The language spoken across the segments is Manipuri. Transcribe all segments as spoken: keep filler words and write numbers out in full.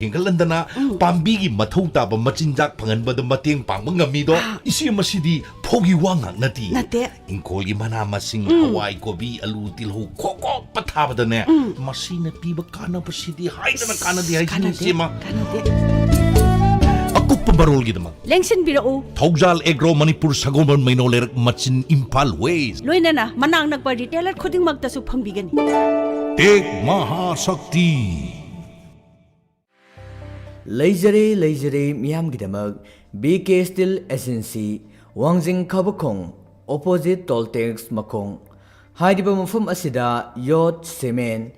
ꯍꯦꯟꯒꯠꯍꯟꯗꯅ ꯄꯥꯝꯕꯤꯒꯤ ꯃꯊꯧ ꯇꯥꯕ ꯃꯆꯤꯟꯖꯥꯛ ꯐꯪꯍꯟꯕꯗ ꯃꯇꯦꯡ ꯄꯥꯡꯕ ꯉꯝꯃꯤꯗꯣ꯫ ꯏꯆꯦ, ꯃꯁꯤꯗꯤ ꯐꯧꯒꯤ ꯋꯥ ꯉꯥꯛ ꯅꯠꯇꯦ꯫ ꯅꯠꯇꯦ꯫ ꯏꯪꯈꯣꯜꯒꯤ ꯃꯅꯥ ꯃꯁꯤꯡ, ꯍꯋꯥꯏ, ꯀꯣꯕꯤ, ꯑꯂꯨ, ꯇꯤꯜꯍꯧ ꯈꯣꯛ ꯈꯣꯛꯄ ꯊꯥꯕꯗꯅꯦ, ꯃꯁꯤꯅ ꯄꯤꯕ ꯀꯥꯟꯅꯕꯁꯤꯗꯤ ꯍꯥꯏꯗꯅ ꯀꯥꯟꯅꯗꯦ ꯍꯥꯏꯁꯤꯅꯤ, ꯀꯥꯟꯅꯗꯦ꯫ ꯏꯆꯦꯃ꯫ ꯀꯥꯟꯅꯗꯦ꯫ ꯑꯀꯨꯞꯄ ꯃꯔꯣꯜꯒꯤꯗꯃꯛ ꯂꯦꯡꯁꯤꯟꯕꯤꯔꯛꯎ꯫ ꯊꯧꯖꯥꯜ ꯑꯦꯒ꯭ꯔꯣ ꯃꯅꯤꯄꯨꯔ, ꯁꯒꯣꯜꯕꯟ, ꯃꯩꯅꯧ ꯂꯩꯔꯛ ꯃꯆꯤꯟ, ꯏꯝꯐꯥꯜ ꯋꯦꯁ꯫ ꯂꯣꯏꯅꯅ ꯃꯅꯥꯛ ꯅꯛꯄ ꯔꯤꯇꯦꯂꯔ ꯈꯨꯗꯤꯡꯃꯛꯇꯁꯨ ꯐꯪꯕꯤꯒꯅꯤ꯫ ꯇꯦꯛ ꯃꯍꯥꯁꯛꯇꯤ꯫ ꯂꯩꯖꯔꯦ, ꯂꯩꯖꯔꯦ, ꯃꯤꯌꯥꯝꯒꯤꯗꯃꯛ ꯕꯤ ꯀꯦ ꯁ꯭ꯇꯤꯜ ꯑꯦꯖꯦꯟꯁꯤ, ꯋꯥꯡꯖꯤꯡ ꯈꯕꯈꯣꯡ, ꯑꯣꯄꯣꯖꯤꯠ ꯇꯣꯜ ꯇꯦꯛꯁ ꯃꯈꯣꯡ꯫ ꯍꯥꯏꯔꯤꯕ ꯃꯐꯝ ꯑꯁꯤꯗ ꯌꯣꯠ, ꯁꯤꯃꯦꯟ,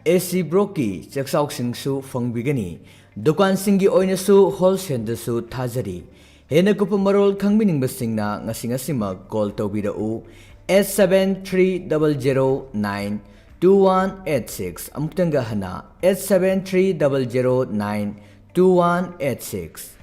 ꯑꯦ ꯁꯤ ꯕ꯭ꯂꯣꯛꯀꯤ ꯆꯦꯛꯆꯥꯛꯁꯤꯡꯁꯨ ꯐꯪꯕꯤꯒꯅꯤ꯫ ꯗꯨꯀꯥꯟꯁꯤꯡꯒꯤ ꯑꯣꯏꯅꯁꯨ ꯍꯣꯜꯁꯦꯜꯗꯁꯨ ꯊꯥꯖꯔꯤ꯫ ꯍꯦꯟꯅ ꯀꯨꯞꯄ ꯃꯔꯣꯜ ꯈꯪꯕꯤꯅꯤꯡꯕꯁꯤꯡꯅ ꯉꯁꯤ ꯉꯁꯤꯃꯛ ꯀꯣꯜ ꯇꯧꯕꯤꯔꯛꯎ, eight seven three double zero nine two one eight six꯫ ꯑꯃꯨꯛꯇꯪꯒ ꯍꯟꯅ, eight seven three double zero nine two one eight six꯫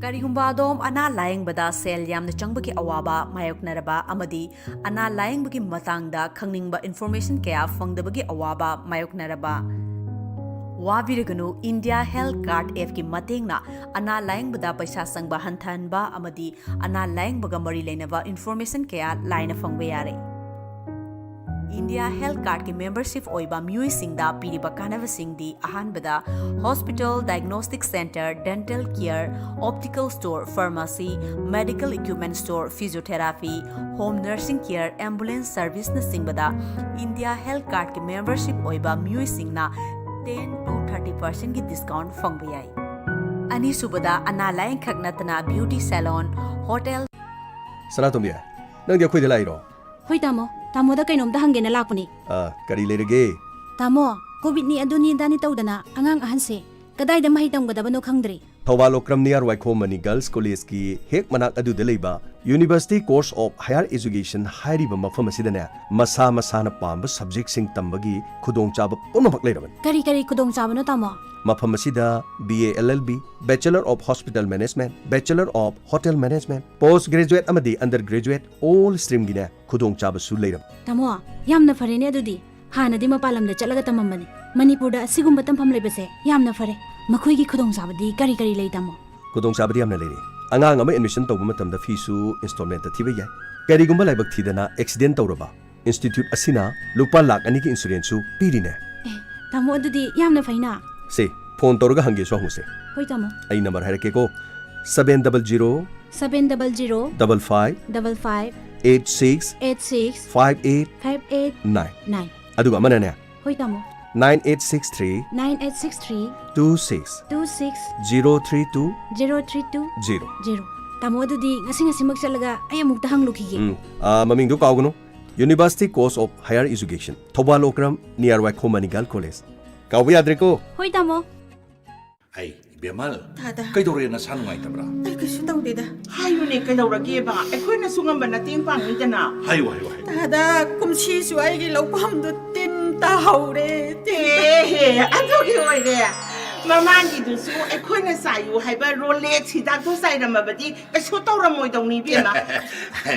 ꯀꯔꯤꯒꯨꯝꯕ ꯑꯗꯣꯝ ꯑꯅꯥ ꯂꯥꯌꯦꯡꯕꯗ ꯁꯦꯜ ꯌꯥꯝꯅ ꯆꯪꯕꯒꯤ ꯑꯋꯥꯕ ꯃꯥꯌꯣꯛꯅꯔꯕ ꯑꯃꯗꯤ ꯑꯅꯥ ꯂꯥꯌꯦꯡꯕꯒꯤ ꯃꯇꯥꯡꯗ ꯈꯪꯅꯤꯡꯕ ꯏꯟꯐꯣꯔꯃꯦꯁꯟ ꯀꯌꯥ ꯐꯪꯗꯕꯒꯤ ꯑꯋꯥꯕ ꯃꯥꯌꯣꯛꯅꯔꯕ, ꯋꯥꯕꯤꯔꯒꯅꯨ꯫ ꯏꯟꯗꯤꯌꯥ ꯍꯦꯜꯊ ꯀꯥꯔꯗ ꯑꯦꯞꯀꯤ ꯃꯇꯦꯡꯅ ꯑꯅꯥ ꯂꯥꯌꯦꯡꯕꯗ ꯄꯩꯁꯥ ꯆꯪꯕ ꯍꯟꯊꯍꯟꯕ ꯑꯃꯗꯤ ꯑꯅꯥ ꯂꯥꯌꯦꯡꯕꯒ ꯃꯔꯤ ꯂꯩꯅꯕ ꯏꯟꯐꯣꯔꯃꯦꯁꯟ ꯀꯌꯥ ꯂꯥꯏꯅ ꯐꯪꯕ ꯌꯥꯔꯦ꯫ ꯏꯟꯗꯤꯌꯥ ꯍꯦꯜꯊ ꯀꯥꯔꯗꯀꯤ ꯃꯦꯝꯕꯔꯁꯤꯞ ꯑꯣꯏꯕ ꯃꯤꯑꯣꯏꯁꯤꯡꯗ ꯄꯤꯔꯤꯕ ꯀꯥꯟꯅꯕꯁꯤꯡꯗꯤ: ꯑꯍꯥꯟꯕꯗ, hospital, diagnostic centre, dental care, optical store, pharmacy, medical equipment store, physiotherapy, home nursing care, ambulance ꯁꯔꯚꯤꯁꯅꯆꯤꯡꯕꯗ ꯏꯟꯗꯤꯌꯥ ꯍꯦꯜꯊ ꯀꯥꯔꯗꯀꯤ ꯃꯦꯝꯕꯔꯁꯤꯞ ꯑꯣꯏꯕ ꯃꯤꯑꯣꯏꯁꯤꯡꯅ ten to thirty percentꯀꯤ ꯗꯤꯁꯀꯥꯎꯟꯠ ꯐꯪꯕ ꯌꯥꯏ꯫ ꯑꯅꯤꯁꯨꯕꯗ, ꯑꯅꯥ ꯂꯥꯌꯦꯡꯈꯛ ꯅꯠꯇꯅ ꯕ꯭ꯌꯨꯇꯤ ꯁꯦꯂꯣꯟ, ꯍꯣꯇꯦꯜ, ꯁꯅꯥꯇꯣꯝꯕꯤ, ꯅꯪꯗꯤ ꯑꯩꯈꯣꯏꯗ ꯂꯥꯛꯏꯔꯣ? ꯍꯣꯏ ꯇꯥꯃꯣ, ꯇꯥꯃꯣꯗ ꯀꯩꯅꯣꯝꯇ ꯍꯪꯒꯦꯅ ꯂꯥꯛꯄꯅꯤ꯫ ꯑ, ꯀꯔꯤ ꯂꯩꯔꯒꯦ? ꯇꯥꯃꯣ, ꯀꯣꯚꯤꯗꯅꯤ ꯑꯗꯨꯅꯤ ꯑꯗꯥꯅꯤ ꯇꯧꯗꯅ ꯑꯉꯥꯡ ꯑꯍꯟꯁꯦ ꯀꯗꯥꯏꯗ ꯃꯍꯩ ꯇꯝꯒꯗꯕꯅꯣ ꯈꯪꯗ꯭ꯔꯦ꯫ ꯊꯧꯕꯥꯜ ꯑꯣꯀ꯭ꯔꯝ ꯅꯤꯌꯥꯔ ꯋꯥꯏꯈꯣꯝ ꯃꯅꯤ ꯒꯔꯜꯁ ꯀꯣꯂꯦꯖꯀꯤ ꯍꯦꯛ ꯃꯅꯥꯛ ꯑꯗꯨꯗ ꯂꯩꯕ university course of higher education ꯍꯥꯏꯔꯤꯕ ꯃꯐꯝ ꯑꯁꯤꯗꯅꯦ, ꯃꯁꯥ ꯃꯁꯥꯅ ꯄꯥꯝꯕ ꯁꯕꯖꯦꯛꯁꯤꯡ ꯇꯝꯕꯒꯤ ꯈꯨꯗꯣꯡꯆꯥꯕ ꯄꯨꯝꯅꯃꯛ ꯂꯩꯔꯕꯅꯤ꯫ ꯀꯔꯤ ꯀꯔꯤ ꯈꯨꯗꯣꯡꯆꯥꯕꯅꯣ ꯇꯥꯃꯣ? ꯃꯐꯝ ꯑꯁꯤꯗ B A L L B, Bachelor of Hospital Management, Bachelor of Hotel Management, Post Graduate ꯑꯃꯗꯤ Under Graduate all streamꯒꯤꯅꯦ ꯈꯨꯗꯣꯡꯆꯥꯕꯁꯨ ꯂꯩꯔꯕꯅꯤ꯫ ꯇꯥꯃꯣ, ꯌꯥꯝꯅ ꯐꯔꯦꯅꯦ ꯑꯗꯨꯗꯤ꯫ ꯍꯥꯟꯅꯗꯤ ꯃꯄꯥꯟ ꯂꯝꯗ ꯆꯠꯂꯒ ꯇꯝꯃꯝꯕꯅꯤ꯫ ꯃꯅꯤꯄꯨꯔꯗ ꯑꯁꯤꯒꯨꯝꯕ ꯇꯝꯐꯝ ꯂꯩꯕꯁꯦ ꯌꯥꯝꯅ ꯐꯔꯦ꯫ ꯃꯈꯣꯏꯒꯤ ꯈꯨꯗꯣꯡꯆꯥꯕꯗꯤ ꯀꯔꯤ ꯀꯔꯤ ꯂꯩ, ꯇꯥꯃꯣ? ꯈꯨꯗꯣꯡꯆꯥꯕꯗꯤ ꯌꯥꯝꯅ ꯂꯩꯔꯦ꯫ ꯑꯉꯥꯡ ꯑꯃ ꯑꯦꯗꯃꯤꯁꯟ ꯇꯧꯕ ꯃꯇꯝꯗ ꯐꯤꯁꯨ ꯏꯟꯁꯇꯣꯜꯃꯦꯟꯇ ꯊꯤꯕ ꯌꯥꯏ꯫ ꯀꯔꯤꯒꯨꯝꯕ ꯂꯥꯏꯕꯛ ꯊꯤꯗꯅ ꯑꯦꯛꯁꯤꯗꯦꯟ ꯇꯧꯔꯕ, ꯏꯟꯁꯇꯤꯇ꯭ꯌꯨꯠ ꯑꯁꯤꯅ ꯂꯨꯄꯥ ꯂꯥꯈ ꯑꯅꯤꯒꯤ ꯏꯟꯁꯨꯔꯦꯟꯁꯁꯨ ꯄꯤꯔꯤꯅꯦ꯫ ꯑꯦ, ꯇꯥꯃꯣ, ꯑꯗꯨꯗꯤ ꯌꯥꯝꯅ ꯐꯩꯅ꯫ ꯁꯦ, ꯐꯣꯟ ꯇꯧꯔꯒ ꯍꯪꯒꯦꯁꯨ ꯍꯪꯉꯨꯁꯦ꯫ ꯍꯣꯏ, ꯇꯥꯃꯣ꯫ ꯑꯩ number ꯍꯥꯏꯔꯛꯀꯦꯀꯣ: seven double zero seven double zero double five double five eight six eight six five eight five eight nine. Nine. ꯑꯗꯨꯒ ꯑꯃꯅꯅꯦ, ꯍꯣꯏ, ꯇꯥꯃꯣ꯫ Nine eight six three nine eight six three two six two six zero three two zero three two zero. Zero. ꯇꯥꯃꯣ, ꯑꯗꯨꯗꯤ ꯉꯁꯤ ꯉꯁꯤꯃꯛ ꯆꯠꯂꯒ ꯑꯩ ꯑꯃꯨꯛꯇ ꯍꯪꯂꯨꯈꯤꯒꯦ꯫ ꯎꯝ, ꯑꯥ, ꯃꯃꯤꯡꯗꯣ ꯀꯥꯎꯒꯅꯨ: University College of Higher Education, Thoubal Okram, near ꯋꯥꯏꯈꯣꯝ ꯃꯅꯤ ꯒꯔꯜ ꯀꯣꯂꯦꯖ꯫ ꯀꯥꯎꯕ ꯌꯥꯗ꯭ꯔꯦꯀꯣ꯫ ꯍꯣꯏ, ꯇꯥꯃꯣ꯫ ꯑꯩ, ꯏꯕꯦꯝꯃ, ꯇꯥꯗ꯫ ꯀꯩꯗꯧꯔꯦ? ꯅꯁꯥ ꯅꯨꯡꯉꯥꯏꯇꯕ꯭ꯔꯥ? ꯑꯩ ꯀꯩꯁꯨ ꯇꯧꯗꯦꯗ꯫ ꯍꯥꯏꯌꯨꯅꯦ, ꯀꯩꯗꯧꯔꯒꯦꯕ? ꯑꯩꯈꯣꯏꯅꯁꯨ ꯉꯝꯕ ꯅꯇꯦꯡ ꯄꯥꯡꯅꯤꯗꯅ꯫ ꯍꯥꯏꯌꯨ, ꯍꯥꯏꯌꯨ, ꯍꯥꯏꯌꯨ꯫ ꯇꯥꯗ, ꯀꯨꯝꯁꯤꯁꯨ ꯑꯩꯒꯤ ꯂꯧꯐꯝꯗꯨ ꯇꯤꯟ ꯇꯥꯍꯧꯔꯦ, ꯇꯤꯟ ꯇꯥ- ꯑꯦꯍꯦ, ꯑꯗꯨꯒꯤ ꯑꯣꯏꯔꯦ꯫ ꯃꯃꯥꯡꯒꯤꯗꯨꯁꯨ ꯑꯩꯈꯣꯏꯅ ꯆꯥꯏꯌꯨ ꯍꯥꯏꯕ ꯔꯣꯂꯦꯛꯁ ꯍꯤꯗꯥꯛꯇꯣ ꯆꯥꯏꯔꯝꯃꯕꯗꯤ ꯀꯩꯁꯨ ꯇꯧꯔꯝꯃꯣꯏꯗꯧꯅꯤ, ꯏꯕꯦꯝꯃ꯫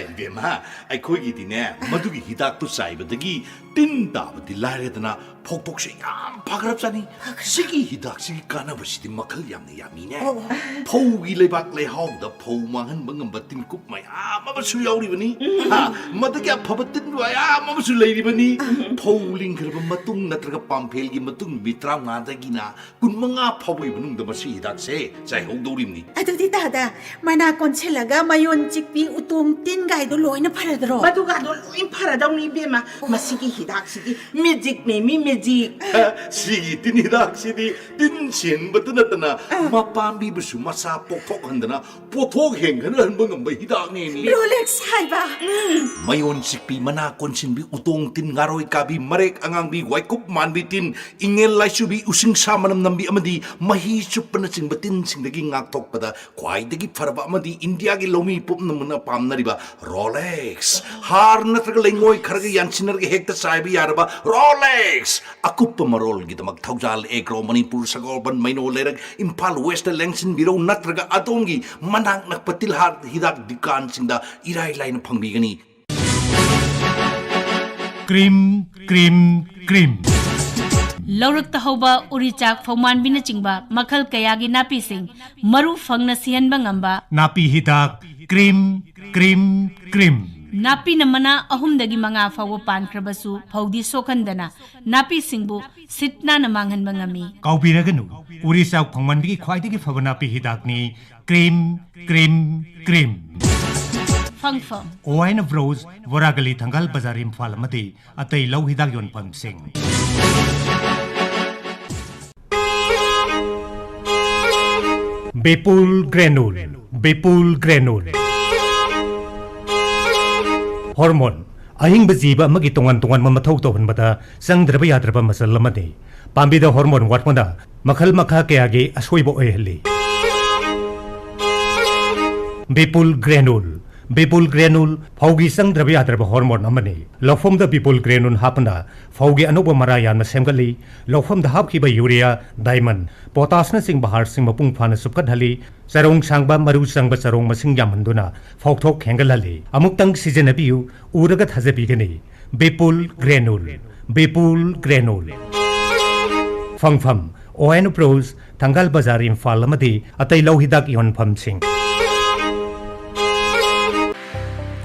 ꯏꯕꯦꯝꯃ, ꯑꯩꯈꯣꯏꯒꯤꯗꯤꯅꯦ, ꯃꯗꯨꯒꯤ ꯍꯤꯗꯥꯛꯇꯨ ꯆꯥꯏꯕꯗꯒꯤ ꯇꯤꯟ ꯇꯥꯕꯗꯤ ꯂꯥꯏꯔꯗꯅ, ꯐꯧꯊꯣꯛꯁꯦ ꯌꯥꯝ ꯐꯈ꯭ꯔꯕꯖꯥꯠꯅꯤ꯫ ꯐꯈ꯭ꯔꯦ꯫ ꯁꯤꯒꯤ ꯍꯤꯗꯥꯛꯁꯤꯒꯤ ꯀꯥꯟꯅꯕꯁꯤꯗꯤ ꯃꯈꯜ ꯌꯥꯝꯅ ꯌꯥꯝꯃꯤꯅꯦ꯫ ꯑꯣ, ꯑꯣ꯫ ꯐꯧꯒꯤ ꯂꯩꯕꯥꯛ ꯂꯩꯍꯥꯎꯗ ꯐꯧ ꯃꯥꯡꯍꯟꯕ ꯉꯝꯕ ꯇꯤꯟꯀꯨꯞ ꯃꯌꯥꯝ ꯑꯃꯁꯨ ꯌꯥꯎꯔꯤꯕꯅꯤ꯫ ꯎꯝ꯫ ꯍꯥ, ꯃꯗꯨꯒꯤ ꯑꯐꯕ ꯇꯤꯟ ꯃꯌꯥꯝ ꯑꯃꯁꯨ ꯂꯩꯔꯤꯕꯅꯤ꯫ ꯎꯝ꯫ ꯐꯧ ꯂꯤꯡꯈ꯭ꯔꯕ ꯃꯇꯨꯡ ꯅꯠꯇ꯭ꯔꯒ ꯄꯥꯝꯐꯦꯜꯒꯤ ꯃꯇꯨꯡ ꯅꯨꯃꯤꯠ ꯇꯔꯥꯃꯉꯥꯗꯒꯤꯅ ꯀꯨꯟꯃꯉꯥ ꯐꯥꯎꯕꯒꯤ ꯃꯅꯨꯡꯗ ꯃꯁꯤ ꯍꯤꯗꯥꯛꯁꯦ ꯆꯥꯏꯍꯧꯗꯧꯔꯤꯕꯅꯤ꯫ ꯑꯗꯨꯗꯤ ꯇꯥꯗ, ꯃꯅꯥ ꯀꯣꯟꯁꯤꯜꯂꯒ ꯃꯌꯣꯟ ꯆꯤꯛꯄꯤ, ꯎꯇꯣꯡ ꯇꯤꯟꯒꯥꯏꯗꯣ ꯂꯣꯏꯅ ꯐꯔꯗ꯭ꯔꯣ? ꯃꯗꯨꯒꯗꯣ ꯂꯣꯏ ꯐꯔꯗꯧꯅꯤ, ꯏꯕꯦꯝꯃ꯫ ꯑꯣ꯫ ꯃꯁꯤꯒꯤ ꯍꯤꯗꯥꯛꯁꯤꯗꯤ ꯃꯦꯖꯤꯛꯅꯦ ꯃꯤ, ꯃꯦꯖꯤꯛ꯫ ꯁꯤꯒꯤ ꯇꯤꯟ ꯍꯤꯗꯥꯛꯁꯤꯗꯤ ꯇꯤꯟ ꯁꯦꯡꯕꯇ ꯅꯠꯇꯅ, ꯑꯥ꯫ ꯃꯄꯥꯝꯕꯤꯕꯨꯁꯨ ꯃꯆꯥ ꯄꯣꯛꯊꯣꯛꯍꯟꯗꯅ ꯄꯣꯠꯊꯣꯛ ꯍꯦꯟꯒꯠꯍꯟꯕ ꯉꯝꯕ ꯍꯤꯗꯥꯛꯅꯦ ꯃꯤ꯫ ꯔꯣꯂꯦꯛꯁ ꯍꯥꯏꯕ? ꯃꯌꯣꯟ ꯆꯤꯛꯄꯤ, ꯃꯅꯥ ꯀꯣꯟꯁꯤꯟꯕꯤ, ꯎꯇꯣꯡ ꯇꯤꯟ, ꯉꯥꯔꯣꯏ ꯀꯥꯕꯤ, ꯃꯔꯦꯛ ꯑꯉꯥꯡꯕꯤ, ꯋꯥꯏꯀꯨꯞ ꯃꯥꯟꯕꯤ ꯇꯤꯟ, ꯏꯉꯦꯜ ꯂꯥꯏꯆꯨꯕꯤ, ꯎꯁꯤꯡꯁꯥ ꯃꯅꯝ ꯅꯝꯕꯤ ꯑꯃꯗꯤ ꯃꯍꯤ ꯆꯨꯞꯄꯅꯆꯤꯡꯕ ꯇꯤꯟꯁꯤꯡꯗꯒꯤ ꯉꯥꯛꯊꯣꯛꯄꯗ ꯈ꯭ꯋꯥꯏꯗꯒꯤ ꯐꯔꯕ ꯑꯃꯗꯤ ꯏꯟꯗꯤꯌꯥꯒꯤ ꯂꯧꯃꯤ ꯄꯨꯝꯅꯃꯛꯅ ꯄꯥꯝꯅꯔꯤꯕ ꯔꯣꯂꯦꯛꯁ꯫ ꯍꯥꯔ ꯅꯠꯇ꯭ꯔꯒ ꯂꯩꯉꯣꯏ ꯈꯔꯒ ꯌꯥꯟꯁꯤꯟꯅꯔꯒ ꯍꯦꯛꯇ ꯆꯥꯏꯕ ꯌꯥꯔꯕ ꯔꯣꯂꯦꯛꯁ꯫ ꯑꯀꯨꯞꯄ ꯃꯔꯣꯜꯒꯤꯗꯃꯛ ꯊꯧꯖꯥꯜ, ꯑꯦꯒ꯭ꯔꯣ, ꯃꯅꯤꯄꯨꯔ, ꯁꯒꯣꯜꯕꯟ, ꯃꯩꯅꯣ ꯂꯩꯔꯛ, ꯏꯝꯐꯥꯜ ꯋꯦꯁꯇ ꯂꯦꯡꯁꯤꯟꯕꯤꯔꯧ, ꯅꯠꯇ꯭ꯔꯒ ꯑꯗꯣꯝꯒꯤ ꯃꯅꯥꯛ ꯅꯛꯄ ꯇꯤꯜꯍꯥꯠ ꯍꯤꯗꯥꯛ ꯗꯨꯀꯥꯟꯁꯤꯡꯗ ꯏꯔꯥꯏ ꯂꯥꯏꯅ ꯐꯪꯕꯤꯒꯅꯤ꯫ Cream cream, cream. ꯂꯧꯔꯛꯇ ꯍꯧꯕ ꯎꯔꯤꯆꯥꯛ, ꯐꯧꯃꯥꯟꯕꯤꯅꯆꯤꯡꯕ ꯃꯈꯜ ꯀꯌꯥꯒꯤ ꯅꯥꯄꯤꯁꯤꯡ ꯃꯔꯨ ꯐꯪꯅ ꯁꯤꯍꯟꯕ ꯉꯝꯕ ꯅꯥꯄꯤ ꯍꯤꯗꯥꯛ ꯀ꯭ꯔꯤꯝ, ꯀ꯭ꯔꯤꯝ, ꯀ꯭ꯔꯤꯝ꯫ ꯅꯥꯄꯤꯅ ꯃꯅꯥ ꯑꯍꯨꯝꯗꯒꯤ ꯃꯉꯥ ꯐꯥꯎꯕ ꯄꯥꯟꯈ꯭ꯔꯕꯁꯨ ꯐꯧꯗꯤ ꯁꯣꯛꯍꯟꯗꯅ ꯅꯥꯄꯤꯁꯤꯡꯕꯨ ꯁꯤꯠ ꯅꯥꯟꯅ ꯃꯥꯡꯍꯟꯕ ꯉꯝꯃꯤ꯫ ꯀꯥꯎꯕꯤꯔꯒꯅꯨ, ꯎꯔꯤꯆꯥꯛ ꯐꯧꯃꯥꯟꯕꯤꯒꯤ ꯈ꯭ꯋꯥꯏꯗꯒꯤ ꯐꯕ ꯅꯥꯄꯤ ꯍꯤꯗꯥꯛꯅꯤ ꯀ꯭ꯔꯤꯝ, ꯀ꯭ꯔꯤꯝ, ꯀ꯭ꯔꯤꯝ꯫ ꯐꯪꯐꯝ: ꯑꯣ ꯑꯦꯟ ꯑꯦꯐ ꯔꯣꯗ, ꯕꯣꯔꯥꯒꯂꯤ, ꯊꯪꯒꯥꯜ ꯕꯖꯥꯔ, ꯏꯝꯐꯥꯜ ꯑꯃꯗꯤ ꯑꯇꯩ ꯂꯧ ꯍꯤꯗꯥꯛ ꯌꯣꯟꯐꯝꯁꯤꯡ꯫ Bipul granule, Bipul granule. Hormone, ꯑꯍꯤꯡꯕ ꯖꯤꯕ ꯑꯃꯒꯤ ꯇꯣꯉꯥꯟ ꯇꯣꯉꯥꯟꯕ ꯃꯊꯧ ꯇꯧꯍꯟꯕꯗ ꯆꯪꯗ꯭ꯔꯕ ꯌꯥꯗ꯭ꯔꯕ ꯃꯆꯜ ꯑꯃꯅꯤ꯫ ꯄꯥꯝꯕꯤꯗ ꯍꯣꯔꯃꯣꯟ ꯋꯥꯠꯄꯅ ꯃꯈꯜ ꯃꯈꯥ ꯀꯌꯥꯒꯤ ꯑꯁꯣꯏꯕ ꯑꯣꯏꯍꯜꯂꯤ꯫ ꯕꯤꯄꯨꯜ ꯒ꯭ꯔꯦꯅꯨꯜ, ꯕꯤꯄꯨꯜ ꯒ꯭ꯔꯦꯅꯨꯜ ꯐꯧꯒꯤ ꯆꯪꯗ꯭ꯔꯕ ꯌꯥꯗ꯭ꯔꯕ ꯍꯣꯔꯃꯣꯟ ꯑꯃꯅꯤ꯫ ꯂꯧꯐꯝꯗ ꯕꯤꯄꯨꯜ ꯒ꯭ꯔꯦꯅꯨꯜ ꯍꯥꯞꯄꯅ ꯐꯧꯒꯤ ꯑꯅꯧꯕ ꯃꯔꯥ ꯌꯥꯝꯅ ꯁꯦꯝꯒꯠꯂꯤ꯫ ꯂꯧꯐꯝꯗ ꯍꯥꯞꯈꯤꯕ ꯌꯨꯔꯤꯌꯥ, ꯗꯥꯏꯃꯟ, ꯄꯣꯇꯥꯁꯅꯆꯤꯡꯕ ꯍꯥꯔꯁꯤꯡ ꯃꯄꯨꯡ ꯐꯥꯅ ꯆꯨꯞꯈꯠꯍꯜꯂꯤ꯫ ꯆꯔꯣꯡ ꯁꯥꯡꯕ, ꯃꯔꯨ ꯆꯪꯕ ꯆꯔꯣꯡ ꯃꯁꯤꯡ ꯌꯥꯝꯍꯟꯗꯨꯅ ꯐꯧꯊꯣꯛ ꯍꯦꯟꯒꯠꯍꯜꯂꯤ꯫ ꯑꯃꯨꯛꯇꯪ ꯁꯤꯖꯤꯟꯅꯕꯤꯌꯨ, ꯎꯔꯒ ꯊꯥꯖꯕꯤꯒꯅꯤ꯫ Bipul granule, Bipul granule. ꯐꯪꯐꯝ: ꯑꯣ ꯑꯦꯟ ꯑꯦꯐ ꯔꯣꯗ, ꯊꯪꯒꯥꯜ ꯕꯖꯥꯔ, ꯏꯝꯐꯥꯜ ꯑꯃꯗꯤ ꯑꯇꯩ ꯂꯧ ꯍꯤꯗꯥꯛ ꯌꯣꯟꯐꯝꯁꯤꯡ꯫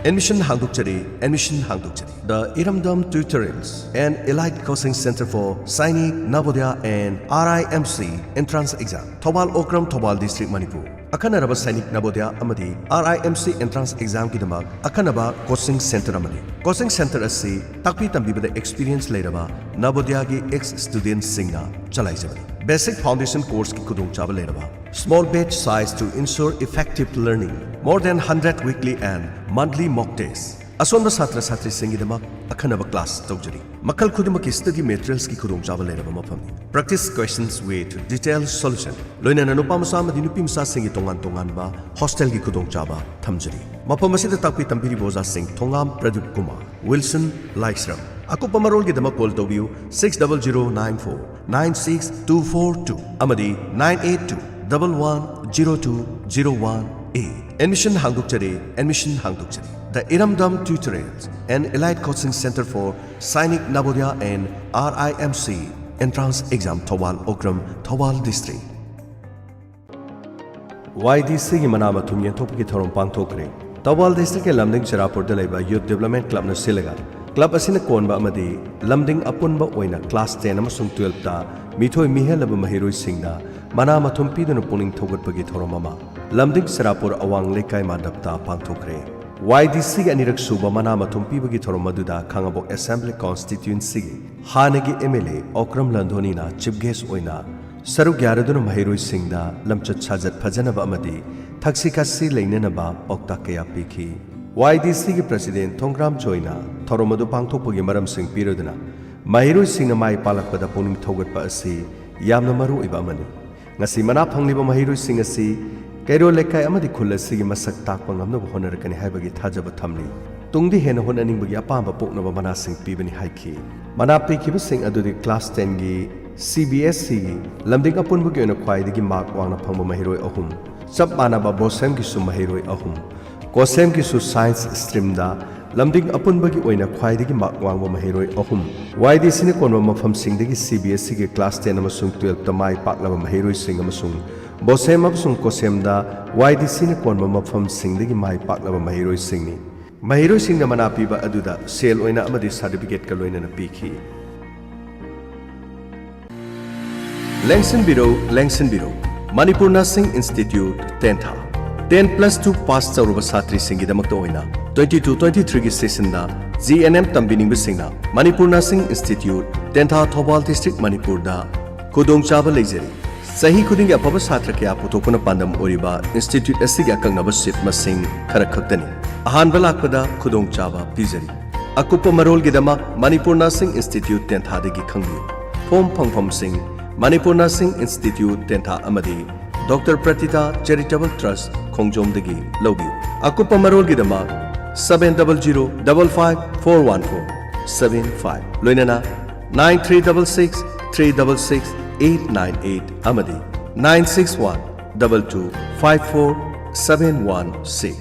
ꯑꯦꯗꯃꯤꯁꯟ ꯍꯥꯡꯗꯣꯛꯆꯔꯤ, ꯑꯦꯗꯃꯤꯁꯟ ꯍꯥꯡꯗꯣꯛꯆꯔꯤ꯫ The Iramdam Tutorials, an elite coaching center for Sainik, Navodaya and R I M C entrance exam. Thoubal Okram, Thoubal district, Manipur. ꯑꯈꯟꯅꯔꯕ ꯁꯥꯏꯅꯤꯛ, ꯅꯕꯣꯗꯌꯥ ꯑꯃꯗꯤ R I M C entrance examꯒꯤꯗꯃꯛ ꯑꯈꯟꯅꯕ coaching center ꯑꯃꯅꯤ꯫ Coaching center ꯑꯁꯤ ꯇꯥꯛꯄꯤ ꯇꯝꯕꯤꯕꯗ experience ꯂꯩꯔꯕ ꯅꯕꯣꯗꯌꯥꯒꯤ ex studentꯁꯤꯡꯅ ꯆꯂꯥꯏꯖꯕꯅꯤ꯫ Basic foundation courseꯀꯤ ꯈꯨꯗꯣꯡꯆꯥꯕ ꯂꯩꯔꯕ, small batch size to ensure effective learning, more than hundred weekly and monthly mock test꯫ ꯑꯁꯣꯟꯕ ꯁꯥꯇ꯭ꯔ ꯁꯥꯇ꯭ꯔꯤꯁꯤꯡꯒꯤꯗꯃꯛ ꯑꯈꯟꯅꯕ class ꯇꯧꯖꯔꯤ꯫ ꯃꯈꯜ ꯈꯨꯗꯤꯡꯃꯛꯀꯤ study materialsꯀꯤ ꯈꯨꯗꯣꯡꯆꯥꯕ ꯂꯩꯔꯕ ꯃꯐꯝꯅꯤ꯫ Practice questions with detailed solution, ꯂꯣꯏꯅꯅ ꯅꯨꯄꯥ ꯃꯆꯥ ꯑꯃꯗꯤ ꯅꯨꯄꯤ ꯃꯆꯥꯁꯤꯡꯒꯤ ꯇꯣꯉꯥꯟ ꯇꯣꯉꯥꯟꯕ hostelꯒꯤ ꯈꯨꯗꯣꯡꯆꯥꯕ ꯊꯝꯖꯔꯤ꯫ ꯃꯐꯝ ꯑꯁꯤꯗ ꯇꯥꯛꯄꯤ ꯇꯝꯕꯤꯔꯤꯕ ꯑꯣꯖꯥꯁꯤꯡ ꯊꯣꯉꯥꯝ ꯄ꯭ꯔꯗꯤꯞ ꯀꯨꯃꯥꯔ, ꯋꯤꯜꯁꯟ ꯂꯥꯏꯁ꯭ꯔꯝ꯫ ꯑꯀꯨꯞꯄ ꯃꯔꯣꯜꯒꯤꯗꯃꯛ call ꯇꯧꯕꯤꯌꯨ six double zero nine four nine six two four two ꯑꯃꯗꯤ nine eight two double one zero two zero one eight꯫ Admission ꯍꯥꯡꯗꯣꯛꯆꯔꯤ, admission ꯍꯥꯡꯗꯣꯛꯆꯔꯤ꯫ The Iramdam Tutorials, an elite coaching center for Sainik Navodaya and R I M C entrance exam, Thawal Okram, Thawal District. Y D C ꯒꯤ ꯃꯅꯥ ꯃꯊꯨꯝ ꯌꯦꯟꯊꯣꯛꯄꯒꯤ ꯊꯧꯔꯝ ꯄꯥꯡꯊꯣꯛꯈ꯭ꯔꯦ꯫ ꯊꯧꯕꯥꯜ ꯗꯤꯁꯇ꯭ꯔꯤꯛꯀꯤ ꯂꯝꯗꯤꯡ ꯆꯔꯥꯄꯨꯔꯗ ꯂꯩꯕ ꯌꯨꯠ ꯗꯤꯕ꯭ꯂꯞꯃꯦꯟ ꯀ꯭ꯂꯕꯅ ꯁꯤꯜꯂꯒ, ꯀ꯭ꯂꯕ ꯑꯁꯤꯅ ꯀꯣꯟꯕ ꯑꯃꯗꯤ ꯂꯝꯗꯤꯡ ꯑꯄꯨꯟꯕ ꯑꯣꯏꯅ ꯀ꯭ꯂꯥꯁ ꯇꯦꯟ ꯑꯃꯁꯨꯡ ꯇꯨꯌꯦꯜꯞꯇ ꯃꯤꯊꯣꯏ ꯃꯤꯍꯦꯜꯂꯕ ꯃꯍꯩꯔꯣꯏꯁꯤꯡꯗ ꯃꯅꯥ ꯃꯊꯨꯝ ꯄꯤꯗꯨꯅ ꯄꯨꯛꯅꯤꯡ ꯊꯧꯒꯠꯄꯒꯤ ꯊꯧꯔꯝ ꯑꯃ ꯂꯝꯗꯤꯡ ꯆꯔꯥꯄꯨꯔ ꯑꯋꯥꯡ ꯂꯩꯀꯥꯏ ꯃꯟꯗꯞꯇ ꯄꯥꯡꯊꯣꯛꯈ꯭ꯔꯦ꯫ Y D C ꯒꯤ ꯑꯅꯤꯔꯛ ꯁꯨꯕ ꯃꯅꯥ ꯃꯊꯨꯝ ꯄꯤꯕꯒꯤ ꯊꯧꯔꯝ ꯑꯗꯨꯗ ꯈꯥꯉꯕꯣꯛ ꯑꯦꯁꯦꯝꯕ꯭ꯂꯤ ꯀꯣꯟꯁꯇꯤꯇ꯭ꯌꯨꯟꯁꯤꯒꯤ ꯍꯥꯟꯅꯒꯤ M L A ꯑꯣꯀ꯭ꯔꯝ ꯂꯟꯗꯣꯅꯤꯅ ꯆꯤꯐ ꯒꯦꯁ ꯑꯣꯏꯅ ꯁꯔꯨꯛ ꯌꯥꯔꯗꯨꯅ ꯃꯍꯩꯔꯣꯏꯁꯤꯡꯗ ꯂꯝꯆꯠ ꯁꯥꯖꯠ ꯐꯖꯅꯕ ꯑꯃꯗꯤ ꯊꯛꯁꯤ ꯈꯥꯁꯤ ꯂꯩꯅꯅꯕ ꯄꯥꯎꯇꯥꯛ ꯀꯌꯥ ꯄꯤꯈꯤ꯫ Y D C ꯒꯤ ꯄ꯭ꯔꯁꯤꯗꯦꯟ ꯊꯣꯡꯒ꯭ꯔꯥꯝ ꯖꯣꯏꯅ ꯊꯧꯔꯝ ꯑꯗꯨ ꯄꯥꯡꯊꯣꯛꯄꯒꯤ ꯃꯔꯝꯁꯤꯡ ꯄꯤꯔꯗꯨꯅ, ꯃꯍꯩꯔꯣꯏꯁꯤꯡꯅ ꯃꯥꯏ ꯄꯥꯛꯂꯛꯄꯗ ꯄꯨꯛꯅꯤꯡ ꯊꯧꯒꯠꯄ ꯑꯁꯤ ꯌꯥꯝꯅ ꯃꯔꯨ ꯑꯣꯏꯕ ꯑꯃꯅꯤ꯫ ꯉꯁꯤ ꯃꯅꯥ ꯐꯪꯂꯤꯕ ꯃꯍꯩꯔꯣꯏꯁꯤꯡ ꯑꯁꯤ ꯀꯩꯔꯣꯜ ꯂꯩꯀꯥꯏ ꯑꯃꯗꯤ ꯈꯨꯜ ꯑꯁꯤꯒꯤ ꯃꯁꯛ ꯇꯥꯛꯄ ꯉꯝꯅꯕ ꯍꯣꯠꯅꯔꯛꯀꯅꯤ ꯍꯥꯏꯕꯒꯤ ꯊꯥꯖꯕ ꯊꯝꯂꯤ꯫ ꯇꯨꯡꯗꯤ ꯍꯦꯟꯅ ꯍꯣꯠꯅꯅꯤꯡꯕꯒꯤ ꯑꯄꯥꯝꯕ ꯄꯣꯛꯅꯕ ꯃꯅꯥꯁꯤꯡ ꯄꯤꯕꯅꯤ ꯍꯥꯏꯈꯤ꯫ ꯃꯅꯥ ꯄꯤꯈꯤꯕꯁꯤꯡ ꯑꯗꯨꯗꯤ ꯀ꯭ꯂꯥꯁ ꯇꯦꯟꯒꯤ C B S E ꯒꯤ ꯂꯝꯗꯤꯡ ꯑꯄꯨꯟꯕꯒꯤ ꯑꯣꯏꯅ ꯈ꯭ꯋꯥꯏꯗꯒꯤ ꯃꯥꯔꯛ ꯋꯥꯡꯅ ꯐꯪꯕ ꯃꯍꯩꯔꯣꯏ ꯑꯍꯨꯝ, ꯆꯞ ꯃꯥꯟꯅꯕ ꯕꯣꯁꯦꯝꯒꯤꯁꯨ ꯃꯍꯩꯔꯣꯏ ꯑꯍꯨꯝ, ꯀꯣꯁꯦꯝꯒꯤꯁꯨ ꯁꯥꯏꯟꯁ ꯁ꯭ꯇ꯭ꯔꯤꯝꯗ ꯂꯝꯗꯤꯡ ꯑꯄꯨꯟꯕꯒꯤ ꯑꯣꯏꯅ ꯈ꯭ꯋꯥꯏꯗꯒꯤ ꯃꯥꯔꯛ ꯋꯥꯡꯕ ꯃꯍꯩꯔꯣꯏ ꯑꯍꯨꯝ, Y D C ꯅ ꯀꯣꯟꯕ ꯃꯐꯝꯁꯤꯡꯗꯒꯤ C B S E ꯒꯤ ꯀ꯭ꯂꯥꯁ ꯇꯦꯟ ꯑꯃꯁꯨꯡ ꯇꯨꯌꯦꯜꯞꯇ ꯃꯥꯏ ꯄꯥꯛꯂꯕ ꯃꯍꯩꯔꯣꯏꯁꯤꯡ ꯑꯃꯁꯨꯡ ꯕꯣꯁꯦꯝ ꯑꯃꯁꯨꯡ ꯀꯣꯁꯦꯝꯗ Y D C ꯅ ꯀꯣꯟꯕ ꯃꯐꯝꯁꯤꯡꯗꯒꯤ ꯃꯥꯏ ꯄꯥꯛꯂꯕ ꯃꯍꯩꯔꯣꯏꯁꯤꯡꯅꯤ꯫ ꯃꯍꯩꯔꯣꯏꯁꯤꯡꯅ ꯃꯅꯥ ꯄꯤꯕ ꯑꯗꯨꯗ ꯁꯦꯜ ꯑꯣꯏꯅ ꯑꯃꯗꯤ ꯁꯥꯔꯇꯤꯐꯤꯀꯦꯠꯀ ꯂꯣꯏꯅꯅ ꯄꯤꯈꯤ꯫ ꯂꯦꯡꯁꯤꯟꯕꯤꯔꯧ, ꯂꯦꯡꯁꯤꯟꯕꯤꯔꯧ꯫ Manipur nursing institute, Tentha. Ten plus two pass ꯇꯧꯔꯕ ꯁꯥꯇ꯭ꯔꯤꯁꯤꯡꯒꯤꯗꯃꯛꯇ ꯑꯣꯏꯅ ꯇ꯭ꯋꯦꯟꯇꯤ ꯇꯨ ꯇ꯭ꯋꯦꯟꯇꯤ ꯊ꯭ꯔꯤꯒꯤ ꯁꯦꯁꯟꯗ G N M ꯇꯝꯕꯤꯅꯤꯡꯕꯁꯤꯡꯅ Manipur nursing institute, Tentha, Thoubal district, ꯃꯅꯤꯄꯨꯔꯗ ꯈꯨꯗꯣꯡꯆꯥꯕ ꯂꯩꯖꯔꯤ꯫ ꯆꯍꯤ ꯈꯨꯗꯤꯡꯒꯤ ꯑꯐꯕ ꯁꯥꯇ꯭ꯔ ꯀꯌꯥ ꯄꯨꯊꯣꯛꯄꯅ ꯄꯥꯟꯗꯝ ꯑꯣꯏꯔꯤꯕ ꯏꯟꯁꯇꯤꯇ꯭ꯌꯨꯠ ꯑꯁꯤꯒꯤ ꯑꯀꯛꯅꯕ ꯁꯤꯠ ꯃꯁꯤꯡ ꯈꯔ ꯈꯛꯇꯅꯤ꯫ ꯑꯍꯥꯟꯕ ꯂꯥꯛꯄꯗ ꯈꯨꯗꯣꯡꯆꯥꯕ ꯄꯤꯖꯔꯤ꯫ ꯑꯀꯨꯞꯄ ꯃꯔꯣꯜꯒꯤꯗꯃꯛ Manipur nursing institute ꯇꯦꯟꯊꯥꯗꯒꯤ ꯈꯪꯕꯤꯌꯨ꯫ Form ꯐꯪꯐꯝꯁꯤꯡ: Manipur nursing institute ꯇꯦꯟꯊꯥ ꯑꯃꯗꯤ ꯗꯣꯛꯇꯔ ꯄ꯭ꯔꯇꯤꯇꯥ ꯆꯦꯔꯤꯇꯦꯕꯜ ꯇ꯭ꯔꯁ, ꯈꯣꯡꯖꯣꯝꯗꯒꯤ ꯂꯧꯕꯤꯌꯨ꯫ ꯑꯀꯨꯞꯄ ꯃꯔꯣꯜꯒꯤꯗꯃꯛ seven double zero double five four one four seven five, ꯂꯣꯏꯅꯅ nine three double six three double six eight nine eight ꯑꯃꯗꯤ nine six one double two five four seven one six꯫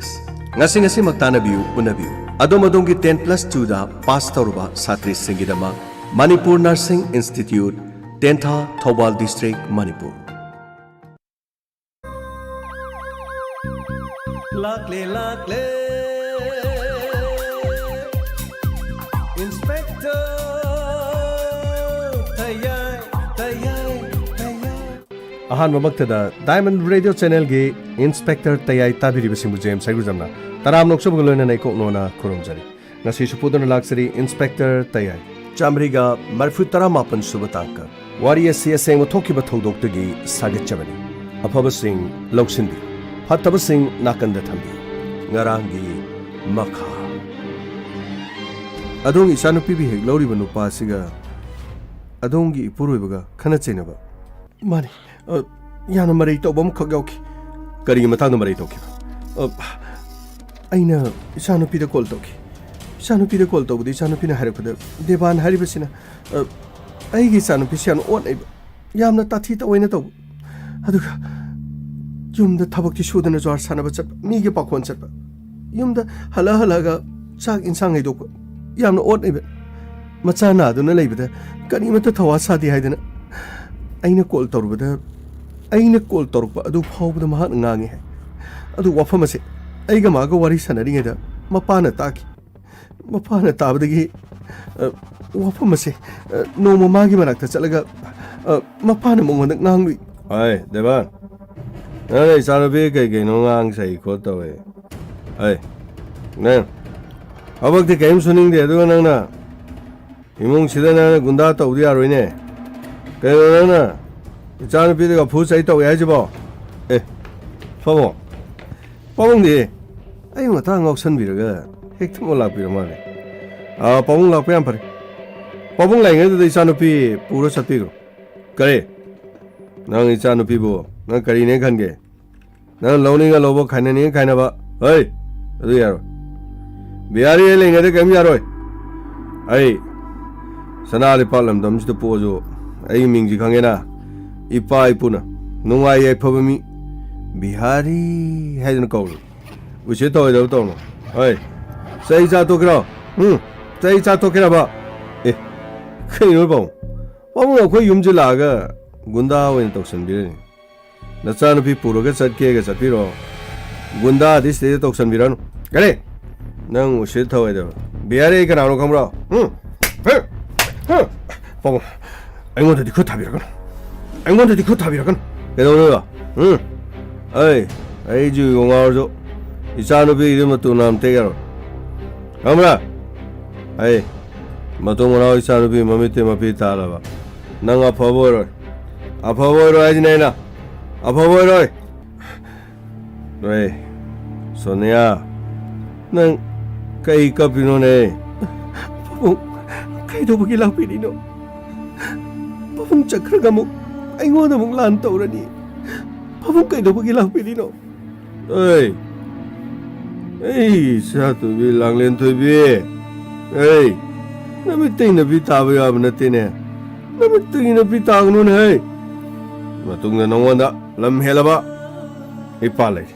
ꯉꯁꯤ ꯉꯁꯤꯃꯛ ꯇꯥꯟꯅꯕꯤꯌꯨ, ꯎꯅꯕꯤꯌꯨ꯫ ꯑꯗꯣꯝ ꯑꯗꯣꯝꯒꯤ ten plus two ꯗ ꯄꯥꯁ ꯇꯧꯔꯕ ꯁꯥꯇ꯭ꯔꯤꯁꯤꯡꯒꯤꯗꯃꯛ Manipur nursing institute, Tentha, Thoubal district, Manipur. ꯂꯥꯛꯂꯦ, ꯂꯥꯛꯂꯦ꯫ ꯏꯟꯁꯄꯦꯛꯇꯔ ꯇꯌꯥꯏ, ꯇꯌꯥꯏ, ꯇꯌꯥꯏ꯫ ꯑꯍꯥꯟꯕꯃꯛꯇꯗ Diamond Radio Channel ꯒꯤ ꯏꯟꯁꯄꯦꯛꯇꯔ ꯇꯌꯥꯏ ꯇꯥꯕꯤꯔꯤꯕꯁꯤꯡꯕꯨ ꯖꯦꯝꯁ ꯍꯩꯒꯨꯖꯝꯅ ꯇꯔꯥꯝꯅ ꯑꯣꯛꯆꯕꯒ ꯂꯣꯏꯅꯅ ꯏꯀꯣꯛꯅꯣꯅ ꯈꯨꯔꯨꯝꯖꯔꯤ꯫ ꯉꯁꯤꯁꯨ ꯄꯨꯗꯨꯅ ꯂꯥꯛꯆꯔꯤ ꯏꯟꯁꯄꯦꯛꯇꯔ ꯇꯌꯥꯏ꯫ ꯆꯥꯃꯔꯤꯒ ꯃꯔꯤꯐꯨ ꯇꯔꯥ ꯃꯥꯄꯟ ꯁꯨꯕ ꯇꯥꯡꯀꯛ꯫ ꯋꯥꯔꯤ ꯑꯁꯤ ꯑꯁꯦꯡꯕ ꯊꯣꯛꯈꯤꯕ ꯊꯧꯗꯣꯛꯇꯒꯤ ꯁꯥꯒꯠꯆꯕꯅꯤ꯫ ꯑꯐꯕꯁꯤꯡ ꯂꯧꯁꯤꯟꯕꯤꯌꯨ, ꯐꯠꯇꯕꯁꯤꯡ ꯅꯥꯀꯟꯗ ꯊꯝꯕꯤꯌꯨ꯫ ꯉꯔꯥꯡꯒꯤ ꯃꯈꯥ꯫ ꯑꯗꯣꯝꯒꯤ ꯏꯆꯥꯅꯨꯄꯤꯕꯨ ꯍꯦꯛ ꯂꯧꯔꯤꯕ ꯅꯨꯄꯥ ꯑꯁꯤꯒ ꯑꯗꯣꯝꯒꯤ ꯏꯄꯨꯔꯣꯏꯕꯒ ꯈꯠꯅ ꯆꯩꯅꯕ꯫ ꯃꯥꯅꯤ꯫ ꯑ, ꯌꯥꯝꯅ ꯃꯔꯩ ꯇꯧꯕ ꯑꯃꯈꯛ ꯌꯥꯎꯈꯤ꯫ ꯀꯔꯤꯒꯤ ꯃꯇꯥꯡꯗ ꯃꯔꯩ ꯇꯧꯈꯤꯕ? ꯑ, ꯑꯩꯅ ꯏꯆꯥꯅꯨꯄꯤꯗ ꯀꯣꯜ ꯇꯧꯈꯤ꯫ ꯏꯆꯥꯅꯨꯄꯤꯗ ꯀꯣꯜ ꯇꯧꯕꯗ ꯏꯆꯥꯅꯨꯄꯤꯅ ꯍꯥꯏꯔꯛꯄꯗ, ꯗꯦꯕꯥꯟ ꯍꯥꯏꯔꯤꯕꯁꯤꯅ, ꯑ, ꯑꯩꯒꯤ ꯏꯆꯥꯅꯨꯄꯤꯁꯤ ꯌꯥꯝꯅ ꯑꯣꯠꯅꯩꯕ, ꯌꯥꯝꯅ ꯇꯥꯊꯤ ꯇꯑꯣꯏꯅ ꯇꯧꯕ, ꯑꯗꯨꯒ ꯌꯨꯝꯗ ꯊꯕꯛꯇꯤ ꯁꯨꯗꯅ ꯖ꯭ꯋꯥꯔ ꯁꯥꯟꯅꯕ ꯆꯠꯄ, ꯃꯤꯒꯤ ꯄꯥꯈꯣꯟ ꯆꯠꯄ, ꯌꯨꯝꯗ ꯍꯜꯂ ꯍꯜꯂꯛꯑꯒ ꯆꯥꯛ ꯏꯟꯁꯥꯡ ꯍꯩꯗꯣꯛꯄ, ꯌꯥꯝꯅ ꯑꯣꯠꯅꯩꯕ꯫ ꯃꯆꯥ ꯅꯥꯗꯨꯅ ꯂꯩꯕꯗ ꯀꯔꯤꯃꯠꯇ ꯊꯋꯥ ꯁꯥꯗꯦ ꯍꯥꯏꯗꯅ ꯑꯩꯅ ꯀꯣꯜ ꯇꯧꯔꯨꯕꯗ, ꯑꯩꯅ ꯀꯣꯜ ꯇꯧꯔꯛꯄ ꯑꯗꯨ ꯐꯥꯎꯕꯗ ꯃꯍꯥꯛꯅ ꯉꯥꯡꯉꯤ ꯍꯥꯏ꯫ ꯑꯗꯨ ꯋꯥꯐꯝ ꯑꯁꯦ ꯑꯩꯒ ꯃꯥꯒ ꯋꯥꯔꯤ ꯁꯥꯟꯅꯔꯤꯉꯩꯗ ꯃꯄꯥꯅ ꯇꯥꯈꯤ꯫ ꯃꯄꯥꯅ ꯇꯥꯕꯗꯒꯤ, ꯑ, ꯋꯥꯐꯝ ꯑꯁꯦ, ꯑ, ꯅꯣꯡꯃ ꯃꯥꯒꯤ ꯃꯅꯥꯛꯇ ꯆꯠꯂꯒ, ꯑ, ꯃꯄꯥꯅ ꯃꯉꯣꯟꯗ ꯉꯥꯡꯂꯨꯏ꯫ ꯑꯩ, ꯗꯦꯕꯥꯟ, ꯅꯪꯅ ꯏꯆꯥꯅꯨꯄꯤ ꯀꯩ ꯀꯩꯅꯣ ꯉꯥꯡ ꯁꯩ ꯈꯣꯠ ꯇꯧꯋꯦ꯫ ꯑꯩ, ꯅꯪ ꯊꯕꯛꯇꯤ ꯀꯔꯤꯝ ꯁꯨꯅꯤꯡꯗꯦ, ꯑꯗꯨꯒ ꯅꯪꯅ ꯏꯃꯨꯡꯁꯤꯗ ꯅꯪꯅ ꯒꯨꯟꯗꯥ ꯇꯧꯕꯗꯤ ꯌꯥꯔꯣꯏꯅꯦ꯫ ꯀꯩꯅꯣ ꯅꯪꯅ ꯏꯆꯥꯅꯨꯄꯤꯗꯒ ꯐꯨ ꯆꯩ ꯇꯧꯏ ꯍꯥꯏꯁꯤꯕꯣ? ꯑꯦ, ꯐꯃꯣ꯫ ꯄꯥꯕꯨꯡꯗꯤ? ꯑꯩ ꯃꯇꯥꯡ ꯉꯥꯎꯁꯟꯕꯤꯔꯒ ꯍꯦꯛꯇ ꯑꯃꯨꯛ ꯂꯥꯛꯄꯤꯔ ꯃꯥꯜꯂꯦ꯫ ꯑꯥ, ꯄꯥꯕꯨꯡ ꯂꯥꯛꯄ ꯌꯥꯝ ꯐꯔꯦ꯫ ꯄꯥꯕꯨꯡ ꯂꯥꯛꯏꯉꯩꯗꯨꯗ ꯏꯆꯥꯅꯨꯄꯤ ꯄꯨꯔ ꯆꯠꯄꯤꯔꯣ꯫ ꯀꯔꯤ? ꯅꯪ ꯏꯆꯥꯅꯨꯄꯤꯕꯨ ꯅꯪ ꯀꯔꯤꯅꯦ ꯈꯟꯒꯦ? ꯅꯪ ꯂꯧꯅꯤꯡꯉ ꯂꯧꯕ, ꯈꯥꯏꯅꯅꯤꯡꯉ ꯈꯥꯏꯅꯕ꯫ ꯍꯩ! ꯑꯗꯨ ꯌꯥꯔꯣꯏ꯫ ꯕꯤꯍꯥꯔꯤ ꯑꯩ ꯂꯩꯉꯩꯗ ꯀꯔꯤꯝ ꯌꯥꯔꯣꯏ꯫ ꯑꯩ ꯁꯅꯥ ꯂꯩꯄꯥꯛ ꯂꯝꯗꯝꯁꯤꯗ ꯄꯣꯛꯑꯁꯨ ꯑꯩꯒꯤ ꯃꯤꯡꯁꯤ ꯈꯪꯉꯦꯅ? ꯏꯄꯥ ꯏꯄꯨꯅ ꯅꯨꯡꯉꯥꯏ ꯌꯥꯏꯐꯕ ꯃꯤ ꯕꯤꯍꯥꯔꯤ ꯍꯥꯏꯗꯅ ꯀꯧꯔꯤ꯫ ꯎꯁꯤꯠ ꯊꯑꯣꯏꯗꯕ ꯇꯧꯅꯨ꯫ ꯍꯣꯏ, ꯆꯩ ꯆꯥ ꯇꯣꯛꯀꯦꯔꯣ? ꯎꯝ, ꯆꯩ ꯆꯥ ꯇꯣꯛꯀꯦꯔꯕ? ꯑꯦ, ꯀꯩꯅꯣ ꯄꯥꯕꯨꯡ? ꯄꯥꯕꯨꯡ ꯑꯩꯈꯣꯏ ꯌꯨꯝꯁꯤꯜꯂꯛꯑꯒ ꯒꯨꯟꯗꯥ ꯑꯣꯏꯅ ꯇꯧꯁꯟꯕꯤꯔꯅꯤ꯫ ꯅꯆꯥꯅꯨꯄꯤ ꯄꯨꯔꯒ ꯆꯠꯀꯦꯒ ꯆꯠꯄꯤꯔꯣ꯫ ꯒꯨꯟꯗꯥꯗꯤ ꯁꯤꯗꯩꯗ ꯇꯧꯁꯟꯕꯤꯔꯅꯨ꯫ ꯀꯔꯤ? ꯅꯪ ꯎꯁꯤꯠ ꯊꯑꯣꯏꯗꯕ꯫ ꯕꯤꯍꯥꯔꯤ ꯑꯩ ꯀꯅꯥꯅꯣ ꯈꯪꯕ꯭ꯔꯣ? ꯎꯝ? ꯍꯦ? ꯍꯦ? ꯄꯥꯕꯨꯡ, ꯑꯩꯉꯣꯟꯗꯗꯤ ꯈꯨꯠ ꯊꯥꯕꯤꯔꯛꯀꯅꯨ꯫ ꯑꯩꯉꯣꯟꯗꯗꯤ ꯈꯨꯠ ꯊꯥꯕꯤꯔꯛꯀꯅꯨ꯫ ꯀꯩꯗꯧꯅꯣꯕ? ꯎꯝ? ꯑꯩ, ꯑꯩ ꯖꯤꯕ ꯉꯥꯎꯔꯁꯨ ꯏꯆꯥꯅꯨꯄꯤꯒꯤꯗꯤ ꯃꯇꯨ ꯅꯥꯝ ꯇꯦꯛ ꯌꯥꯔꯣꯏ꯫ ꯈꯪꯕ꯭ꯔꯥ? ꯑꯩ, ꯃꯇꯨꯡ ꯃꯅꯥꯎ ꯏꯆꯥꯅꯨꯄꯤ ꯃꯃꯤꯠꯇꯩ ꯃꯄꯤ ꯇꯥꯔꯕ꯫ ꯅꯪ ꯑꯐꯕ ꯑꯣꯏꯔꯣꯏ꯫ ꯑꯐꯕ ꯑꯣꯏꯔꯣꯏ ꯍꯥꯏꯁꯤꯅꯦ ꯑꯩꯅ꯫ ꯑꯐꯕ ꯑꯣꯏꯔꯣꯏ꯫ ꯔꯦ, ꯁꯣꯅꯤꯌꯥ, ꯅꯪ ꯀꯩ ꯀꯞꯄꯤꯅꯣꯅꯦ? ꯄꯥꯕꯨꯡ, ꯀꯩꯗꯧꯕꯒꯤ ꯂꯥꯛꯄꯤꯔꯤꯅꯣ? ꯄꯥꯕꯨꯡ ꯆꯠꯈ꯭ꯔꯒ ꯑꯃꯨꯛ ꯑꯩꯉꯣꯟꯗ ꯑꯃꯨꯛ ꯂꯥꯟ ꯇꯧꯔꯅꯤ꯫ ꯄꯥꯕꯨꯡ ꯀꯩꯗꯧꯕꯒꯤ ꯂꯥꯛꯄꯤꯔꯤꯅꯣ? ꯑꯩ, ꯑꯩ, ꯏꯆꯥ ꯊꯣꯏꯕꯤ, ꯂꯥꯡꯂꯦꯟ ꯊꯣꯏꯕꯤ, ꯑꯩ, ꯅꯃꯤꯠꯇꯩ ꯅꯄꯤ ꯇꯥꯕ ꯌꯥꯕ ꯅꯠꯇꯦꯅꯦ꯫ ꯅꯃꯤꯠꯇꯒꯤ ꯅꯄꯤ ꯇꯥꯒꯅꯨꯅꯦ, ꯍꯩ꯫ ꯃꯇꯨꯡꯗ ꯅꯉꯣꯟꯗ ꯂꯝ ꯍꯦꯜꯂꯕ ꯏꯄꯥ ꯂꯩꯔꯤ꯫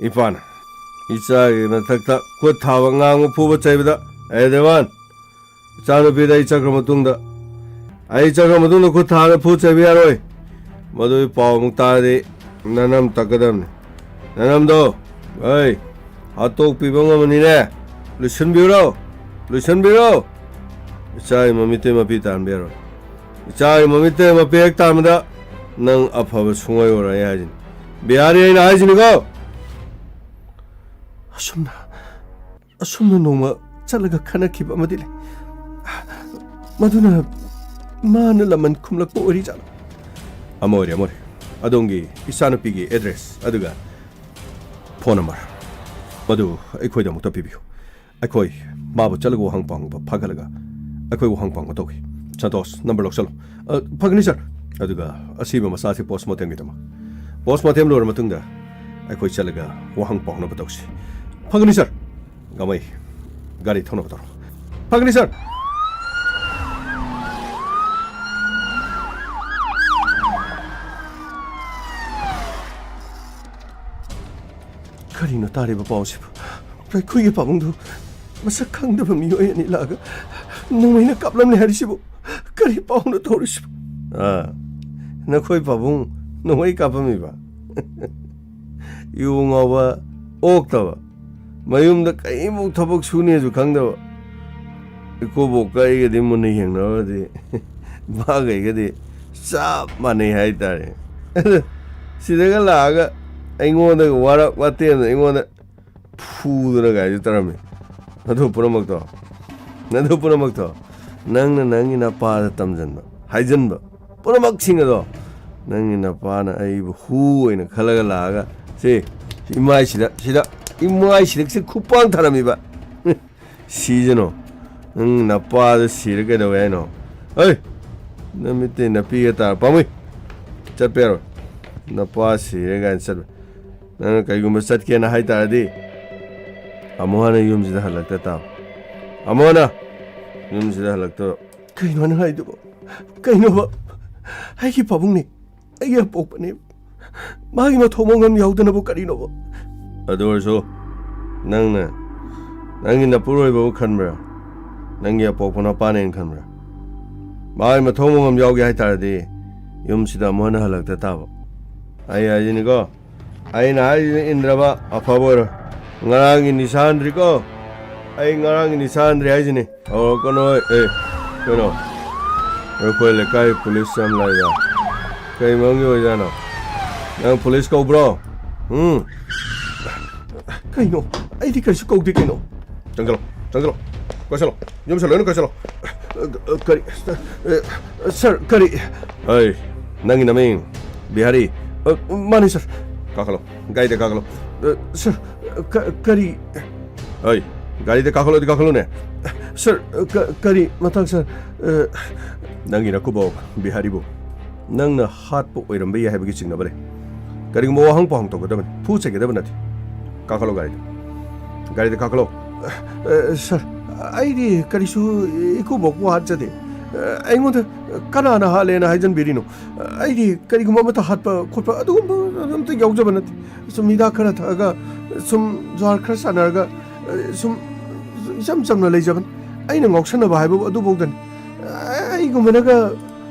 ꯏꯄꯥꯅ ꯏꯆꯥꯒꯤ ꯃꯊꯛꯇ ꯈꯨꯠ ꯊꯥꯕ, ꯉꯥꯡꯕ, ꯐꯨꯕ, ꯆꯩꯕꯗ, ꯑꯦ ꯗꯦꯋꯥꯟ, ꯏꯆꯥꯅꯨꯄꯤꯗ ꯑꯩ ꯆꯠꯈ꯭ꯔ ꯃꯇꯨꯡꯗ, ꯑꯩ ꯆꯠꯈ꯭ꯔ ꯃꯇꯨꯡꯗ ꯈꯨꯠ ꯊꯥꯔꯒ ꯐꯨ ꯆꯩꯕ ꯌꯥꯔꯣꯏ꯫ ꯃꯗꯨꯒꯤ ꯄꯥꯎ ꯑꯃꯨꯛ ꯇꯥꯔꯗꯤ ꯅꯅꯝ ꯇꯛꯀꯗꯕꯅꯤ꯫ ꯅꯅꯝꯗꯣ, ꯑꯩ, ꯍꯥꯠꯇꯣꯛꯄꯤꯕ ꯉꯝꯃꯅꯤꯅꯦ꯫ ꯂꯣꯏꯁꯤꯟꯕꯤꯔꯣ, ꯂꯣꯏꯁꯤꯟꯕꯤꯔꯣ꯫ ꯏꯆꯥꯒꯤ ꯃꯃꯤꯠꯇꯩ ꯃꯄꯤ ꯇꯥꯍꯟꯕ ꯌꯥꯔꯣꯏ꯫ ꯏꯆꯥꯒꯤ ꯃꯃꯤꯠꯇꯩ ꯃꯄꯤ ꯍꯦꯛ ꯇꯥꯍꯟꯕꯗ ꯅꯪ ꯑꯐꯕ ꯁꯨꯡꯑꯣꯏ ꯑꯣꯏꯔꯣꯏ ꯍꯥꯏꯁꯤꯅꯤ꯫ ꯕꯤꯍꯥꯔꯤ, ꯑꯩꯅ ꯍꯥꯏꯁꯤꯅꯤꯀꯣ꯫ ꯑꯁꯨꯝꯅ, ꯑꯁꯨꯝꯅ ꯅꯣꯡꯃ ꯆꯠꯂꯒ ꯈꯟꯅꯈꯤꯕ ꯑꯃꯗꯤ ꯂꯩ꯫ ꯃꯗꯨꯅ ꯃꯥꯅ ꯂꯃꯟ ꯈꯨꯝꯂꯛꯄ ꯑꯣꯏꯔꯤꯖꯥꯠꯂꯥ? ꯑꯃ ꯑꯣꯏꯔꯦ, ꯑꯃ ꯑꯣꯏꯔꯦ꯫ ꯑꯗꯣꯝꯒꯤ ꯏꯆꯥꯅꯨꯄꯤꯒꯤ ꯑꯦꯗ꯭ꯔꯦꯁ ꯑꯗꯨꯒ ꯐꯣꯟ ꯅꯝꯕꯔ ꯃꯗꯨ ꯑꯩꯈꯣꯏꯗ ꯑꯃꯨꯛꯇ ꯄꯤꯕꯤꯌꯨ꯫ ꯑꯩꯈꯣꯏ ꯃꯥꯕꯨ ꯆꯠꯂꯒ ꯋꯥꯍꯪ ꯄꯥꯎꯍꯪꯕ ꯐꯥꯒꯠꯂꯒ ꯑꯩꯈꯣꯏ ꯋꯥꯍꯪ ꯄꯥꯎꯍꯪꯕ ꯇꯧꯈꯤ꯫ ꯁꯟꯇꯣꯁ, ꯅꯝꯕꯔ ꯂꯧꯁꯜꯂꯨ꯫ ꯑ, ꯐꯒꯅꯤ ꯁꯥꯔ꯫ ꯑꯗꯨꯒ ꯑꯁꯤꯕ ꯃꯆꯥꯁꯤ ꯄꯣꯁꯃꯣꯔꯇꯦꯝꯒꯤꯗꯃꯛ꯫ ꯄꯣꯁꯃꯣꯔꯇꯦꯝ ꯂꯣꯏꯔ ꯃꯇꯨꯡꯗ ꯑꯩꯈꯣꯏ ꯆꯠꯂꯒ ꯋꯥꯍꯪ ꯄꯥꯎꯍꯪꯅꯕ ꯇꯧꯁꯤ꯫ ꯐꯒꯅꯤ ꯁꯥꯔ꯫ ꯒꯃꯩ, ꯒꯥꯔꯤ ꯊꯧꯅꯕ ꯇꯧꯔꯣ꯫ ꯐꯒꯅꯤ ꯁꯥꯔ꯫ ꯀꯔꯤꯅꯣ ꯇꯥꯔꯤꯕ ꯄꯥꯎꯁꯤꯕꯨ? ꯑꯩꯈꯣꯏꯒꯤ ꯄꯥꯕꯨꯡꯗꯨ ꯃꯁꯛ ꯈꯪꯗꯕ ꯃꯤꯑꯣꯏ ꯑꯅꯤ ꯂꯥꯛꯑꯒ ꯅꯣꯡꯃꯩꯅ ꯀꯥꯞꯂꯝꯂꯦ ꯍꯥꯏꯔꯤꯁꯤꯕꯨ? ꯀꯔꯤ ꯄꯥꯎꯅꯣ ꯇꯧꯔꯤꯁꯤꯕꯨ? ꯑꯥ, ꯅꯈꯣꯏ ꯄꯥꯕꯨꯡ ꯅꯣꯡꯃꯩ ꯀꯥꯞꯄꯝꯃꯤꯕ? ꯌꯨ ꯉꯥꯎꯕ, ꯑꯣꯛꯇꯕ, ꯃꯌꯨꯝꯗ ꯀꯔꯤꯃꯨꯛ ꯊꯕꯛ ꯁꯨꯅꯦꯁꯨ ꯈꯪꯗꯕ, ꯏꯀꯨꯕꯣꯛꯀ ꯑꯩꯒꯗꯤ ꯃꯨꯟꯅ ꯌꯦꯡꯅꯔꯨꯔꯗꯤ ꯃꯥꯒꯩꯒꯗꯤ ꯆꯞ ꯃꯥꯟꯅꯩ ꯍꯥꯏꯇꯥꯔꯦ꯫ ꯁꯤꯗꯒ ꯂꯥꯛꯑꯒ ꯑꯩꯉꯣꯟꯗꯒ ꯋꯥꯔꯛ ꯋꯥꯇꯦꯝꯗ ꯑꯩꯉꯣꯟꯗ ꯐꯨꯗꯅ ꯒꯥꯔꯤꯗꯨ ꯇꯧꯔꯝꯃꯤ꯫ ꯑꯗꯨ ꯄꯨꯝꯅꯃꯛꯇꯣ, ꯑꯗꯨ ꯄꯨꯝꯅꯃꯛꯇꯣ ꯅꯪꯅ ꯅꯪꯒꯤ ꯅꯄꯥꯗ ꯇꯝꯖꯟꯕ, ꯍꯥꯏꯖꯟꯕ ꯄꯨꯝꯅꯃꯛꯁꯤꯡ ꯑꯗꯣ, ꯅꯪꯒꯤ ꯅꯄꯥꯅ ꯑꯩꯕꯨ ꯍꯨ ꯑꯣꯏꯅ ꯈꯜꯂꯒ ꯂꯥꯛꯑꯒ ꯁꯤ ꯏꯃꯥꯏꯁꯤꯗ, ꯁꯤꯗ ꯏꯃꯥꯏꯁꯤꯗ ꯁꯤ ꯈꯨꯄꯥꯡ ꯊꯥꯔꯝꯃꯤꯕ꯫ ꯁꯤꯖꯅꯣ꯫ ꯅꯪ ꯅꯄꯥꯗꯣ ꯁꯤꯔ ꯀꯩꯗꯧꯋꯦ ꯍꯥꯏꯅꯣ? ꯍꯩ! ꯅꯃꯤꯠꯇꯩ ꯅꯄꯤꯒ ꯇꯥꯔ ꯄꯥꯝꯃꯨꯏ꯫ ꯆꯠꯄ ꯌꯥꯔꯣꯏ꯫ ꯅꯄꯥ ꯁꯤꯔꯦ ꯀꯥꯏꯅ ꯆꯠꯄ꯫ ꯅꯪꯅ ꯀꯩꯒꯨꯝꯕ ꯆꯠꯀꯦꯅ ꯍꯥꯏ ꯇꯥꯔꯗꯤ, ꯑꯃꯨꯛ ꯍꯟꯅ ꯌꯨꯝꯁꯤꯗ ꯍꯜꯂꯛꯇ ꯇꯥꯕ꯫ ꯑꯃꯨꯛ ꯍꯟꯅ ꯌꯨꯝꯁꯤꯗ ꯍꯜꯂꯛꯇꯕ꯫ ꯀꯩꯅꯣ ꯅꯪ ꯍꯥꯏꯗꯨꯕꯣ? ꯀꯩꯅꯣꯕ? ꯑꯩꯒꯤ ꯄꯥꯕꯨꯡꯅꯦ꯫ ꯑꯩꯒꯤ ꯑꯄꯣꯛꯄꯅꯦ꯫ ꯃꯥꯒꯤ ꯃꯊꯧ ꯃꯉꯝ ꯌꯥꯎꯗꯅꯕꯨ ꯀꯔꯤꯅꯣꯕ? ꯑꯗꯨ ꯑꯣꯏꯔꯁꯨ ꯅꯪꯅ ꯅꯪꯒꯤ ꯅꯄꯨꯔꯣꯏꯕꯕꯨ ꯈꯟꯕ꯭ꯔꯥ? ꯅꯪꯒꯤ ꯑꯄꯣꯛꯄ ꯅꯄꯥꯅꯦꯅ ꯈꯟꯕ꯭ꯔꯥ? ꯃꯥꯒꯤ ꯃꯊꯧ ꯃꯉꯝ ꯌꯥꯎꯒꯦ ꯍꯥꯏ ꯇꯥꯔꯗꯤ ꯌꯨꯝꯁꯤꯗ ꯑꯃꯨꯛ ꯍꯟꯅ ꯍꯜꯂꯛꯇ ꯇꯥꯕ꯫ ꯑꯩ ꯍꯥꯏꯁꯤꯅꯤꯀꯣ, ꯑꯩꯅ ꯍꯥꯏꯔꯤꯁꯤꯅ ꯏꯟꯗ꯭ꯔꯕ ꯑꯐꯕ ꯑꯣꯏꯔꯣꯏ꯫ ꯉꯔꯥꯡꯒꯤ ꯅꯤꯁꯥ ꯍꯟꯗ꯭ꯔꯤꯀꯣ꯫ ꯑꯩ ꯉꯔꯥꯡꯒꯤ ꯅꯤꯁꯥ ꯍꯟꯗ꯭ꯔꯤ ꯍꯥꯏꯁꯤꯅꯤ꯫ ꯍꯧꯔꯛꯀꯅꯣ, ꯑꯦ, ꯀꯩꯅꯣ? ꯑꯩꯈꯣꯏ ꯂꯩꯀꯥꯏ ꯄꯨꯂꯤꯁ ꯌꯥꯝ ꯂꯥꯛꯏꯗ꯫ ꯀꯩ ꯃꯔꯝꯒꯤ ꯑꯣꯏꯖꯥꯠꯅꯣ? ꯅꯪ ꯄꯨꯂꯤꯁ ꯀꯧꯕ꯭ꯔꯣ? ꯎꯝ? ꯀꯩꯅꯣ? ꯑꯩꯗꯤ ꯀꯔꯤꯁꯨ ꯀꯧꯗꯦ ꯀꯩꯅꯣ꯫ ꯆꯪꯁꯤꯜꯂꯣ, ꯆꯪꯁꯤꯜꯂꯣ꯫ ꯀꯣꯏꯁꯜꯂꯣ꯫ ꯌꯨꯝꯁꯦ ꯂꯣꯏꯅ ꯀꯣꯏꯁꯜꯂꯣ꯫ ꯀꯔꯤ? ꯁꯥꯔ, ꯀꯔꯤ? ꯑꯩ, ꯅꯪꯒꯤ ꯅꯃꯤꯡ ꯕꯤꯍꯥꯔꯤ? ꯃꯥꯅꯤ, ꯁꯥꯔ꯫ ꯀꯥꯈꯠꯂꯣ꯫ ꯒꯥꯔꯤꯗ ꯀꯥꯈꯠꯂꯣ꯫ ꯁꯥꯔ, ꯀ-, ꯀꯔꯤ? ꯑꯩ, ꯒꯥꯔꯤꯗ ꯀꯥꯈꯠꯂꯣꯗꯤ ꯀꯥꯈꯠꯂꯨꯅꯦ꯫ ꯁꯥꯔ, ꯀ-, ꯀꯔꯤ ꯃꯇꯥꯡ, ꯁꯥꯔ? ꯅꯪꯒꯤ ꯅꯀꯨꯕꯣꯛ ꯕꯤꯍꯥꯔꯤꯕꯨ ꯅꯪꯅ ꯍꯥꯠꯄ ꯑꯣꯏꯔꯝꯕ ꯌꯥꯏ ꯍꯥꯏꯕꯒꯤ ꯆꯤꯡꯅꯕ ꯂꯩ꯫ ꯀꯔꯤꯒꯨꯝꯕ ꯋꯥꯍꯪ ꯄꯥꯎꯍꯪ ꯇꯧꯒꯗꯕꯅꯤ, ꯐꯨ ꯆꯩꯒꯗꯕ ꯅꯠꯇꯦ꯫ ꯀꯥꯈꯠꯂꯣ ꯒꯥꯔꯤꯗ꯫ ꯒꯥꯔꯤꯗ ꯀꯥꯈꯠꯂꯣ꯫ ꯁꯥꯔ, ꯑꯩꯗꯤ ꯀꯔꯤꯁꯨ ꯏꯀꯨꯕꯣꯛꯄꯨ ꯍꯥꯠꯆꯗꯦ꯫ ꯑ, ꯑꯩꯉꯣꯟꯗ ꯀꯅꯥꯅ ꯍꯥꯠꯂꯦꯅ ꯍꯥꯏꯖꯟꯕꯤꯔꯤꯅꯣ? ꯑ, ꯑꯩꯗꯤ ꯀꯔꯤꯒꯨꯝꯕ ꯑꯃꯠꯇ ꯍꯥꯠꯄ ꯈꯣꯠꯄ ꯑꯗꯨꯒꯨꯝꯕ ꯑꯝꯇ ꯌꯥꯎꯖꯕ ꯅꯠꯇꯦ꯫ ꯁꯨꯝ ꯍꯤꯗꯥꯛ ꯈꯔ ꯊꯛꯑꯒ, ꯁꯨꯝ ꯖꯨꯋꯥꯔ ꯈꯔ ꯁꯥꯟꯅꯔꯒ, ꯑ, ꯁꯨꯝ ꯏꯆꯝ ꯆꯝꯅ ꯂꯩꯖꯕꯅꯤ꯫ ꯑꯩꯅ ꯉꯥꯎꯁꯟꯅꯕ ꯍꯥꯏꯕꯕꯨ ꯑꯗꯨꯐꯧꯗꯅꯤ꯫ ꯑ, ꯑꯩꯒꯨꯝꯕꯅꯒ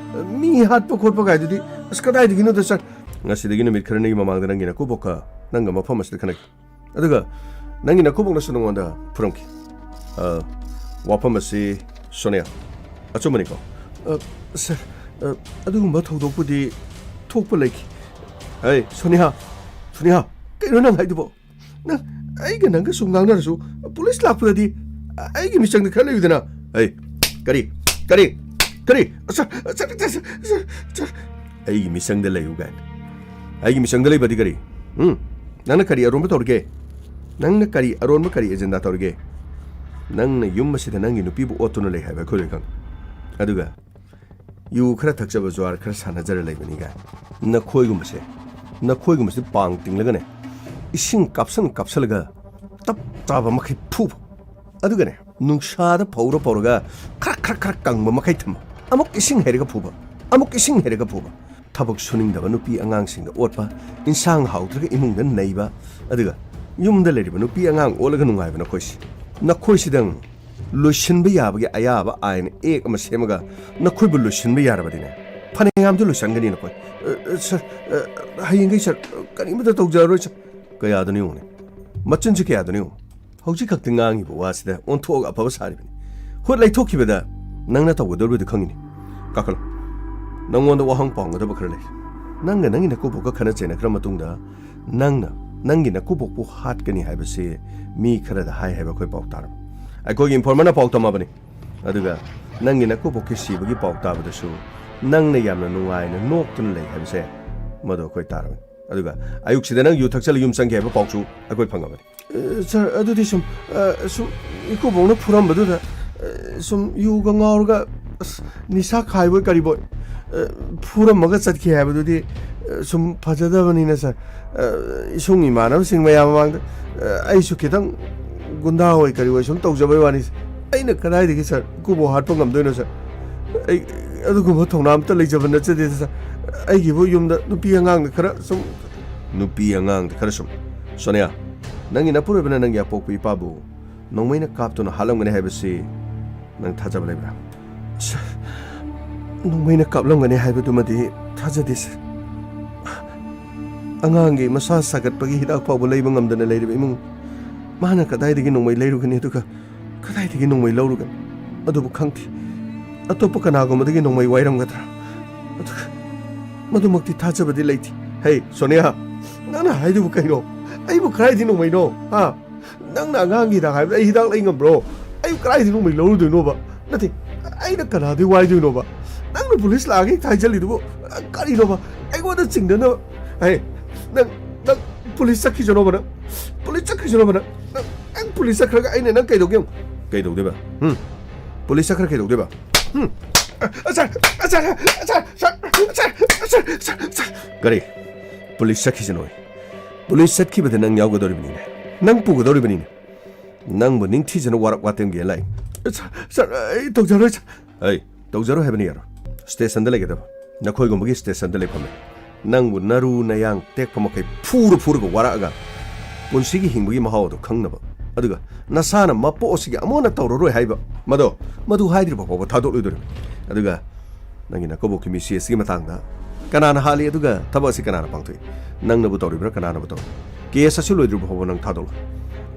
ꯃꯤ ꯍꯥꯠꯄ ꯈꯣꯠꯄ ꯀꯥꯏꯗꯨꯗꯤ, ꯑꯁ, ꯀꯗꯥꯏꯗꯒꯤꯅꯣꯗ, ꯁꯥꯔ? ꯉꯁꯤꯗꯒꯤ ꯅꯨꯃꯤꯠ ꯈꯔꯅꯤꯒꯤ ꯃꯃꯥꯡꯗ ꯅꯪꯒꯤ ꯅꯀꯨꯕꯣꯛꯀ ꯅꯪꯒ ꯃꯐꯝ ꯑꯁꯤꯗ ꯈꯟꯅꯈꯤ꯫ ꯑꯗꯨꯒ ꯅꯪꯒꯤ ꯅꯀꯨꯕꯣꯛꯅꯁꯨ ꯅꯉꯣꯟꯗ ꯐꯨꯔꯝꯈꯤ꯫ ꯑ, ꯋꯥꯐꯝ ꯑꯁꯤ, ꯁꯣꯅꯤꯌꯥ, ꯑꯆꯨꯝꯕꯅꯤꯀꯣ? ꯑ, ꯁꯥꯔ, ꯑ, ꯑꯗꯨꯒꯨꯝꯕ ꯊꯧꯗꯣꯛꯄꯨꯗꯤ ꯊꯣꯛꯄ ꯂꯩꯈꯤ꯫ ꯍꯩ, ꯁꯣꯅꯤꯌꯥ, ꯁꯣꯅꯤꯌꯥ, ꯀꯩꯅꯣ ꯅꯪ ꯍꯥꯏꯗꯨꯕꯣ? ꯅꯪ ꯑꯩꯒ ꯅꯪꯒ ꯁꯨꯝ ꯉꯥꯡꯅꯔꯁꯨ, ꯄꯨꯂꯤꯁ ꯂꯥꯛꯄꯗꯗꯤ ꯑꯩꯒꯤ ꯃꯤꯆꯪꯗ ꯈꯔ ꯂꯩꯌꯨꯗꯅ꯫ ꯍꯩ, ꯀꯔꯤ? ꯀꯔꯤ? ꯀꯔꯤ? ꯑ, ꯁꯥꯔ, ꯁꯥꯔ, ꯁꯥꯔ, ꯁꯥꯔ, ꯁꯥꯔ, ꯑꯩꯒꯤ ꯃꯤꯆꯪꯗ ꯂꯩꯌꯨ ꯀꯥꯏꯅ꯫ ꯑꯩꯒꯤ ꯃꯤꯆꯪꯗ ꯂꯩꯕꯗꯤ ꯀꯔꯤ? ꯎꯝ? ꯅꯪꯅ ꯀꯔꯤ ꯑꯔꯣꯟꯕ ꯇꯧꯔꯤꯒꯦ? ꯅꯪꯅ ꯀꯔꯤ ꯑꯔꯣꯟꯕ, ꯀꯔꯤ ꯑꯦꯖꯦꯟꯗꯥ ꯇꯧꯔꯤꯒꯦ? ꯅꯪꯅ ꯌꯨꯝ ꯑꯁꯤꯗ ꯅꯪꯒꯤ ꯅꯨꯄꯤꯕꯨ ꯑꯣꯠꯇꯨꯅ ꯂꯩ ꯍꯥꯏꯕ ꯑꯩꯈꯣꯏ ꯂꯣꯏ ꯈꯪꯉꯤ꯫ ꯑꯗꯨꯒ ꯌꯨ ꯈꯔ ꯊꯛꯆꯕ, ꯖꯨꯋꯥꯔ ꯈꯔ ꯁꯥꯟꯅꯖꯔ ꯂꯩꯕꯅꯤ ꯀꯥꯏ꯫ ꯅꯈꯣꯏꯒꯨꯝꯕꯁꯦ, ꯅꯈꯣꯏꯒꯨꯝꯕꯁꯦ ꯄꯥꯡ ꯇꯤꯡꯂꯒꯅꯦ, ꯏꯁꯤꯡ ꯀꯥꯞꯁꯟ ꯀꯥꯞꯁꯜꯂꯒ ꯇꯞ ꯇꯥꯕ ꯃꯈꯩ ꯐꯨꯕ꯫ ꯑꯗꯨꯒꯅꯦ, ꯅꯨꯡꯁꯥꯗ ꯐꯧꯔ ꯐꯧꯔꯒ ꯈꯔ ꯈꯔ ꯈꯔ ꯀꯪꯕ ꯃꯈꯩ ꯊꯝꯕ꯫ ꯑꯃꯨꯛ ꯏꯁꯤꯡ ꯍꯩꯔꯒ ꯐꯨꯕ, ꯑꯃꯨꯛ ꯏꯁꯤꯡ ꯍꯩꯔꯒ ꯐꯨꯕ꯫ ꯊꯕꯛ ꯁꯨꯅꯤꯡꯗꯕ ꯅꯨꯄꯤ ꯑꯉꯥꯡꯁꯤꯡꯗ ꯑꯣꯠꯄ, ꯏꯟꯁꯥꯡ ꯍꯥꯎꯇ꯭ꯔꯒ ꯏꯃꯨꯡꯗ ꯅꯩꯕ, ꯑꯗꯨꯒ ꯌꯨꯝꯗ ꯂꯩꯔꯤꯕ ꯅꯨꯄꯤ ꯑꯉꯥꯡ ꯑꯣꯠꯂꯒ ꯅꯨꯡꯉꯥꯏꯕ ꯅꯈꯣꯏꯁꯤ꯫ ꯅꯈꯣꯏꯁꯤꯗꯪ ꯂꯣꯏꯁꯤꯟꯕ ꯌꯥꯕꯒꯤ ꯑꯌꯥꯕ ꯑꯥꯏꯟ ꯑꯦꯛ ꯑꯃ ꯁꯦꯝꯃꯒ ꯅꯈꯣꯏꯕꯨ ꯂꯣꯏꯁꯤꯟꯕ ꯌꯥꯔꯕꯗꯤꯅꯦ, ꯐꯅꯌꯥꯝꯗꯤ ꯂꯣꯏꯁꯤꯟꯒꯅꯤ ꯅꯈꯣꯏ꯫ ꯑ, ꯑ, ꯁꯥꯔ, ꯑ, ꯍꯌꯦꯡꯈꯩ, ꯁꯥꯔ, ꯀꯔꯤꯃꯠꯇ ꯇꯧꯖꯔꯔꯣꯏ, ꯁꯥꯔ꯫ ꯀꯌꯥꯗꯅꯣ ꯌꯦꯡꯉꯨꯅꯦ, ꯃꯆꯤꯟꯁꯤ ꯀꯌꯥꯗꯅꯣ ꯌꯦꯡꯉꯨ꯫ ꯍꯧꯖꯤꯛ ꯈꯛꯇ ꯉꯥꯡꯉꯤꯕ ꯋꯥꯁꯤꯗ ꯑꯣꯟꯊꯣꯛꯑꯒ ꯑꯐꯕ ꯁꯥꯔꯤꯕꯅꯤ꯫ ꯍꯨꯠ ꯂꯩꯊꯣꯛꯈꯤꯕꯗ ꯅꯪꯅ ꯇꯧꯒꯗꯧꯔꯤꯕꯗꯨ ꯈꯪꯉꯤꯅꯤ꯫ ꯀꯥꯈꯠꯂꯣ꯫ ꯅꯪꯉꯣꯟꯗ ꯋꯥꯍꯪ ꯄꯥꯎꯒꯗꯕ ꯈꯔ ꯂꯩ꯫ ꯅꯪꯒ ꯅꯪꯒꯤ ꯅꯀꯨꯕꯣꯛꯀ ꯈꯠꯅ ꯆꯩꯅꯈ꯭ꯔ ꯃꯇꯨꯡꯗ ꯅꯪꯅ ꯅꯪꯒꯤ ꯅꯀꯨꯕꯣꯛꯄꯨ ꯍꯥꯠꯀꯅꯤ ꯍꯥꯏꯕꯁꯤ ꯃꯤ ꯈꯔꯗ ꯍꯥꯏ ꯍꯥꯏꯕ ꯑꯩꯈꯣꯏ ꯄꯥꯎ ꯇꯥꯔꯕ꯫ ꯑꯩꯈꯣꯏꯒꯤ ꯏꯟꯐꯣꯔꯃꯔꯅ ꯄꯥꯎ ꯇꯝꯃꯕꯅꯤ꯫ ꯑꯗꯨꯒ ꯅꯪꯒꯤ ꯅꯀꯨꯕꯣꯛꯀꯤ ꯁꯤꯕꯒꯤ ꯄꯥꯎ ꯇꯥꯕꯗꯁꯨ ꯅꯪꯅ ꯌꯥꯝꯅ ꯅꯨꯡꯉꯥꯏꯅ ꯅꯣꯛꯇꯨꯅ ꯂꯩ ꯍꯥꯏꯕꯁꯦ ꯃꯗꯨ ꯑꯩꯈꯣꯏ ꯇꯥꯔꯕꯅꯤ꯫ ꯑꯗꯨꯒ ꯑꯌꯨꯛꯁꯤꯗ ꯅꯪ ꯌꯨ ꯊꯛꯆꯜꯂ ꯌꯨꯝ ꯆꯪꯒꯦ ꯍꯥꯏꯕ ꯄꯥꯎꯁꯨ ꯑꯩꯈꯣꯏ ꯐꯪꯉꯕꯅꯤ꯫ ꯑ, ꯁꯥꯔ, ꯑꯗꯨꯗꯤ ꯁꯨꯝ, ꯑ, ꯁꯨꯝ ꯏꯀꯨꯕꯣꯛꯅ ꯐꯨꯔꯝꯕꯗꯨꯗ, ꯑ, ꯁꯨꯝ ꯌꯨꯒ ꯉꯥꯎꯔꯒ, ꯑꯁ, ꯅꯤꯁꯥ ꯈꯥꯏꯕꯣꯏ ꯀꯔꯤꯕꯣꯏ, ꯑ, ꯐꯨꯔꯝꯃꯒ ꯆꯠꯈꯤ ꯍꯥꯏꯕꯗꯨꯗꯤ, ꯑ, ꯁꯨꯝ ꯐꯖꯗꯕꯅꯤꯅ, ꯁꯥꯔ꯫ ꯑ, ꯏꯁꯨꯡ ꯏꯃꯥꯟꯅꯕꯁꯤꯡ ꯃꯌꯥꯝ ꯃꯃꯥꯡꯗ, ꯑ, ꯑꯩꯁꯨ ꯈꯤꯇꯪ ꯒꯨꯟꯗꯥ ꯑꯣꯏ ꯀꯔꯤ ꯑꯣꯏ ꯁꯨꯝ ꯇꯧꯖꯕꯩ ꯋꯥꯅꯤ꯫ ꯑꯩꯅ ꯀꯗꯥꯏꯗꯒꯤ, ꯁꯥꯔ, ꯏꯀꯨꯕꯣꯛ ꯍꯥꯠꯄ ꯉꯝꯗꯣꯏꯅꯣ, ꯁꯥꯔ? ꯑꯩ ꯑꯗꯨꯒꯨꯝꯕ ꯊꯧꯅꯥ ꯑꯝꯇ ꯂꯩꯖꯕ ꯅꯠꯆꯗꯦꯗ, ꯁꯥꯔ꯫ ꯑꯩꯒꯤꯕꯨ ꯌꯨꯝꯗ ꯅꯨꯄꯤ ꯑꯉꯥꯡꯗ ꯈꯔ ꯁꯨꯝ꯫ ꯅꯨꯄꯤ ꯑꯉꯥꯡꯗ ꯈꯔ ꯁꯨꯝ? ꯁꯣꯅꯤꯌꯥ, ꯅꯪꯒꯤ ꯅꯄꯨꯔꯣꯏꯕꯅ ꯅꯪꯒꯤ ꯑꯄꯣꯛꯄ ꯏꯄꯥꯕꯨ ꯅꯣꯡꯃꯩꯅ ꯀꯥꯞꯇꯨꯅ ꯍꯥꯠꯂꯝꯒꯅꯤ ꯍꯥꯏꯕꯁꯤ ꯅꯪ ꯊꯥꯖꯕ ꯂꯩꯕ꯭ꯔꯥ? ꯁꯥꯔ, ꯅꯣꯡꯃꯩꯅ ꯀꯥꯞꯂꯝꯒꯅꯤ ꯍꯥꯏꯕꯗꯨꯃꯗꯤ ꯊꯥꯖꯗꯦ, ꯁꯥꯔ꯫ ꯑꯉꯥꯡꯒꯤ ꯃꯁꯥ ꯁꯥꯒꯠꯄꯒꯤ ꯍꯤꯗꯥꯛ ꯐꯥꯎꯕ ꯂꯩꯕ ꯉꯝꯗꯅ ꯂꯩꯔꯤꯕ ꯏꯃꯨꯡ, ꯃꯥꯅ ꯀꯗꯥꯏꯗꯒꯤ ꯅꯣꯡꯃꯩ ꯂꯩꯔꯨꯒꯅꯤ? ꯑꯗꯨꯒ ꯀꯗꯥꯏꯗꯒꯤ ꯅꯣꯡꯃꯩ ꯂꯧꯔꯨꯒꯅꯤ? ꯑꯗꯨꯕꯨ ꯈꯪꯗꯦ, ꯑꯇꯣꯞꯄ ꯀꯅꯥꯒꯨꯝꯕꯗꯒꯤ ꯅꯣꯡꯃꯩ ꯋꯥꯏꯔꯝꯒꯗ꯭ꯔꯥ? ꯑꯗꯨꯒ ꯃꯗꯨꯃꯛꯇꯤ ꯊꯥꯖꯕꯗꯤ ꯂꯩꯇꯦ꯫ ꯍꯦ, ꯁꯣꯅꯤꯌꯥ, ꯅꯪꯅ ꯍꯥꯏꯗꯨꯕꯨ ꯀꯩꯅꯣ? ꯑꯩꯕꯨ ꯀꯗꯥꯏꯗꯒꯤ ꯅꯣꯡꯃꯩꯅꯣ? ꯍꯥ? ꯅꯪꯅ ꯑꯉꯥꯡꯒꯤ ꯍꯤꯗꯥꯛ ꯍꯥꯏꯕꯗ ꯑꯩ ꯍꯤꯗꯥꯛ ꯂꯩ ꯉꯝꯕ꯭ꯔꯣ? ꯑꯩ ꯀꯗꯥꯏꯗꯒꯤ ꯅꯣꯡꯃꯩ ꯂꯧꯔꯨꯗꯣꯏꯅꯣꯕ? ꯅꯠꯇꯦ, ꯑꯩꯅ ꯀꯅꯥꯗꯒꯤ ꯋꯥꯏꯗꯣꯏꯅꯣꯕ? ꯅꯪꯅ ꯄꯨꯂꯤꯁ ꯂꯥꯛꯑꯒ ꯍꯦꯛꯇ ꯍꯥꯏꯖꯜꯂꯤꯗꯨꯕꯨ, ꯑ, ꯀꯔꯤꯅꯣꯕ? ꯑꯩꯉꯣꯟꯗ ꯆꯤꯡꯅꯅꯕ? ꯍꯦ, ꯅꯪ, ꯅꯪ ꯄꯨꯂꯤꯁ ꯆꯠꯈꯤꯁꯅꯣꯕ ꯅꯪ? ꯄꯨꯂꯤꯁ ꯆꯠꯈꯤꯁꯅꯣꯕ ꯅꯪ? ꯅꯪ, ꯅꯪ ꯄꯨꯂꯤꯁ ꯆꯠꯈ꯭ꯔꯒ ꯑꯩꯅ ꯅꯪ ꯀꯩꯗꯧꯒꯦ ꯌꯦꯡꯉꯨ꯫ ꯀꯩꯗꯧꯗꯣꯏꯕ? ꯍꯨꯝ? ꯄꯨꯂꯤꯁ ꯆꯠꯈ꯭ꯔ ꯀꯩꯗꯧꯗꯣꯏꯕ? ꯍꯨꯝ? ꯑ, ꯁꯥꯔ, ꯑ, ꯁꯥꯔ, ꯑ, ꯁꯥꯔ, ꯁꯥꯔ, ꯁꯥꯔ, ꯁꯥꯔ, ꯁꯥꯔ, ꯁꯥꯔ, ꯁꯥꯔ꯫ ꯀꯔꯤ? ꯄꯨꯂꯤꯁ ꯆꯠꯈꯤꯁꯅꯣꯌꯦ? ꯄꯨꯂꯤꯁ ꯆꯠꯈꯤꯕꯗ ꯅꯪ ꯌꯥꯎꯒꯗꯧꯔꯤꯕꯅꯤꯅꯦ꯫ ꯅꯪ ꯄꯨꯒꯗꯧꯔꯤꯕꯅꯤꯅꯦ꯫ ꯅꯪꯕꯨ ꯅꯤꯡꯊꯤꯖꯅ ꯋꯥꯔꯛ ꯋꯥꯇꯦꯝꯒꯦ ꯂꯥꯛꯏ꯫ ꯁꯥꯔ, ꯁꯥꯔ, ꯑꯩ ꯇꯧꯖꯔꯣꯏ, ꯁꯥꯔ꯫ ꯑꯩ ꯇꯧꯖꯔꯣꯏ ꯍꯥꯏꯕꯅꯤ ꯌꯥꯔꯣꯏ꯫ ꯁ꯭ꯇꯦꯁꯟꯗ ꯂꯩꯒꯗꯕ꯫ ꯅꯈꯣꯏꯒꯨꯝꯕꯒꯤ ꯁ꯭ꯇꯦꯁꯟꯗ ꯂꯩꯐꯝꯅꯤ꯫ ꯅꯪꯕꯨ ꯅꯔꯨ ꯅꯌꯥꯡ ꯇꯦꯛꯄ ꯃꯈꯩ ꯐꯨꯔ ꯐꯨꯔꯒ ꯋꯥꯔꯛꯑꯒ ꯄꯨꯟꯁꯤꯒꯤ ꯍꯤꯡꯕꯒꯤ ꯃꯍꯥꯎ ꯑꯗꯨ ꯈꯪꯅꯕ꯫ ꯑꯗꯨꯒ ꯅꯁꯥꯅ ꯃꯄꯣꯛ ꯑꯁꯤꯒꯤ ꯑꯃꯨꯛ ꯍꯟꯅ ꯇꯧꯔꯔꯣꯏ ꯍꯥꯏꯕ ꯃꯗꯣ, ꯃꯗꯨ ꯍꯥꯏꯗ꯭ꯔꯤꯕ ꯐꯥꯎꯕ ꯊꯥꯗꯣꯛꯂꯣꯏꯗꯣꯔꯤꯕꯅꯤ꯫ ꯑꯗꯨꯒ ꯅꯪꯒꯤ ꯅꯀꯨꯕꯣꯛꯀꯤ ꯃꯤꯁꯤ ꯑꯁꯤꯒꯤ ꯃꯇꯥꯡꯗ ꯀꯅꯥꯅ ꯍꯥꯠꯂꯤ, ꯑꯗꯨꯒ ꯊꯕꯛ ꯑꯁꯤ ꯀꯅꯥꯅ ꯄꯥꯡꯊꯣꯛꯏ? ꯅꯪꯅꯕꯨ ꯇꯧꯔꯤꯕ꯭ꯔꯥ, ꯀꯅꯥꯅꯕꯨ ꯇꯧꯔꯤ? ꯀꯦꯁ ꯑꯁꯤ ꯂꯣꯏꯗ꯭ꯔꯤꯕ ꯐꯥꯎꯕ ꯅꯪ ꯊꯥꯗꯣꯛꯂꯣꯏ꯫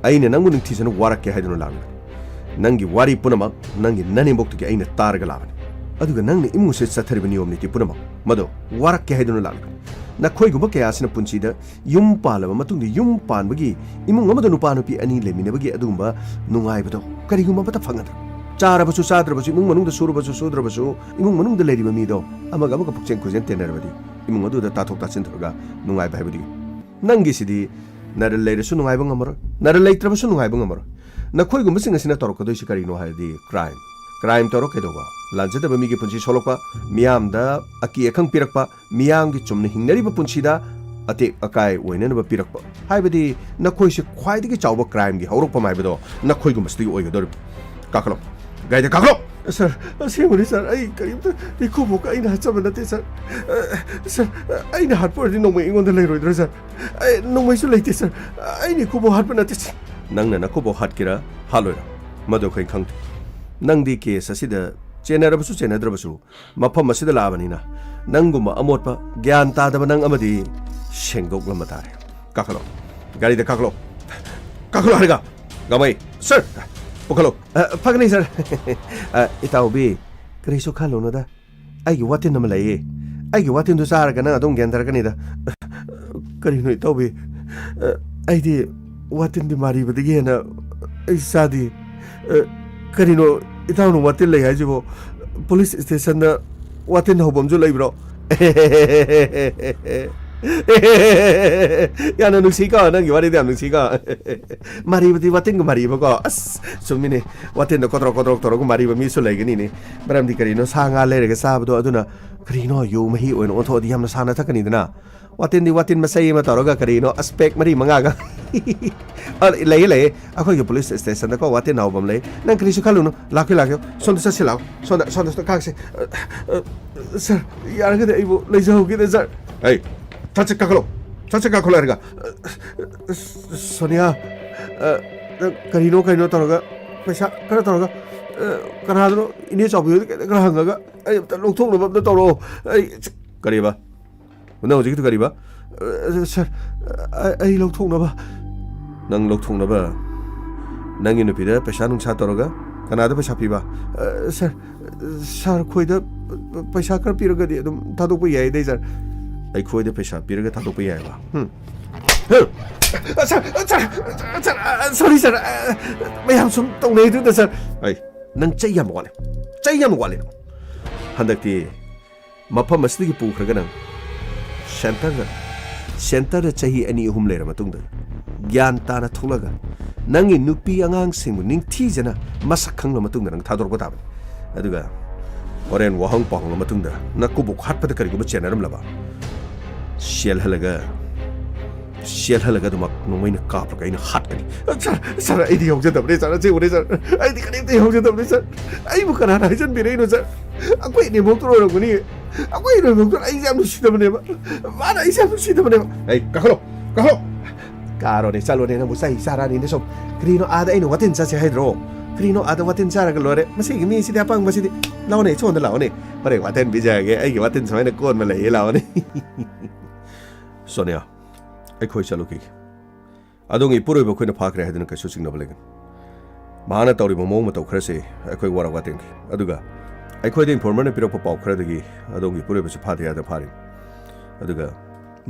ꯑꯩꯅ ꯅꯪꯕꯨ ꯅꯤꯡꯊꯤꯖꯅ ꯋꯥꯔꯛꯀꯦ ꯍꯥꯏꯗꯨꯅ ꯂꯥꯛꯂꯤꯕꯅꯤ꯫ ꯅꯪꯒꯤ ꯋꯥꯔꯤ ꯄꯨꯝꯅꯃꯛ ꯅꯪꯒꯤ ꯅꯅꯦꯝꯕꯣꯛꯇꯒꯤ ꯑꯩꯅ ꯇꯥꯔꯒ ꯂꯥꯛꯂꯤꯕꯅꯤ꯫ ꯑꯗꯨꯒ ꯅꯪꯅ ꯏꯃꯨꯡ ꯑꯁꯤꯗ ꯆꯠꯊꯔꯤꯕ ꯅꯤꯌꯣꯝ ꯅꯤꯇꯤ ꯄꯨꯝꯅꯃꯛ ꯃꯗꯣ ꯋꯥꯔꯛꯀꯦ ꯍꯥꯏꯗꯨꯅ ꯂꯥꯛꯂꯤꯕꯅꯤ꯫ ꯅꯈꯣꯏꯒꯨꯝꯕ ꯀꯌꯥ ꯑꯁꯤꯅ ꯄꯨꯟꯁꯤꯗ ꯌꯨꯝ ꯄꯥꯜꯂꯕ ꯃꯇꯨꯡꯗ, ꯌꯨꯝ ꯄꯥꯟꯕꯒꯤ, ꯏꯃꯨꯡ ꯑꯃꯗ ꯅꯨꯄꯥ ꯅꯨꯄꯤ ꯑꯅꯤ ꯂꯩꯃꯤꯟꯅꯕꯒꯤ ꯑꯗꯨꯒꯨꯝꯕ ꯅꯨꯡꯉꯥꯏꯕꯗꯣ ꯀꯔꯤꯒꯨꯝꯕ ꯑꯃꯠꯇ ꯐꯪꯒꯗ꯭ꯔꯥ? ꯆꯥꯔꯕꯁꯨ ꯆꯥꯗ꯭ꯔꯕꯁꯨ, ꯏꯃꯨꯡ ꯃꯅꯨꯡꯗ ꯁꯨꯔꯕꯁꯨ ꯁꯨꯗ꯭ꯔꯕꯁꯨ, ꯏꯃꯨꯡ ꯃꯅꯨꯡꯗ ꯂꯩꯔꯤꯕ ꯃꯤꯗꯣ ꯑꯃꯒ ꯑꯃꯒ ꯄꯨꯛꯆꯦꯟ ꯈꯣꯏꯖꯦꯟ ꯇꯤꯟꯅꯔꯕꯗꯤ, ꯏꯃꯨꯡ ꯑꯗꯨꯗ ꯇꯥꯊꯣꯛ ꯇꯥꯁꯤꯟ ꯇꯧꯔꯒ ꯅꯨꯡꯉꯥꯏꯕ ꯍꯥꯏꯕꯗꯨ ꯅꯪꯒꯤꯁꯤꯗꯤ ꯅꯔꯜ ꯂꯩꯔꯁꯨ ꯅꯨꯡꯉꯥꯏꯕ ꯉꯝꯃꯔꯣꯏ, ꯅꯔꯜ ꯂꯩꯇ꯭ꯔꯕꯁꯨ ꯅꯨꯡꯉꯥꯏꯕ ꯉꯝꯃꯔꯣꯏ꯫ ꯅꯈꯣꯏꯒꯨꯝꯕꯁꯤꯡ ꯑꯁꯤꯅ ꯇꯧꯔꯛꯀꯗꯣꯏꯁꯤ ꯀꯔꯤꯅꯣ ꯍꯥꯏꯔꯗꯤ, ꯀ꯭ꯔꯥꯏꯝ꯫ ꯀ꯭ꯔꯥꯏꯝ ꯇꯧꯔ ꯀꯩꯗꯧꯕ? ꯂꯥꯟꯖꯗꯕ ꯃꯤꯒꯤ ꯄꯨꯟꯁꯤ ꯁꯣꯛꯂꯛꯄ, ꯃꯤꯌꯥꯝꯗ ꯑꯀꯤ ꯑꯈꯪ ꯄꯤꯔꯛꯄ, ꯃꯤꯌꯥꯝꯒꯤ ꯆꯨꯝꯅ ꯍꯤꯡꯅꯔꯤꯕ ꯄꯨꯟꯁꯤꯗ ꯑꯇꯦꯛ ꯑꯀꯥꯏ ꯑꯣꯏꯅꯅꯕ ꯄꯤꯔꯛꯄ꯫ ꯍꯥꯏꯕꯗꯤ ꯅꯈꯣꯏꯁꯦ ꯈ꯭ꯋꯥꯏꯗꯒꯤ ꯆꯥꯎꯕ ꯀ꯭ꯔꯥꯏꯝꯒꯤ ꯍꯧꯔꯛꯐꯝ ꯍꯥꯏꯕꯗꯣ ꯅꯈꯣꯏꯒꯨꯝꯕꯁꯤꯗꯒꯤ ꯑꯣꯏꯒꯗꯧꯔꯤꯕꯅꯤ꯫ ꯀꯥꯈꯠꯂꯣ, ꯒꯥꯔꯤꯗ ꯀꯥꯈꯠꯂꯣ꯫ ꯁꯥꯔ, ꯑꯁꯦꯡꯕꯅꯤ ꯁꯥꯔ, ꯑꯩ ꯀꯔꯤꯝꯇ ꯏꯀꯨꯕꯣꯛꯀ ꯑꯩꯅ ꯍꯥꯠꯆꯕ ꯅꯠꯇꯦ ꯁꯥꯔ꯫ ꯑ, ꯁꯥꯔ, ꯑꯩꯅ ꯍꯥꯠꯄ ꯑꯣꯏꯔꯗꯤ ꯅꯣꯡꯃꯩ ꯑꯩꯉꯣꯟꯗ ꯂꯩꯔꯣꯏꯗ꯭ꯔꯥ ꯁꯥꯔ? ꯑꯩ ꯅꯣꯡꯃꯩꯁꯨ ꯂꯩꯇꯦ ꯁꯥꯔ꯫ ꯑꯩꯅ ꯏꯀꯨꯕꯣꯛ ꯍꯥꯠꯄ ꯅꯠꯇꯦ ꯁꯥꯔ꯫ ꯅꯪꯅ ꯅꯀꯨꯕꯣꯛ ꯍꯥꯠꯀꯦꯔꯥ ꯍꯥꯠꯂꯣꯏꯔꯥ, ꯃꯗꯨ ꯑꯩꯈꯣꯏ ꯈꯪꯗꯦ꯫ ꯅꯪꯗꯤ ꯀꯦꯁ ꯑꯁꯤꯗ ꯆꯦꯟꯅꯔꯕꯁꯨ ꯆꯦꯟꯅꯗ꯭ꯔꯕꯁꯨ, ꯃꯐꯝ ꯑꯁꯤꯗ ꯂꯥꯛꯑꯕꯅꯤꯅ, ꯅꯪꯒꯨꯝꯕ ꯑꯃꯣꯠꯄ, ꯒ꯭ꯌꯥꯟ ꯇꯥꯗꯕ ꯅꯪ ꯑꯃꯗꯤ ꯁꯦꯡꯗꯣꯛꯂꯝꯕ ꯇꯥꯔꯦ꯫ ꯀꯥꯈꯠꯂꯣ, ꯒꯥꯔꯤꯗ ꯀꯥꯈꯠꯂꯣ, ꯀꯥꯈꯠꯂꯣ ꯍꯥꯏꯔꯒ꯫ ꯒꯥꯃꯩ, ꯁꯥꯔ, ꯄꯨꯈꯠꯂꯣ꯫ ꯑ, ꯐꯒꯅꯤ ꯁꯥꯔ꯫ ꯑ, ꯏꯇꯥꯎꯕꯤ, ꯀꯔꯤꯁꯨ ꯈꯜꯂꯨꯅꯨꯗ꯫ ꯑꯩꯒꯤ ꯋꯥꯇꯤꯟ ꯑꯃ ꯂꯩꯌꯦ꯫ ꯑꯩꯒꯤ ꯋꯥꯇꯤꯟꯗꯨ ꯆꯥꯔꯒ ꯅꯪ ꯑꯗꯨꯝ ꯒ꯭ꯌꯥꯟ ꯇꯥꯔꯛꯀꯅꯤꯗ꯫ ꯀꯔꯤꯅꯣ ꯏꯇꯥꯎꯕꯤ? ꯑ, ꯑꯩꯗꯤ ꯋꯥꯇꯤꯟꯗꯤ ꯃꯥꯔꯤꯕꯗꯒꯤ ꯍꯦꯟꯅ ꯑꯩ ꯆꯥꯗꯦ꯫ ꯑ, ꯀꯔꯤꯅꯣ ꯏꯇꯥꯎꯅ ꯋꯥꯇꯤꯟ ꯂꯩ ꯍꯥꯏꯁꯤꯕꯣ? ꯄꯨꯂꯤꯁ ꯁ꯭ꯇꯦꯁꯟꯗ ꯋꯥꯇꯤꯟ ꯍꯧꯕꯝꯁꯨ ꯂꯩꯕ꯭ꯔꯣ? ꯌꯥꯝꯅ ꯅꯨꯡꯁꯤꯀꯣ, ꯅꯪꯒꯤ ꯋꯥꯔꯤꯗꯣ ꯌꯥꯝ ꯅꯨꯡꯁꯤꯀꯣ꯫ ꯃꯥꯔꯤꯕꯗꯤ ꯋꯥꯇꯤꯟꯒ ꯃꯥꯔꯤꯕꯀꯣ꯫ ꯑꯁ, ꯆꯨꯝꯃꯤꯅꯦ꯫ ꯋꯥꯇꯤꯟꯗ ꯀꯣꯗ꯭ꯔꯣꯛ ꯀꯣꯗ꯭ꯔꯣꯛ ꯇꯧꯔꯒ ꯃꯥꯔꯤꯕ ꯃꯤꯁꯨ ꯂꯩꯒꯅꯤꯅꯦ꯫ ꯃꯔꯝꯗꯤ ꯀꯔꯤꯅꯣ, ꯁꯥ ꯉꯥ ꯂꯩꯔꯒ ꯆꯥꯕꯗꯣ, ꯑꯗꯨꯅ ꯀꯔꯤꯅꯣ, ꯌꯨ ꯃꯍꯤ ꯑꯣꯏꯅ ꯑꯣꯟꯊꯣꯛꯑꯗꯤ ꯌꯥꯝꯅ ꯁꯥꯟꯅ ꯊꯛꯀꯅꯤꯗꯅ꯫ ꯋꯥꯇꯤꯟꯗꯤ ꯋꯥꯇꯤꯟ ꯃꯆꯩ ꯑꯃ ꯇꯧꯔꯒ, ꯀꯔꯤꯅꯣ, ꯑꯁ, ꯄꯦꯛ ꯃꯔꯤ ꯃꯉꯥꯒ꯫ ꯑ, ꯂꯩꯌꯦ, ꯂꯩꯌꯦ꯫ ꯑꯩꯈꯣꯏꯒꯤ ꯄꯨꯂꯤꯁ ꯁ꯭ꯇꯦꯁꯟꯗꯀꯣ ꯋꯥꯇꯤꯟ ꯍꯧꯕꯝ ꯂꯩ꯫ ꯅꯪ ꯀꯔꯤꯁꯨ ꯈꯜꯂꯨꯅꯨ꯫ ꯂꯥꯛꯀꯦ, ꯂꯥꯛꯀꯦ꯫ ꯁꯣꯝꯗ ꯆꯠꯁꯤ ꯂꯥꯛꯑꯣ꯫ ꯁꯣꯝꯗ, ꯁꯣꯝꯗ, ꯁꯣꯝꯗ ꯀꯥꯈꯤꯁꯤ꯫ ꯑ, ꯑ, ꯁꯥꯔ, ꯌꯥꯔꯒꯗꯤ ꯑꯩꯕꯨ ꯂꯩꯖꯍꯧꯒꯦꯗ, ꯁꯥꯔ꯫ ꯑꯩ, ꯆꯠꯁꯤ ꯀꯥꯈꯠꯂꯣ꯫ ꯆꯠꯁꯤ ꯀꯥꯈꯠꯂꯣ ꯍꯥꯏꯔꯒ꯫ ꯑ, ꯑ, ꯁꯣꯅꯤꯌꯥ, ꯑ, ꯅꯪ ꯀꯔꯤꯅꯣ, ꯀꯔꯤꯅꯣ ꯇꯧꯔꯒ, ꯄꯩꯁꯥ ꯈꯔ ꯇꯧꯔꯒ, ꯑ, ꯀꯅꯥꯗꯅꯣ, ꯏꯅꯦ ꯆꯥꯎꯕꯤ ꯍꯣꯏꯗ ꯈꯔ ꯍꯪꯉꯒ ꯑꯩ ꯑꯝꯇ ꯂꯧꯊꯣꯛꯅꯕ ꯑꯝꯇ ꯇꯧꯔꯛꯑꯣ꯫ ꯑꯩ, ꯀꯔꯤꯕ? ꯅꯪ ꯍꯧꯖꯤꯛꯀꯤꯗꯨ ꯀꯔꯤꯕ? ꯑ, ꯁꯥꯔ, ꯑ, ꯑꯩ ꯂꯧꯊꯣꯛꯅꯕ꯫ ꯅꯪ ꯂꯧꯊꯣꯛꯅꯕ? ꯅꯪꯒꯤ ꯅꯨꯄꯤꯗ ꯄꯩꯁꯥ ꯅꯨꯡꯁꯥ ꯇꯧꯔꯒ ꯀꯅꯥꯗ ꯄꯩꯁꯥ ꯄꯤꯕ? ꯑ, ꯁꯥꯔ, ꯁꯥꯔ ꯈꯣꯏꯗ ꯄꯩꯁꯥ ꯈꯔ ꯄꯤꯔꯒꯗꯤ ꯑꯗꯨꯝ ꯊꯥꯗꯣꯛꯄ ꯌꯥꯏꯗꯩ, ꯁꯥꯔ꯫ ꯑꯩꯈꯣꯏꯗ ꯄꯩꯁꯥ ꯄꯤꯔꯒ ꯊꯥꯗꯣꯛꯄ ꯌꯥꯏꯕ? ꯍꯨꯝ? ꯍꯨꯝ? ꯑ, ꯁꯥꯔ, ꯑ, ꯁꯥꯔ, ꯑ, ꯁꯥꯔ, ꯑ, ꯁꯣꯔꯤ, ꯁꯥꯔ, ꯑ, ꯃꯌꯥꯝ ꯁꯨꯝ ꯇꯧꯅꯩꯗꯨꯗ, ꯁꯥꯔ꯫ ꯑꯩ, ꯅꯪ ꯆꯩ ꯌꯥꯝ ꯋꯥꯠꯂꯦ꯫ ꯆꯩ ꯌꯥꯝ ꯋꯥꯠꯂꯦ ꯅꯪ꯫ ꯍꯟꯗꯛꯇꯤ ꯃꯐꯝ ꯑꯁꯤꯗꯒꯤ ꯄꯨꯈ꯭ꯔꯒ ꯅꯪ ꯁꯦꯟꯇꯔꯗ, ꯁꯦꯟꯇꯔꯗ ꯆꯍꯤ ꯑꯅꯤ ꯑꯍꯨꯝ ꯂꯩꯔ ꯃꯇꯨꯡꯗ, ꯒ꯭ꯌꯥꯟ ꯇꯥꯅ ꯊꯣꯛꯂꯒ, ꯅꯪꯒꯤ ꯅꯨꯄꯤ ꯑꯉꯥꯡꯁꯤꯡꯕꯨ ꯅꯤꯡꯊꯤꯖꯅ ꯃꯁꯛ ꯈꯪꯂ ꯃꯇꯨꯡꯗ ꯅꯪ ꯊꯥꯗꯣꯔꯛꯄ ꯇꯥꯕꯅꯤ꯫ ꯑꯗꯨꯒ ꯍꯣꯔꯦꯟ ꯋꯥꯍꯪ ꯄꯥꯎꯍꯪꯂ ꯃꯇꯨꯡꯗ ꯅꯀꯨꯕꯣꯛ ꯍꯥꯠꯄꯗ ꯀꯔꯤꯒꯨꯝꯕ ꯆꯦꯟꯅꯔꯝꯂꯕ, ꯆꯦꯜꯍꯜꯂꯒ ꯆꯦꯜꯍꯜꯂꯒ ꯑꯗꯨꯃꯛ ꯅꯣꯡꯃꯩꯅ ꯀꯥꯞꯂꯒ ꯑꯩꯅ ꯍꯥꯠꯀꯅꯤ꯫ "ꯁꯥꯔ, ꯁꯥꯔ, ꯑꯩꯗꯤ ꯌꯥꯎꯖꯗꯕꯅꯦ, ꯁꯥꯔ, ꯑꯁꯦꯡꯕꯅꯦ, ꯁꯥꯔ, ꯑꯩꯗꯤ ꯀꯔꯤꯝꯇ ꯌꯥꯎꯖꯗꯕꯅꯦ, ꯁꯥꯔ꯫ ꯑꯩꯕꯨ ꯀꯅꯥꯅ ꯍꯥꯏꯖꯟꯕꯤꯔꯛꯏꯅꯣ, ꯁꯥꯔ? ꯑꯩꯈꯣꯏ ꯏꯅꯦꯝꯕꯣꯛꯇꯨꯅ ꯑꯣꯏꯔꯝꯒꯅꯤ꯫ ꯑꯩꯈꯣꯏ ꯏꯅꯦꯝꯕꯣꯛꯇꯨꯅ ꯑꯩꯁꯦ ꯌꯥꯝ ꯅꯨꯡꯁꯤꯗꯕꯅꯦꯕ꯫ ꯃꯥꯅ ꯑꯩꯁꯦ ꯌꯥꯝ ꯅꯨꯡꯁꯤꯗꯕꯅꯦꯕ꯫" "ꯑꯩ ꯀꯥꯈꯠꯂꯣ, ꯀꯥꯈꯠꯂꯣ!" "ꯀꯥꯔꯣꯅꯦ, ꯆꯠꯂꯣꯅꯦ, ꯅꯪꯕꯨ ꯆꯩ ꯆꯥꯔꯛꯑꯅꯤꯅꯦ ꯁꯨꯝ꯫ ꯀꯔꯤꯅꯣ, ꯑꯥꯗ ꯑꯩꯅ ꯋꯥꯇꯤꯟ ꯆꯥꯁꯦ ꯍꯥꯏꯗ꯭ꯔꯣ? ꯀꯔꯤꯅꯣ, ꯑꯥꯗ ꯋꯥꯇꯤꯟ ꯆꯥꯔꯒ ꯂꯣꯏꯔꯦ꯫ ꯃꯁꯤꯒꯤ ꯃꯤꯁꯤꯗꯤ ꯑꯄꯪꯕꯁꯤꯗꯤ꯫ ꯂꯥꯛꯑꯣꯅꯦ, ꯁꯣꯝꯗ ꯂꯥꯛꯑꯣꯅꯦ꯫ ꯍꯣꯔꯦꯟ ꯋꯥꯇꯤꯟ ꯄꯤꯖꯔꯒꯦ, ꯑꯩꯒꯤ ꯋꯥꯇꯤꯟ ꯁꯨꯃꯥꯏꯅ ꯀꯣꯟꯕ ꯂꯩꯌꯦ, ꯂꯥꯛꯑꯣꯅꯦ꯫" "ꯁꯣꯅꯤꯌꯥ, ꯑꯩꯈꯣꯏ ꯆꯠꯂꯨꯈꯤꯒꯦ꯫ ꯑꯗꯣꯝꯒꯤ ꯏꯄꯨꯔꯣꯏꯕ ꯑꯩꯈꯣꯏꯅ ꯐꯥꯈ꯭ꯔꯦ ꯍꯥꯏꯗꯨꯅ ꯀꯩꯁꯨ ꯆꯤꯡꯅꯕ ꯂꯩꯒꯅꯨ꯫ ꯃꯍꯥꯛꯅ ꯇꯧꯔꯤꯕ ꯃꯑꯣꯡ ꯃꯇꯧ ꯈꯔꯁꯤ ꯑꯩꯈꯣꯏ ꯋꯥꯔꯧ ꯋꯥꯇꯦꯝꯈꯤ꯫ ꯑꯗꯨꯒ ꯑꯩꯈꯣꯏꯗ ꯏꯟꯐꯣꯔꯃꯔꯅ ꯄꯤꯔꯛꯄ ꯄꯥꯎ ꯈꯔꯗꯒꯤ ꯑꯗꯣꯝꯒꯤ ꯏꯄꯨꯔꯣꯏꯕꯁꯤ ꯐꯥꯗ ꯌꯥꯗꯅ ꯐꯥꯔꯤꯅꯤ꯫ ꯑꯗꯨꯒ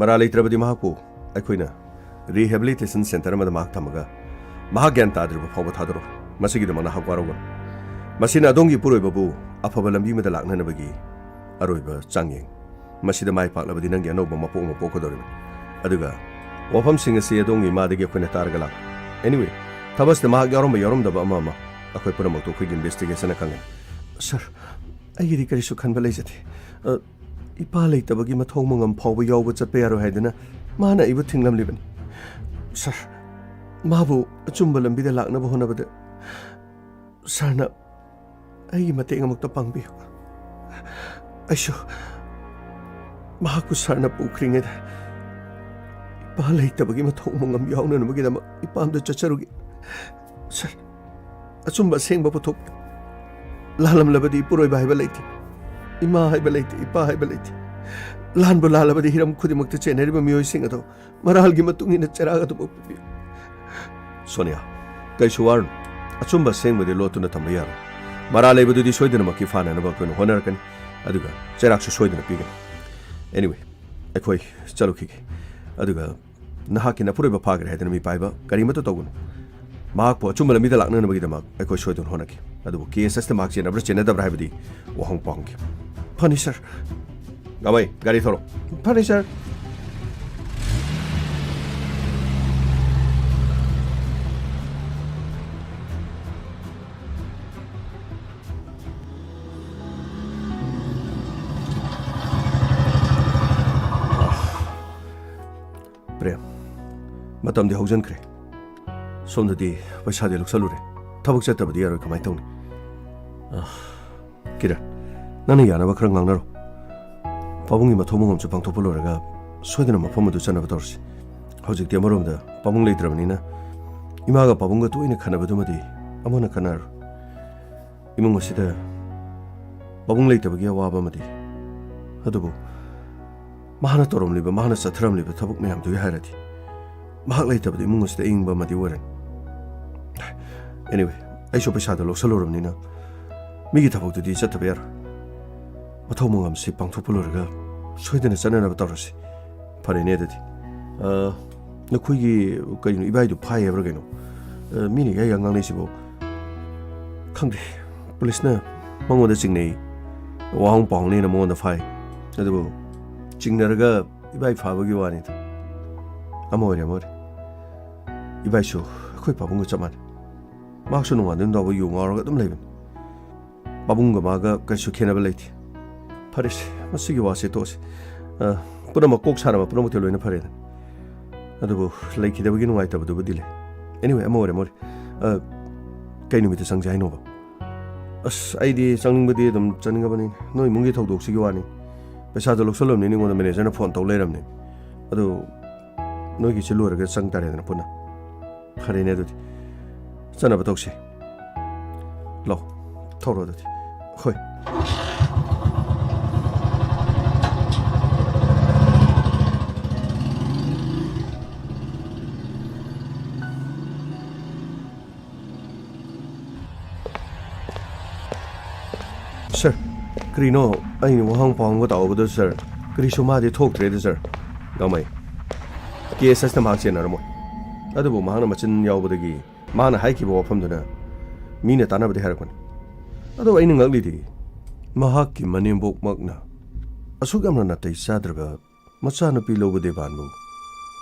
ꯃꯔꯥꯜ ꯂꯩꯇ꯭ꯔꯕꯗꯤ ꯃꯍꯥꯛꯄꯨ ꯑꯩꯈꯣꯏꯅ ꯔꯤꯍꯦꯕꯤꯂꯤꯇꯦꯁꯟ ꯁꯦꯟꯇꯔ ꯑꯃꯗ ꯃꯍꯥꯛ ꯊꯝꯃꯒ ꯃꯍꯥꯛ ꯒ꯭ꯌꯥꯟ ꯇꯥꯗ꯭ꯔꯤꯕ ꯐꯥꯎꯕ ꯊꯥꯗꯣꯔꯛꯎ꯫ ꯃꯁꯤꯒꯤꯗꯃꯛ ꯅꯍꯥꯛ ꯋꯥꯔꯧꯒꯅꯨ꯫ ꯃꯁꯤꯅ ꯑꯗꯣꯝꯒꯤ ꯏꯄꯨꯔꯣꯏꯕꯕꯨ ꯑꯐꯕ ꯂꯝꯕꯤ ꯑꯃꯗ ꯂꯥꯛꯅꯅꯕꯒꯤ ꯑꯔꯣꯏꯕ ꯆꯥꯡꯌꯦꯡ꯫ ꯃꯁꯤꯗ ꯃꯥꯏ ꯄꯥꯛꯂꯕꯗꯤ ꯅꯪꯒꯤ ꯑꯅꯧꯕ ꯃꯄꯣꯛ ꯑꯃ ꯄꯣꯛꯀꯗꯧꯔꯤꯕꯅꯤ꯫ ꯑꯗꯨꯒ ꯋꯥꯐꯝꯁꯤꯡ ꯑꯁꯤ ꯑꯗꯣꯝꯒꯤ ꯏꯃꯥꯗꯒꯤ ꯑꯩꯈꯣꯏꯅ ꯇꯥꯔꯒ ꯂꯥꯛꯄꯅꯤ꯫ Anyway, ꯊꯕꯛꯁꯤꯗ ꯃꯍꯥꯛ ꯌꯥꯎꯔꯝꯕ ꯌꯥꯎꯔꯝꯗꯕ ꯑꯃ ꯑꯃ ꯑꯩꯈꯣꯏ ꯄꯨꯝꯅꯃꯛꯇꯨ ꯑꯩꯈꯣꯏꯒꯤ ꯏꯟꯚꯦꯁꯇꯤꯒꯦꯁꯟꯅ ꯈꯪꯒꯅꯤ꯫" "ꯁꯥꯔ, ꯑꯩꯒꯤꯗꯤ ꯀꯔꯤꯁꯨ ꯈꯟꯕ ꯂꯩꯖꯗꯦ꯫ ꯑ, ꯏꯄꯥ ꯂꯩꯇꯕꯒꯤ ꯃꯊꯧ ꯃꯉꯝ ꯐꯥꯎꯕ ꯌꯥꯎꯕ ꯆꯠꯄ ꯌꯥꯔꯣꯏ ꯍꯥꯏꯗꯨꯅ ꯃꯥꯅ ꯑꯩꯕꯨ ꯊꯤꯡꯂꯝꯂꯤꯕꯅꯤ꯫ ꯁꯥꯔ, ꯃꯥꯕꯨ ꯑꯆꯨꯝꯕ ꯂꯝꯕꯤꯗ ꯂꯥꯛꯅꯕ ꯍꯣꯠꯅꯕꯗ ꯁꯥꯔꯅ ꯑꯩꯒꯤ ꯃꯇꯦꯡ ꯑꯃꯨꯛꯇ ꯄꯥꯡꯕꯤꯌꯨ꯫ ꯑꯩꯁꯨ ꯃꯍꯥꯛꯄꯨ ꯁꯥꯔꯅ ꯄꯨꯈ꯭ꯔꯤꯉꯩꯗ ꯏꯄꯥ ꯂꯩꯇꯕꯒꯤ ꯃꯊꯧ ꯃꯉꯝ ꯌꯥꯎꯅꯅꯕꯒꯤꯗꯃꯛ ꯏꯄꯥꯝꯗ ꯆꯠꯆꯔꯨꯒꯦ꯫ ꯁꯥꯔ, ꯑꯆꯨꯝꯕ ꯑꯁꯦꯡꯕ ꯄꯨꯊꯣꯛꯄꯤꯌꯨ꯫ ꯂꯥꯜꯂꯝꯂꯕꯗꯤ ꯏꯄꯨꯔꯣꯏꯕ ꯍꯥꯏꯕ ꯂꯩꯇꯦ, ꯏꯃꯥ ꯍꯥꯏꯕ ꯂꯩꯇꯦ, ꯏꯄꯥ ꯍꯥꯏꯕ ꯂꯩꯇꯦ꯫ ꯂꯥꯟꯕꯨ ꯂꯥꯜꯂꯕꯗꯤ ꯍꯤꯔꯝ ꯈꯨꯗꯤꯡꯃꯛꯇ ꯆꯦꯟꯅꯔꯤꯕ ꯃꯤꯑꯣꯏꯁꯤꯡ ꯑꯗꯣ ꯃꯔꯥꯜꯒꯤ ꯃꯇꯨꯡ ꯏꯟꯅ ꯆꯩꯔꯥꯛ ꯑꯗꯨꯃꯛ ꯄꯤꯕꯤꯌꯨ꯫" "ꯁꯣꯅꯤꯌꯥ, ꯀꯔꯤꯁꯨ ꯋꯥꯔꯨꯅꯨ꯫ ꯑꯆꯨꯝꯕ ꯑꯁꯦꯡꯕꯗꯤ ꯂꯣꯠꯇꯨꯅ ꯊꯝꯕ ꯌꯥꯔꯣꯏ꯫ ꯃꯔꯥꯜ ꯂꯩꯕꯗꯨꯗꯤ ꯁꯣꯏꯗꯅꯃꯛꯀꯤ ꯐꯥꯅꯅꯕ ꯑꯩꯈꯣꯏꯅ ꯍꯣꯠꯅꯔꯛꯀꯅꯤ, ꯑꯗꯨꯒ ꯆꯩꯔꯥꯛꯁꯨ ꯁꯣꯏꯗꯅ ꯄꯤꯒꯅꯤ꯫ Anyway, ꯑꯩꯈꯣꯏ ꯆꯠꯂꯨꯈꯤꯒꯦ꯫ ꯑꯗꯨꯒ ꯅꯍꯥꯛꯀꯤ ꯅꯄꯨꯔꯣꯏꯕ ꯐꯥꯈ꯭ꯔꯦ ꯍꯥꯏꯗꯅ ꯃꯤꯄꯥꯏꯕ ꯀꯔꯤꯃꯠꯇ ꯇꯧꯒꯅꯨ꯫ ꯃꯍꯥꯛꯄꯨ ꯑꯆꯨꯝꯕ ꯂꯝꯕꯤꯗ ꯂꯥꯛꯅꯅꯕꯒꯤꯗꯃꯛ ꯑꯩꯈꯣꯏ ꯁꯣꯏꯗꯅ ꯍꯣꯠꯅꯈꯤ꯫ ꯑꯗꯨꯕꯨ ꯀꯦꯁ ꯑꯁꯤꯗ ꯃꯍꯥꯛ ꯆꯦꯟꯅꯕ꯭ꯔꯥ ꯆꯦꯟꯅꯗꯕ꯭ꯔꯥ ꯍꯥꯏꯕꯗꯤ ꯋꯥꯍꯪ ꯄꯥꯎꯍꯪꯈꯤ꯫" "ꯐꯅꯤ, ꯁꯥꯔ꯫" "ꯒꯥꯃꯩ, ꯒꯥꯔꯤ ꯊꯧꯔꯣ꯫" "ꯐꯅꯤ, ꯁꯥꯔ꯫" "ꯄ꯭ꯔꯦꯝ, ꯃꯇꯝꯗꯤ ꯍꯧꯖꯤꯟꯈ꯭ꯔꯦ꯫ ꯁꯣꯝꯗꯗꯤ ꯄꯩꯁꯥꯗꯤ ꯂꯧꯁꯜꯂꯨꯔꯦ꯫ ꯊꯕꯛ ꯆꯠꯇꯕꯗꯤ ꯌꯥꯔꯣꯏ, ꯀꯃꯥꯏꯅ ꯇꯧꯅꯤ? ꯑ, ꯀꯤꯔꯟ, ꯅꯪꯅ ꯌꯥꯅꯕ ꯈꯔ ꯉꯥꯡꯅꯔꯣ꯫ ꯄꯥꯕꯨꯡꯒꯤ ꯃꯊꯧ ꯃꯉꯝꯁꯨ ꯄꯥꯡꯊꯣꯛꯄ ꯂꯣꯏꯔꯒ ꯁꯣꯏꯗꯅ ꯃꯐꯝ ꯑꯗꯨ ꯆꯠꯅꯕ ꯇꯧꯔꯁꯤ꯫ ꯍꯧꯖꯤꯛꯇꯤ ꯑꯃꯔꯣꯝꯗ ꯄꯥꯕꯨꯡ ꯂꯩꯇ꯭ꯔꯕꯅꯤꯅ ꯏꯃꯥꯒ ꯄꯥꯕꯨꯡꯒ ꯇꯣꯏꯅ ꯈꯟꯅꯕꯗꯨꯃꯗꯤ ꯑꯃꯨꯛ ꯍꯟꯅ ꯈꯟꯅꯔꯔꯣꯏ꯫ ꯏꯃꯨꯡ ꯑꯁꯤꯗ ꯄꯥꯕꯨꯡ ꯂꯩꯇꯕꯒꯤ ꯑꯋꯥꯕ ꯑꯃꯗꯤ, ꯑꯗꯨꯕꯨ ꯃꯍꯥꯛꯅ ꯇꯧꯔꯝꯂꯤꯕ, ꯃꯍꯥꯛꯅ ꯆꯠꯊꯔꯝꯂꯤꯕ ꯊꯕꯛ ꯃꯌꯥꯝꯗꯨꯒꯤ ꯍꯥꯏꯔꯗꯤ, ꯃꯍꯥꯛ ꯂꯩꯇꯕꯗ ꯏꯃꯨꯡ ꯑꯁꯤꯗ ꯑꯏꯪꯕ ꯑꯃꯗꯤ ꯑꯣꯏꯔꯅꯤ꯫ Anyway, ꯑꯩꯁꯨ ꯄꯩꯁꯥꯗꯣ ꯂꯧꯁꯜꯂꯨꯔꯕꯅꯤꯅ ꯃꯤꯒꯤ ꯊꯕꯛꯇꯨꯗꯤ ꯆꯠꯇꯕ ꯌꯥꯔꯣꯏ꯫ ꯃꯊꯧ ꯃꯉꯝꯁꯤ ꯄꯥꯡꯊꯣꯛꯄ ꯂꯣꯏꯔꯒ ꯁꯣꯏꯗꯅ ꯆꯠꯅꯅꯕ ꯇꯧꯔꯁꯤ꯫ ꯐꯔꯦꯅꯦ ꯑꯗꯨꯗꯤ꯫ ꯑ, ꯅꯈꯣꯏꯒꯤ ꯀꯩꯅꯣ, ꯏꯕꯥꯏꯗꯨ ꯐꯥꯏ ꯍꯥꯏꯕ꯭ꯔꯥ ꯀꯩꯅꯣ? ꯑ, ꯃꯤꯅ ꯏꯌꯥ ꯏꯌꯥ ꯉꯥꯡꯅꯩꯁꯤꯕꯨ? ꯈꯪꯗꯦ꯫ ꯄꯨꯂꯤꯁꯅ ꯃꯉꯣꯟꯗ ꯆꯤꯡꯅꯩ꯫ ꯋꯥꯍꯪ ꯄꯥꯎꯍꯪꯅꯦꯅ ꯃꯉꯣꯟꯗ ꯐꯥꯏ꯫ ꯑꯗꯨꯕꯨ ꯆꯤꯡꯅꯔꯒ ꯏꯕꯥꯏ ꯐꯥꯕꯒꯤ ꯋꯥꯅꯤꯗ꯫ ꯑꯃ ꯑꯣꯏꯔꯦ, ꯑꯃ ꯑꯣꯏꯔꯦ꯫ ꯏꯕꯥꯏꯁꯨ ꯑꯩꯈꯣꯏ ꯄꯥꯕꯨꯡꯒ ꯆꯞ ꯃꯥꯟꯅꯩ꯫ ꯃꯍꯥꯛꯁꯨ ꯅꯣꯡꯉꯥꯟꯗꯩ ꯅꯨꯡꯗꯥꯡꯐꯥꯎ ꯌꯨ ꯉꯥꯎꯔꯒ ꯑꯗꯨꯝ ꯂꯩꯕꯅꯤ꯫ ꯄꯥꯕꯨꯡꯒ ꯃꯥꯒ ꯀꯔꯤꯁꯨ ꯈꯦꯠꯅꯕ ꯂꯩꯇꯦ꯫ ꯐꯔꯦꯁꯦ, ꯃꯁꯤꯒꯤ ꯋꯥꯁꯦ ꯇꯣꯛꯑꯁꯤ꯫ ꯑ, ꯄꯨꯝꯅꯃꯛ ꯀꯣꯛ ꯁꯥꯔꯕ ꯄꯨꯝꯅꯃꯛꯇꯤ ꯂꯣꯏꯅ ꯐꯔꯦꯗ꯫ ꯑꯗꯨꯕꯨ ꯂꯩꯈꯤꯗꯕꯒꯤ ꯅꯨꯡꯉꯥꯏꯇꯕꯗꯨꯕꯨꯗꯤ ꯂꯩ꯫ Anyway, ꯑꯃ ꯑꯣꯏꯔꯦ, ꯑꯃ ꯑꯣꯏꯔꯦ꯫ ꯑ, ꯀꯩ ꯅꯨꯃꯤꯠꯇ ꯆꯪꯁꯦ ꯍꯥꯏꯅꯣꯕ? ꯑꯁ, ꯑꯩꯗꯤ ꯆꯪꯅꯤꯡꯕꯗꯤ ꯑꯗꯨꯝ ꯆꯪꯅꯤꯡꯉꯕꯅꯤ꯫ ꯅꯣꯏ ꯏꯃꯨꯡꯒꯤ ꯊꯧꯗꯣꯛꯁꯤꯒꯤ ꯋꯥꯅꯤ꯫ ꯄꯩꯁꯥꯗꯣ ꯂꯧꯁꯜꯂꯕꯅꯤꯅ ꯑꯩꯉꯣꯟꯗ ꯃꯦꯅꯦꯖꯔꯅ ꯐꯣꯟ ꯇꯧ ꯂꯩꯔꯕꯅꯤ꯫ ꯑꯗꯨ ꯅꯣꯏꯒꯤꯁꯤ ꯂꯣꯏꯔꯒ ꯆꯪ ꯇꯥꯔꯦꯗꯅ ꯄꯨꯟꯅ꯫ ꯐꯔꯦꯅꯦ ꯑꯗꯨꯗꯤ꯫ ꯆꯠꯅꯕ ꯇꯧꯁꯦ꯫ ꯂꯥꯛꯑꯣ, ꯊꯧꯔꯣ ꯑꯗꯨꯗꯤ꯫ ꯍꯣꯏ꯫ ꯁꯥꯔ, ꯀꯔꯤꯅꯣ? ꯑꯩꯅ ꯋꯥꯍꯪ ꯄꯥꯎꯍꯪꯒ ꯇꯧꯕꯗ, ꯁꯥꯔ, ꯀꯔꯤꯁꯨ ꯃꯥꯗꯤ ꯊꯣꯛꯇ꯭ꯔꯦꯗ, ꯁꯥꯔ꯫ ꯒꯥꯡꯃꯩ, ꯀꯦ ꯑꯦꯁ ꯑꯦꯁꯅ ꯃꯍꯥꯛ ꯆꯦꯟꯅꯔꯝꯃꯣꯏ꯫ ꯑꯗꯨꯕꯨ ꯃꯍꯥꯛꯅ ꯃꯆꯤꯟ ꯌꯥꯎꯕꯗꯒꯤ ꯃꯥꯅ ꯍꯥꯏꯈꯤꯕ ꯋꯥꯐꯝꯗꯨꯅ ꯃꯤꯅ ꯇꯥꯟꯅꯕꯗ ꯍꯥꯏꯔꯛꯄꯅꯤ꯫ ꯑꯗꯨꯕꯨ ꯑꯩꯅ ꯉꯛꯂꯤꯗꯤ, ꯃꯍꯥꯛꯀꯤ ꯃꯅꯦꯝꯕꯣꯛꯃꯛꯅ ꯑꯁꯨꯛ ꯌꯥꯝꯅ ꯅꯥꯇꯩ ꯆꯥꯗ꯭ꯔꯕ ꯃꯆꯥꯅꯨꯄꯤ ꯂꯧꯕ ꯗꯦꯕꯥꯟꯕꯨ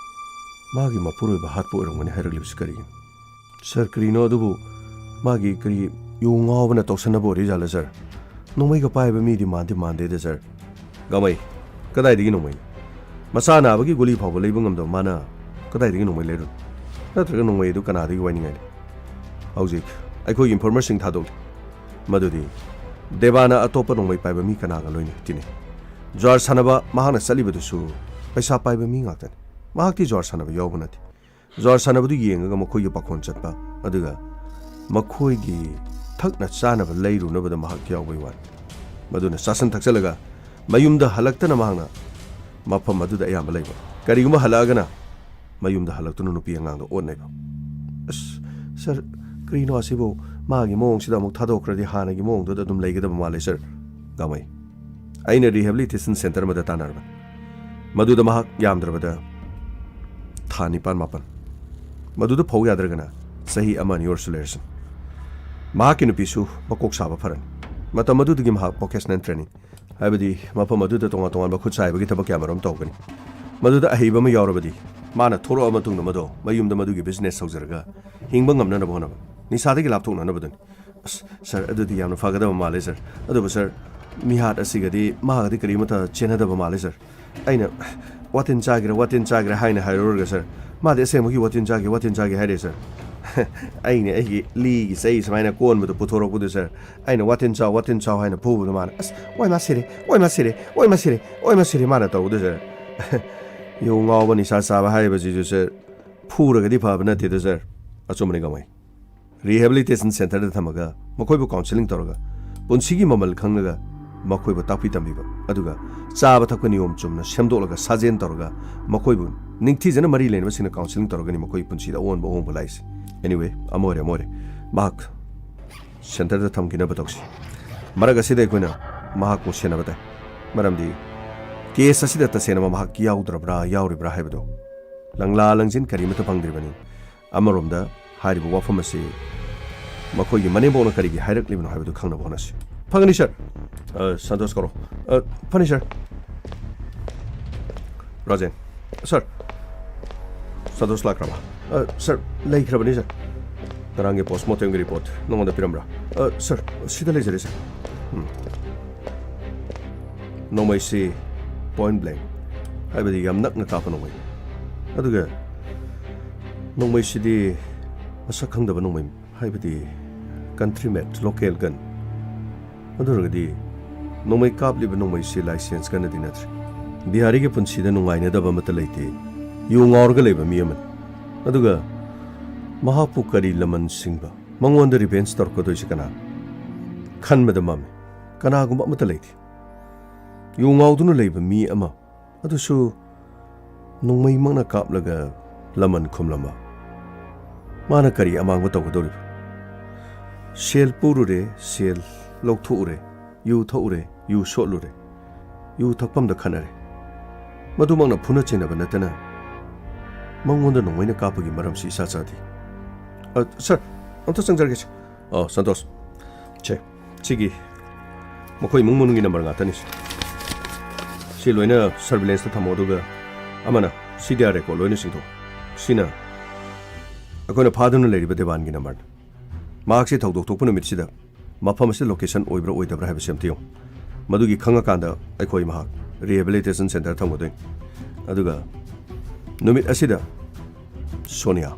ꯃꯥꯒꯤ ꯃꯄꯨꯔꯣꯏꯕ ꯍꯥꯠꯄ ꯑꯣꯏꯔꯝꯒꯅꯤ ꯍꯥꯏꯔꯛꯂꯤꯕꯁꯤ ꯀꯔꯤꯒꯤꯅꯣ? ꯁꯥꯔ, ꯀꯔꯤꯅꯣ ꯑꯗꯨꯕꯨ? ꯃꯥꯒꯤ ꯀꯔꯤ ꯌꯨ ꯉꯥꯎꯕꯅ ꯇꯧꯁꯟꯅꯕ ꯑꯣꯏꯔꯤꯖꯥꯠꯂ, ꯁꯥꯔ? ꯅꯣꯡꯃꯩꯒ ꯄꯥꯏꯕ ꯃꯤꯗꯤ ꯃꯥꯟꯗꯤ ꯃꯥꯟꯗꯦꯗ, ꯁꯥꯔ꯫ ꯒꯥꯡꯃꯩ, ꯀꯗꯥꯏꯗꯒꯤ ꯅꯣꯡꯃꯩꯅꯣ? ꯃꯆꯥ ꯅꯥꯕꯒꯤ ꯒꯨꯂꯤ ꯐꯥꯎꯕ ꯂꯩꯕ ꯉꯝꯗꯕ ꯃꯥꯅ ꯀꯗꯥꯏꯗꯒꯤ ꯅꯣꯡꯃꯩ ꯂꯩꯔꯨꯅꯤ? ꯅꯠꯇ꯭ꯔꯒ ꯅꯣꯡꯃꯩ ꯑꯗꯨ ꯀꯅꯥꯗꯒꯤ ꯋꯥꯏꯅꯤꯡꯉꯥꯏꯅꯤ? ꯍꯧꯖꯤꯛ ꯑꯩꯈꯣꯏꯒꯤ ꯏꯟꯐꯣꯔꯃꯔꯁꯤꯡ ꯊꯥꯗꯣꯛꯂꯤ꯫ ꯃꯗꯨꯗꯤ ꯗꯦꯕꯥꯅ ꯑꯇꯣꯞꯄ ꯅꯣꯡꯃꯩ ꯄꯥꯏꯕ ꯃꯤ ꯀꯅꯥꯒ ꯂꯣꯏꯅ ꯇꯤꯟꯅꯩ꯫ ꯖ꯭ꯋꯥꯔ ꯁꯥꯟꯅꯕ ꯃꯍꯥꯛꯅ ꯆꯠꯂꯤꯕꯗꯨꯁꯨ ꯄꯩꯁꯥ ꯄꯥꯏꯕ ꯃꯤ ꯉꯥꯛꯇꯅꯤ꯫ ꯃꯍꯥꯛꯇꯤ ꯖ꯭ꯋꯥꯔ ꯁꯥꯟꯅꯕ ꯌꯥꯎꯕ ꯅꯠꯇꯦ꯫ ꯖ꯭ꯋꯥꯔ ꯁꯥꯟꯅꯕꯗꯨ ꯌꯦꯡꯉꯒ ꯃꯈꯣꯏꯒꯤ ꯄꯥꯈꯣꯟ ꯆꯠꯄ, ꯑꯗꯨꯒ ꯃꯈꯣꯏꯒꯤ ꯊꯛꯅ ꯆꯥꯅꯕ ꯂꯩꯔꯨꯅꯕꯗ ꯃꯍꯥꯛ ꯌꯥꯎꯕꯒꯤ ꯋꯥꯅꯤ꯫ ꯃꯗꯨꯅ ꯆꯥꯁꯤꯟ ꯊꯛꯆꯜꯂꯒ ꯃꯌꯨꯝꯗ ꯍꯜꯂꯛꯇꯅ ꯃꯍꯥꯛꯅ ꯃꯐꯝ ꯑꯗꯨꯗ ꯑꯌꯥꯝꯕ ꯂꯩꯕ꯫ ꯀꯔꯤꯒꯨꯝꯕ ꯍꯜꯂꯛꯑꯒꯅ ꯃꯌꯨꯝꯗ ꯍꯜꯂꯛꯇꯨꯅ ꯅꯨꯄꯤ ꯑꯉꯥꯡꯗ ꯑꯣꯠꯅꯩꯕ꯫ ꯑꯁ, ꯁꯥꯔ, ꯀꯔꯤꯅꯣ ꯑꯁꯤꯕꯨ? ꯃꯥꯒꯤ ꯃꯑꯣꯡꯁꯤꯗ ꯑꯃꯨꯛ ꯊꯥꯗꯣꯛꯈ꯭ꯔꯗꯤ ꯍꯥꯟꯅꯒꯤ ꯃꯑꯣꯡꯗꯨꯗ ꯑꯗꯨꯝ ꯂꯩꯒꯗꯕ ꯃꯥꯜꯂꯦ, ꯁꯥꯔ꯫ ꯒꯥꯡꯃꯩ, ꯑꯩꯅ ꯔꯤꯍꯦꯕꯤꯂꯤꯇꯦꯁꯟ ꯁꯦꯟꯇꯔ ꯑꯃꯗ ꯇꯥꯟꯅꯔꯕꯅꯤ꯫ ꯃꯗꯨꯗ ꯃꯍꯥꯛ ꯌꯥꯝꯗ꯭ꯔꯕꯗ ꯊꯥ ꯅꯤꯄꯥꯟ ꯃꯥꯄꯟ, ꯃꯗꯨꯗ ꯐꯧ ꯌꯥꯗ꯭ꯔꯒꯅ ꯆꯍꯤ ꯑꯃ ꯑꯅꯤ ꯑꯣꯏꯔꯁꯨ ꯂꯩꯔꯁꯅꯨ꯫ ꯃꯍꯥꯛꯀꯤ ꯅꯨꯄꯤꯁꯨ ꯃꯀꯣꯛ ꯁꯥꯕ ꯐꯔꯅꯤ꯫ ꯃꯇꯝ ꯑꯗꯨꯗꯒꯤ ꯃꯍꯥꯛ ꯚꯣꯀꯦꯁꯅꯦꯜ ꯇ꯭ꯔꯦꯅꯤꯡ, ꯍꯥꯏꯕꯗꯤ ꯃꯐꯝ ꯑꯗꯨꯗ ꯇꯣꯉꯥꯟ ꯇꯣꯉꯥꯟꯕ ꯈꯨꯠ ꯁꯥ ꯍꯩꯕꯒꯤ ꯊꯕꯛ ꯀꯌꯥꯃꯔꯨꯝ ꯇꯧꯒꯅꯤ꯫ ꯃꯗꯨꯗ ꯑꯍꯩꯕ ꯑꯃ ꯌꯥꯎꯔꯕꯗꯤ ꯃꯥꯅ ꯊꯣꯔꯛꯑ ꯃꯇꯨꯡꯗ ꯃꯗꯣ ꯃꯌꯨꯝꯗ ꯃꯗꯨꯒꯤ ꯕꯤꯖꯤꯅꯦꯁ ꯍꯧꯖꯔꯒ ꯍꯤꯡꯕ ꯉꯝꯅꯅꯕ ꯍꯣꯠꯅꯕ, ꯅꯤꯁꯥꯗꯒꯤ ꯂꯥꯞꯊꯣꯛꯅꯅꯕꯗꯨꯅꯤ꯫ ꯑꯁ, ꯁꯥꯔ, ꯑꯗꯨꯗꯤ ꯌꯥꯝꯅ ꯐꯒꯗꯕ ꯃꯥꯜꯂꯦ, ꯁꯥꯔ꯫ ꯑꯗꯨꯕꯨ, ꯁꯥꯔ, ꯃꯤꯍꯥꯠ ꯑꯁꯤꯒꯗꯤ ꯃꯥꯒꯗꯤ ꯀꯔꯤꯃꯠꯇ ꯆꯦꯟꯅꯗꯕ ꯃꯥꯜꯂꯦ, ꯁꯥꯔ꯫ ꯑꯩꯅ ꯋꯥꯇꯤꯟ ꯆꯥꯒꯦꯔꯥ, ꯋꯥꯇꯤꯟ ꯆꯥꯒꯦꯔꯥ ꯍꯥꯏꯅ ꯍꯥꯏꯔꯨꯔꯒ, ꯁꯥꯔ, ꯃꯥꯗꯤ ꯑꯁꯦꯡꯕꯒꯤ ꯋꯥꯇꯤꯟ ꯆꯥꯒꯦ, ꯋꯥꯇꯤꯟ ꯆꯥꯒꯦ ꯍꯥꯏꯔꯦ, ꯁꯥꯔ꯫ ꯑꯩꯅ ꯑꯩꯒꯤ ꯂꯤꯒꯤ ꯆꯩ ꯁꯨꯃꯥꯏꯅ ꯀꯣꯟꯕꯗꯨ ꯄꯨꯊꯣꯔꯛꯄꯗꯨ, ꯁꯥꯔ, ꯑꯩꯅ "ꯋꯥꯇꯤꯟ ꯆꯥꯎ, ꯋꯥꯇꯤꯟ ꯆꯥꯎ" ꯍꯥꯏꯅ ꯐꯨꯕꯗꯨ ꯃꯥꯅ, "ꯑꯁ, ꯑꯣꯏ ꯃꯥ ꯁꯤꯔꯦ, ꯑꯣꯏ ꯃꯥ ꯁꯤꯔꯦ, ꯑꯣꯏ ꯃꯥ ꯁꯤꯔꯦ, ꯑꯣꯏ ꯃꯥ ꯁꯤꯔꯦ" ꯃꯥꯅ ꯇꯧꯕꯗꯨ, ꯁꯥꯔ꯫ ꯌꯨ ꯉꯥꯎꯕ ꯅꯤꯁꯥ ꯆꯥꯕ ꯍꯥꯏꯔꯤꯕꯁꯤꯁꯨ, ꯁꯥꯔ, ꯐꯨꯔꯒꯗꯤ ꯐꯕ ꯅꯠꯇꯦꯗ, ꯁꯥꯔ꯫ ꯑꯆꯨꯝꯕꯅꯤ, ꯒꯥꯡꯃꯩ꯫ ꯔꯤꯍꯦꯕꯤꯂꯤꯇꯦꯁꯟ ꯁꯦꯟꯇꯔꯗ ꯊꯝꯃꯒ ꯃꯈꯣꯏꯕꯨ ꯀꯥꯎꯟꯁꯤꯂꯤꯡ ꯇꯧꯔꯒ ꯄꯨꯟꯁꯤꯒꯤ ꯃꯃꯜ ꯈꯪꯂꯒ ꯃꯈꯣꯏꯕꯨ ꯇꯥꯛꯄꯤ ꯇꯝꯕꯤꯕ, ꯑꯗꯨꯒ ꯆꯥꯕ ꯊꯛꯄ ꯅꯤꯌꯣꯝ ꯆꯨꯝꯅ ꯁꯦꯝꯗꯣꯛꯂꯒ ꯁꯥꯖꯦꯟ ꯇꯧꯔꯒ ꯃꯈꯣꯏꯕꯨ ꯅꯤꯡꯊꯤꯖꯅ ꯃꯔꯤ ꯂꯩꯅꯕꯁꯤꯡꯅ ꯀꯥꯎꯟꯁꯤꯂꯤꯡ ꯇꯧꯔꯒꯅꯤ ꯃꯈꯣꯏꯒꯤ ꯄꯨꯟꯁꯤꯗ ꯑꯑꯣꯟꯕ ꯑꯍꯣꯡꯕ ꯂꯥꯛꯏꯁꯦ꯫ Anyway, ꯑꯃ ꯑꯣꯏꯔꯦ, ꯑꯃ ꯑꯣꯏꯔꯦ꯫ ꯃꯍꯥꯛ ꯁꯦꯟꯇꯔꯗ ꯊꯝꯈꯤꯅꯕ ꯇꯧꯁꯤ꯫ ꯃꯔꯛ ꯑꯁꯤꯗ ꯑꯩꯈꯣꯏꯅ ꯃꯍꯥꯛꯄꯨ ꯁꯦꯟꯅꯕ ꯇꯥꯏ꯫ ꯃꯔꯝꯗꯤ ꯀꯦꯁ ꯑꯁꯤꯗ ꯇꯁꯦꯡꯅ ꯃꯍꯥꯛ ꯌꯥꯎꯗ꯭ꯔꯕ꯭ꯔꯥ, ꯌꯥꯎꯔꯤꯕ꯭ꯔꯥ ꯍꯥꯏꯕꯗꯨ ꯂꯪꯂꯥ ꯂꯪꯖꯤꯟ ꯀꯔꯤꯃꯠꯇ ꯐꯪꯗ꯭ꯔꯤꯕꯅꯤ꯫ ꯑꯃꯔꯣꯝꯗ ꯍꯥꯏꯔꯤꯕ ꯋꯥꯐꯝ ꯑꯁꯤ ꯃꯈꯣꯏꯒꯤ ꯃꯅꯦꯝꯕꯣꯛꯅ ꯀꯔꯤꯒꯤ ꯍꯥꯏꯔꯛꯂꯤꯕꯅꯣ ꯍꯥꯏꯕꯗꯨ ꯈꯪꯅꯕ ꯍꯣꯠꯅꯁꯤ꯫ ꯐꯒꯅꯤ, ꯁꯥꯔ꯫ ꯑ, ꯁꯟꯇꯣꯁ ꯀꯧꯔꯣ꯫ ꯑ, ꯐꯅꯤ, ꯁꯥꯔ꯫ ꯔꯥꯖꯦꯟ꯫ ꯁꯥꯔ꯫ ꯁꯟꯇꯣꯁ ꯂꯥꯛꯈ꯭ꯔꯕ? ꯑ, ꯁꯥꯔ, ꯂꯩꯈ꯭ꯔꯕꯅꯤ, ꯁꯥꯔ꯫ ꯉꯔꯥꯡꯒꯤ ꯄꯣꯁꯃꯣꯔꯇꯦꯝꯒꯤ ꯔꯤꯄꯣꯔꯠ ꯅꯉꯣꯟꯗ ꯄꯤꯔꯝꯕ꯭ꯔꯥ? ꯑ, ꯁꯥꯔ, ꯁꯤꯗ ꯂꯩꯖꯔꯦ, ꯁꯥꯔ꯫ ꯎꯝ꯫ ꯅꯣꯡꯃꯩꯁꯤ ꯄꯣꯏꯟ ꯕ꯭ꯂꯦꯡ, ꯍꯥꯏꯕꯗꯤ ꯌꯥꯝ ꯅꯛꯅ ꯀꯥꯞꯄ ꯅꯣꯡꯃꯩ꯫ ꯑꯗꯨꯒ ꯅꯣꯡꯃꯩꯁꯤꯗꯤ ꯃꯁꯛ ꯈꯪꯗꯕ ꯅꯣꯡꯃꯩ, ꯍꯥꯏꯕꯗꯤ country made, local gun꯫ ꯑꯗꯨ ꯑꯣꯏꯔꯒꯗꯤ ꯅꯣꯡꯃꯩ ꯀꯥꯞꯂꯤꯕ ꯅꯣꯡꯃꯩꯁꯤ license gunꯅꯗꯤ ꯅꯠꯇ꯭ꯔꯦ꯫ ꯕꯤꯍꯥꯔꯤꯒꯤ ꯄꯨꯟꯁꯤꯗ ꯅꯨꯡꯉꯥꯏꯅꯗꯕ ꯑꯃꯠꯇ ꯂꯩꯇꯦ꯫ ꯌꯨ ꯉꯥꯎꯔꯒ ꯂꯩꯕ ꯃꯤ ꯑꯃꯅꯤ꯫ ꯑꯗꯨꯒ ꯃꯍꯥꯛꯄꯨ ꯀꯔꯤ ꯂꯃꯟ ꯁꯤꯡꯕ, ꯃꯉꯣꯟꯗ revenge ꯇꯧꯔꯛꯀꯗꯣꯏꯁꯤ ꯀꯅꯥ? ꯈꯟꯕꯗ ꯃꯝꯃꯤ꯫ ꯀꯅꯥꯒꯨꯝꯕ ꯑꯃꯠꯇ ꯂꯩꯇꯦ꯫ ꯌꯨ ꯉꯥꯎꯗꯨꯅ ꯂꯩꯕ ꯃꯤ ꯑꯃ, ꯑꯗꯨꯁꯨ ꯅꯣꯡꯃꯩꯃꯛꯅ ꯀꯥꯞꯂꯒ ꯂꯃꯟ ꯈꯨꯝꯂꯝꯕ꯫ ꯃꯥꯅ ꯀꯔꯤ ꯑꯃꯥꯡꯕ ꯇꯧꯒꯗꯧꯔꯤꯕ? ꯁꯦꯜ ꯄꯨꯔꯨꯔꯦ, ꯁꯦꯜ ꯂꯧꯊꯣꯛꯎꯔꯦ, ꯌꯨ ꯊꯛꯎꯔꯦ, ꯌꯨ ꯁꯣꯠꯂꯨꯔꯦ, ꯌꯨ ꯊꯛꯐꯝꯗ ꯈꯠꯅꯔꯦ꯫ ꯃꯗꯨꯃꯛꯅ ꯐꯨꯅ ꯆꯩꯅꯕ ꯅꯠꯇꯅ ꯃꯉꯣꯟꯗ ꯅꯣꯡꯃꯩꯅ ꯀꯥꯞꯄꯒꯤ ꯃꯔꯝꯁꯤ ꯏꯆꯥ ꯆꯥꯗꯦ꯫ ꯑ, ꯁꯥꯔ, ꯑꯝꯇ ꯆꯪꯖꯔꯒꯦ, ꯁꯥꯔ꯫ ꯑ, ꯁꯟꯇꯣꯁ, ꯁꯦ, ꯁꯤꯒꯤ ꯃꯈꯣꯏ ꯏꯃꯨꯡ ꯃꯅꯨꯡꯒꯤ number ꯉꯥꯛꯇꯅꯤ, ꯁꯥꯔ꯫ ꯁꯤ ꯂꯣꯏꯅ surveillanceꯇ ꯊꯝꯃꯣ, ꯑꯗꯨꯒ ꯑꯃꯅ C D R record ꯂꯣꯏꯅ ꯆꯤꯡꯊꯣꯛꯑꯣ꯫ ꯁꯤꯅ ꯑꯩꯈꯣꯏꯅ ꯐꯥꯗꯨꯅ ꯂꯩꯔꯤꯕ ꯗꯦꯕꯥꯟꯒꯤ numberꯅꯤ꯫ ꯃꯍꯥꯛꯁꯤ ꯊꯧꯗꯣꯛ ꯊꯣꯛꯄ ꯅꯨꯃꯤꯠꯁꯤꯗ ꯃꯐꯝ ꯑꯁꯤꯗ location ꯑꯣꯏꯕ꯭ꯔꯥ ꯑꯣꯏꯗꯕ꯭ꯔꯥ ꯍꯥꯏꯕꯁꯤ ꯑꯝꯇ ꯌꯦꯡꯉꯨ꯫ ꯃꯗꯨꯒꯤ ꯈꯪꯉꯀꯥꯟꯗ ꯑꯩꯈꯣꯏ ꯃꯍꯥꯛ rehabilitation centre ꯊꯝꯒꯗꯣꯏꯅꯤ꯫ ꯑꯗꯨꯒ ꯅꯨꯃꯤꯠ ꯑꯁꯤꯗ ꯁꯣꯅꯤꯌꯥ,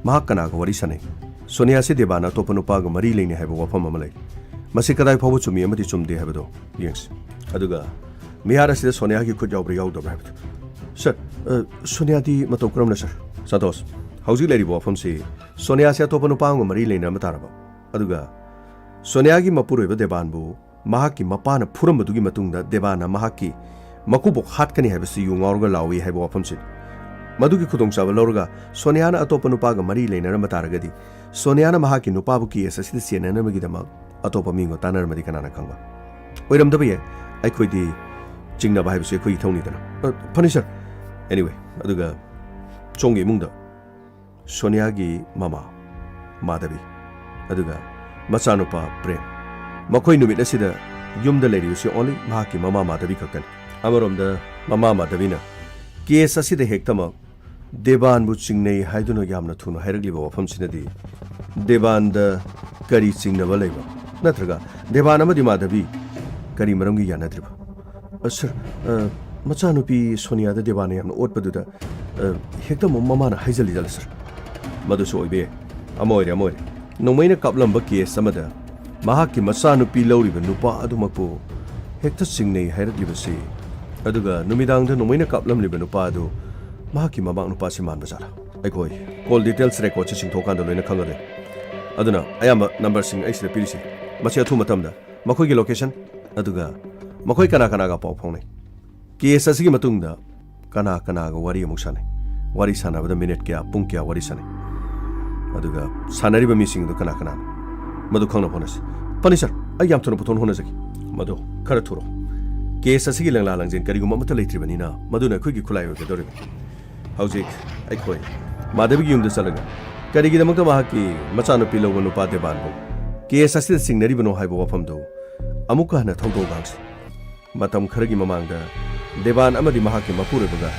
ꯃꯍꯥꯛ ꯀꯅꯥꯒ ꯋꯥꯔꯤ ꯁꯥꯟꯅꯩ? ꯁꯣꯅꯤꯌꯥꯁꯤ ꯗꯦꯕꯥꯟꯅ ꯑꯇꯣꯞꯄ ꯅꯨꯄꯥꯒ ꯃꯔꯤ ꯂꯩꯅꯩ ꯍꯥꯏꯕ ꯋꯥꯐꯝ ꯑꯃ ꯂꯩ꯫ ꯃꯁꯤ ꯀꯗꯥꯏ ꯐꯥꯎꯕ ꯆꯨꯝꯃꯤ ꯑꯃꯗꯤ ꯆꯨꯝꯗꯦ ꯍꯥꯏꯕꯗꯣ ꯌꯦꯡꯁꯤ꯫ ꯑꯗꯨꯒ ꯃꯤꯍꯥꯔ ꯑꯁꯤꯗ ꯁꯣꯅꯤꯌꯥꯒꯤ ꯈꯨꯠ ꯌꯥꯎꯕ꯭ꯔꯥ ꯌꯥꯎꯗꯕ꯭ꯔꯥ ꯍꯥꯏꯕꯗꯨ꯫ ꯁꯥꯔ, ꯑ, ꯁꯣꯅꯤꯌꯥꯗꯤ ꯃꯇꯧ ꯀꯔꯝꯅ, ꯁꯥꯔ? ꯁꯟꯇꯣꯁ, ꯍꯧꯖꯤꯛ ꯂꯩꯔꯤꯕ ꯋꯥꯐꯝꯁꯤ ꯁꯣꯅꯤꯌꯥꯁꯤ ꯑꯇꯣꯞꯄ ꯅꯨꯄꯥ ꯑꯃꯒ ꯃꯔꯤ ꯂꯩꯅꯔꯝꯕ ꯇꯥꯔꯕ? ꯑꯗꯨꯒ ꯁꯣꯅꯤꯌꯥꯒꯤ ꯃꯄꯨꯔꯣꯏꯕ ꯗꯦꯕꯥꯟꯕꯨ ꯃꯍꯥꯛꯀꯤ ꯃꯄꯥꯅ ꯐꯨꯔꯝꯕꯗꯨꯒꯤ ꯃꯇꯨꯡꯗ ꯗꯦꯕꯥꯟꯅ ꯃꯍꯥꯛꯀꯤ ꯃꯀꯨꯕꯣꯛ ꯍꯥꯠꯀꯅꯤ ꯍꯥꯏꯕꯁꯤ ꯌꯨ ꯉꯥꯎꯔꯒ ꯂꯥꯎꯏ ꯍꯥꯏꯕ ꯋꯥꯐꯝꯁꯤꯅꯤ꯫ ꯃꯗꯨꯒꯤ ꯈꯨꯗꯣꯡꯆꯥꯕ ꯂꯧꯔꯒ ꯁꯣꯅꯤꯌꯥꯅ ꯑꯇꯣꯞꯄ ꯅꯨꯄꯥꯒ ꯃꯔꯤ ꯂꯩꯅꯔꯝꯕ ꯇꯥꯔꯒꯗꯤ ꯁꯣꯅꯤꯌꯥꯅ ꯃꯍꯥꯛꯀꯤ ꯅꯨꯄꯥꯕꯨ case ꯑꯁꯤꯗ ꯆꯦꯟꯅꯅꯕꯒꯤꯗꯃꯛ ꯑꯇꯣꯞꯄ ꯃꯤꯒ ꯇꯥꯟꯅꯔꯝꯃꯗꯤ ꯀꯅꯥꯅ ꯈꯪꯕ? ꯑꯣꯏꯔꯝꯗꯕ ꯌꯥꯏ꯫ ꯑꯩꯈꯣꯏꯗꯤ ꯆꯤꯡꯅꯕ ꯍꯥꯏꯕꯁꯤ ꯑꯩꯈꯣꯏꯒꯤ ꯏꯊꯧꯅꯤꯗꯅ꯫ ꯑ, ꯐꯅꯤ, ꯁꯥꯔ꯫ Anyway, ꯑꯗꯨꯒ ꯁꯣꯝꯒꯤ ꯏꯃꯨꯡꯗ ꯁꯣꯅꯤꯌꯥꯒꯤ ꯃꯃꯥ ꯃꯥꯙꯕꯤ, ꯑꯗꯨꯒ ꯃꯆꯥꯅꯨꯄꯥ ꯄ꯭ꯔꯦꯝ, ꯃꯈꯣꯏ ꯅꯨꯃꯤꯠ ꯑꯁꯤꯗ ꯌꯨꯝꯗ ꯂꯩꯔꯤꯕꯁꯤ only ꯃꯍꯥꯛꯀꯤ ꯃꯃꯥ ꯃꯥꯙꯕꯤ ꯈꯛꯇꯅꯤ꯫ ꯑꯃꯔꯣꯝꯗ ꯃꯃꯥ ꯃꯥꯙꯕꯤꯅ case ꯑꯁꯤꯗ ꯍꯦꯛꯇꯃꯛ ꯗꯦꯕꯥꯟꯕꯨ ꯆꯤꯡꯅꯩ ꯍꯥꯏꯗꯨꯅ ꯌꯥꯝꯅ ꯊꯨꯅ ꯍꯥꯏꯔꯛꯂꯤꯕ ꯋꯥꯐꯝꯁꯤꯅꯗꯤ ꯗꯦꯕꯥꯟꯗ ꯀꯔꯤ ꯆꯤꯡꯅꯕ ꯂꯩꯕ? ꯅꯠꯇ꯭ꯔꯒ ꯗꯦꯕꯥꯟ ꯑꯃꯗꯤ ꯃꯥꯙꯕꯤ ꯀꯔꯤ ꯃꯔꯝꯒꯤ ꯌꯥꯅꯗ꯭ꯔꯤꯕ? ꯑ, ꯁꯥꯔ, ꯑ, ꯃꯆꯥꯅꯨꯄꯤ ꯁꯣꯅꯤꯌꯥꯗ ꯗꯦꯕꯥꯟꯅ ꯌꯥꯝꯅ ꯑꯣꯠꯄꯗꯨꯗ ꯑ, ꯍꯦꯛꯇ ꯑꯃꯨꯛ ꯃꯃꯥꯅ ꯍꯥꯏꯖꯜꯂꯤ ꯖꯥꯠꯂ, ꯁꯥꯔ? ꯃꯗꯨꯁꯨ ꯑꯣꯏꯕ ꯌꯥꯏ꯫ ꯑꯃ ꯑꯣꯏꯔꯦ, ꯑꯃ ꯑꯣꯏꯔꯦ꯫ ꯅꯣꯡꯃꯩꯅ ꯀꯥꯞꯂꯝꯕ ꯀꯦꯁ ꯑꯃꯗ ꯃꯍꯥꯛꯀꯤ ꯃꯆꯥꯅꯨꯄꯤ ꯂꯧꯔꯤꯕ ꯅꯨꯄꯥ ꯑꯗꯨꯃꯛꯄꯨ ꯍꯦꯛꯇ ꯆꯤꯡꯅꯩ ꯍꯥꯏꯔꯛꯂꯤꯕꯁꯤ, ꯑꯗꯨꯒ ꯅꯨꯃꯤꯗꯥꯡꯗ ꯅꯣꯡꯃꯩꯅ ꯀꯥꯞꯂꯝꯂꯤꯕ ꯅꯨꯄꯥ ꯑꯗꯨ ꯃꯍꯥꯛꯀꯤ ꯃꯃꯥ ꯅꯨꯄꯥꯁꯤ ꯃꯥꯟꯕ ꯖꯥꯠꯂ? ꯑꯩꯈꯣꯏ ꯀꯣꯜ ꯗꯤꯇꯦꯜꯁ ꯔꯦꯀꯣꯔꯗꯁꯤ ꯆꯤꯡꯊꯣꯛꯀꯥꯟꯗ ꯂꯣꯏꯅ ꯈꯪꯒꯗꯣꯏ꯫ ꯑꯗꯨꯅ ꯑꯌꯥꯝꯕ ꯅꯝꯕꯔꯁꯤꯡ ꯑꯩ ꯁꯤꯗ ꯄꯤꯔꯤꯁꯦ, ꯃꯁꯤ ꯑꯊꯨꯕ ꯃꯇꯝꯗ ꯃꯈꯣꯏꯒꯤ ꯂꯣꯀꯦꯁꯟ, ꯑꯗꯨꯒ ꯃꯈꯣꯏ ꯀꯅꯥ ꯀꯅꯥꯒ ꯄꯥꯎ ꯐꯥꯎꯅꯩ, ꯀꯦꯁ ꯑꯁꯤꯒꯤ ꯃꯇꯨꯡꯗ ꯀꯅꯥ ꯀꯅꯥꯒ ꯋꯥꯔꯤ ꯑꯃꯨꯛ ꯁꯥꯟꯅꯩ, ꯋꯥꯔꯤ ꯁꯥꯟꯅꯕꯗ ꯃꯤꯅꯤꯠ ꯀꯌꯥ, ꯄꯨꯡ ꯀꯌꯥ ꯋꯥꯔꯤ ꯁꯥꯟꯅꯩ, ꯑꯗꯨꯒ ꯁꯥꯟꯅꯔꯤꯕ ꯃꯤꯁꯤꯡꯗꯨ ꯀꯅꯥ ꯀꯅꯥꯅꯣ, ꯃꯗꯨ ꯈꯪꯅꯕ ꯍꯣꯠꯅꯁꯤ꯫ ꯐꯅꯤ ꯁꯥꯔ, ꯑꯩ ꯌꯥꯝ ꯊꯨꯅ ꯄꯨꯊꯣꯛꯅꯕ ꯍꯣꯠꯅꯖꯒꯦ꯫ ꯃꯗꯨ ꯈꯔ ꯊꯨꯔꯣ꯫ ꯀꯦꯁ ꯑꯁꯤꯒꯤ ꯂꯪꯂꯥ ꯂꯪꯖꯦꯟ ꯀꯔꯤꯒꯨꯝꯕ ꯑꯃꯠꯇ ꯂꯩꯇ꯭ꯔꯤꯕꯅꯤꯅ ꯃꯗꯨꯅ ꯑꯩꯈꯣꯏꯒꯤ ꯈꯨꯠꯂꯥꯏ ꯑꯣꯏꯒꯗꯧꯔꯤꯕꯅꯤ꯫ ꯍꯧꯖꯤꯛ ꯑꯩꯈꯣꯏ ꯃꯥꯙꯕꯤꯒꯤ ꯌꯨꯝꯗ ꯆꯠꯂꯒ ꯀꯔꯤꯒꯤꯗꯃꯛꯇ ꯃꯍꯥꯛꯀꯤ ꯃꯆꯥꯅꯨꯄꯤ ꯂꯧꯕ ꯅꯨꯄꯥ ꯗꯦꯕꯥꯟꯕꯨ ꯀꯦꯁ ꯑꯁꯤꯗ ꯆꯤꯡꯅꯔꯤꯕꯅꯣ ꯍꯥꯏꯕ ꯋꯥꯐꯝꯗꯨ ꯑꯃꯨꯛꯀ ꯍꯟꯅ ꯊꯧꯗꯣꯛꯑꯒ ꯍꯪꯁꯤ꯫ ꯃꯇꯝ ꯈꯔꯒꯤ ꯃꯃꯥꯡꯗ ꯗꯦꯕꯥꯟ ꯑꯃꯗꯤ ꯃꯍꯥꯛꯀꯤ ꯃꯄꯨꯔꯣꯏꯕꯒ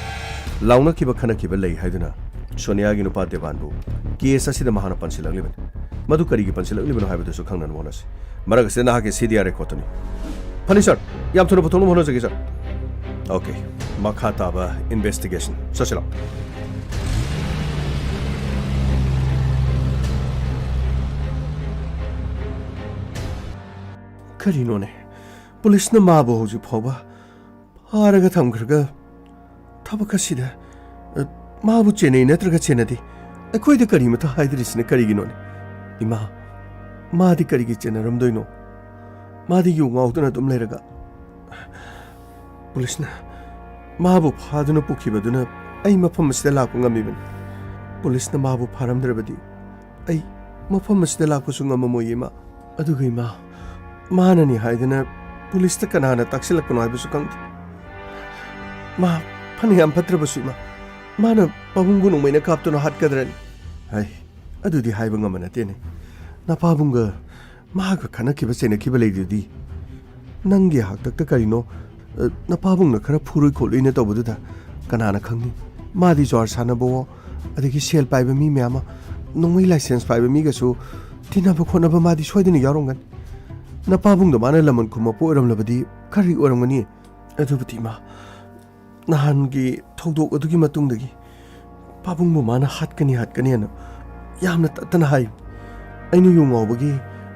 ꯂꯥꯎꯅꯈꯤꯕ ꯈꯠꯅꯈꯤꯕ ꯂꯩ ꯍꯥꯏꯗꯨꯅ ꯁꯣꯅꯤꯌꯥꯒꯤ ꯅꯨꯄꯥ ꯗꯦꯕꯥꯟꯕꯨ ꯀꯦꯁ ꯑꯁꯤꯗ ꯃꯍꯥꯛꯅ ꯄꯟꯁꯤꯜꯂꯛꯂꯤꯕꯅꯤ꯫ ꯃꯗꯨ ꯀꯔꯤꯒꯤ ꯄꯟꯁꯤꯜꯂꯛꯂꯤꯕꯅꯣ ꯍꯥꯏꯕꯗꯨꯁꯨ ꯈꯪꯅꯅꯕ ꯍꯣꯠꯅꯁꯤ꯫ ꯃꯔꯛ ꯑꯁꯤꯗ ꯅꯍꯥꯛꯀꯤ ꯁꯤ ꯗꯤ ꯑꯥꯔ ꯔꯦꯀꯣꯔꯠꯇꯨꯅꯤ꯫ ꯐꯅꯤ ꯁꯥꯔ, ꯌꯥꯝ ꯊꯨꯅ ꯄꯨꯊꯣꯛꯅꯕ ꯍꯣꯠꯅꯖꯒꯦ ꯁꯥꯔ꯫ ꯑꯣꯀꯦ, ꯃꯈꯥ ꯇꯥꯕ ꯏꯟꯚꯦꯁꯇꯤꯒꯦꯁꯟ ꯆꯠꯁꯤꯜꯂꯣ꯫ ꯀꯔꯤꯅꯣꯅꯦ? ꯄꯨꯂꯤꯁꯅ ꯃꯥꯕꯨ ꯍꯧꯖꯤꯛ ꯐꯥꯎꯕ ꯐꯥꯔꯒ ꯊꯝꯈ꯭ꯔꯒ ꯊꯕꯛ ꯑꯁꯤꯗ, ꯑ, ꯃꯥꯕꯨ ꯆꯦꯟꯅꯩ ꯅꯠꯇ꯭ꯔꯒ ꯆꯦꯟꯅꯗꯦ, ꯑꯩꯈꯣꯏꯗ ꯀꯔꯤꯃꯇ ꯍꯥꯏꯗ꯭ꯔꯤꯁꯤꯅ ꯀꯔꯤꯒꯤꯅꯣꯅꯦ? ꯏꯃꯥ, ꯃꯥꯗꯤ ꯀꯔꯤꯒꯤ ꯆꯦꯟꯅꯔꯝꯗꯣꯏꯅꯣ? ꯃꯥꯗꯤ ꯌꯨ ꯉꯥꯎꯗꯨꯅ ꯑꯗꯨꯝ ꯂꯩꯔꯒ꯫ ꯄꯨꯂꯤꯁꯅ ꯃꯥꯕꯨ ꯐꯥꯗꯨꯅ ꯄꯨꯈꯤꯕꯗꯨꯅ ꯑꯩ ꯃꯐꯝ ꯑꯁꯤꯗ ꯂꯥꯛꯄ ꯉꯝꯃꯤꯕꯅꯤ꯫ ꯄꯨꯂꯤꯁꯅ ꯃꯥꯕꯨ ꯐꯥꯔꯝꯗ꯭ꯔꯕꯗꯤ ꯑꯩ ꯃꯐꯝ ꯑꯁꯤꯗ ꯂꯥꯛꯄꯁꯨ ꯉꯝꯃꯝꯃꯣꯏ, ꯏꯃꯥ꯫ ꯑꯗꯨꯒ ꯏꯃꯥ, ꯃꯥꯅꯅꯤ ꯍꯥꯏꯗꯅ ꯄꯨꯂꯤꯁꯇ ꯀꯅꯥꯅ ꯇꯥꯛꯁꯤꯜꯂꯛꯄꯅꯣ ꯍꯥꯏꯕꯁꯨ ꯈꯪꯗꯦ꯫ ꯃꯥ ꯐꯅ ꯌꯥꯝ ꯐꯠꯇ꯭ꯔꯕꯁꯨ, ꯏꯃꯥ, ꯃꯥꯅ ꯄꯥꯕꯨꯡꯕꯨ ꯅꯣꯡꯃꯩꯅ ꯀꯥꯞꯇꯨꯅ ꯍꯥꯠꯀꯗ꯭ꯔꯅꯤ? ꯍꯥꯏ, ꯑꯗꯨꯗꯤ ꯍꯥꯏꯕ ꯉꯝꯕ ꯅꯠꯇꯦꯅꯦ꯫ ꯅꯄꯥꯕꯨꯡꯒ ꯃꯥꯒ ꯈꯠꯅꯈꯤꯕ ꯆꯩꯅꯈꯤꯕ ꯂꯩꯗꯨꯗꯤ ꯅꯪꯒꯤ ꯍꯥꯛꯇꯛꯇ ꯀꯔꯤꯅꯣ, ꯑ, ꯅꯄꯥꯕꯨꯡꯅ ꯈꯔ ꯐꯨꯔꯨꯏ ꯈꯣꯠꯂꯨꯏꯅ ꯇꯧꯕꯗꯨꯗ ꯀꯅꯥꯅ ꯈꯪꯅꯤ? ꯃꯥꯗꯤ ꯖ꯭ꯋꯥꯔ ꯁꯥꯟꯅꯕꯋꯣ, ꯑꯗꯒꯤ ꯁꯦꯜ ꯄꯥꯏꯕ ꯃꯤ ꯃꯌꯥꯝ ꯑꯃ, ꯅꯣꯡꯃꯩ ꯂꯥꯏꯁꯦꯟꯁ ꯄꯥꯏꯕ ꯃꯤꯒꯁꯨ ꯇꯤꯟꯅꯕ ꯈꯣꯠꯅꯕ ꯃꯥꯗꯤ ꯁꯣꯏꯗꯅ ꯌꯥꯎꯔꯝꯒꯅꯤ꯫ ꯅꯄꯥꯕꯨꯡꯗꯣ ꯃꯥꯅ ꯂꯃꯟ ꯈꯨꯝꯃꯛꯄ ꯑꯣꯏꯔꯝꯂꯕꯗꯤ ꯈꯔꯤ ꯑꯣꯏꯔꯝꯒꯅꯤ꯫ ꯑꯗꯨꯕꯨꯗꯤ ꯏꯃꯥ, ꯅꯍꯥꯟꯒꯤ ꯊꯧꯗꯣꯛ ꯑꯗꯨꯒꯤ ꯃꯇꯨꯡꯗꯒꯤ ꯄꯥꯕꯨꯡꯕꯨ ꯃꯥꯅ ꯍꯥꯠꯀꯅꯤ ꯍꯥꯠꯀꯅꯤꯅ ꯌꯥꯝꯅ ꯇꯠꯇꯅ ꯍꯥꯏ꯫ ꯑꯩꯅ ꯌꯨ ꯉꯥꯎꯕꯒꯤ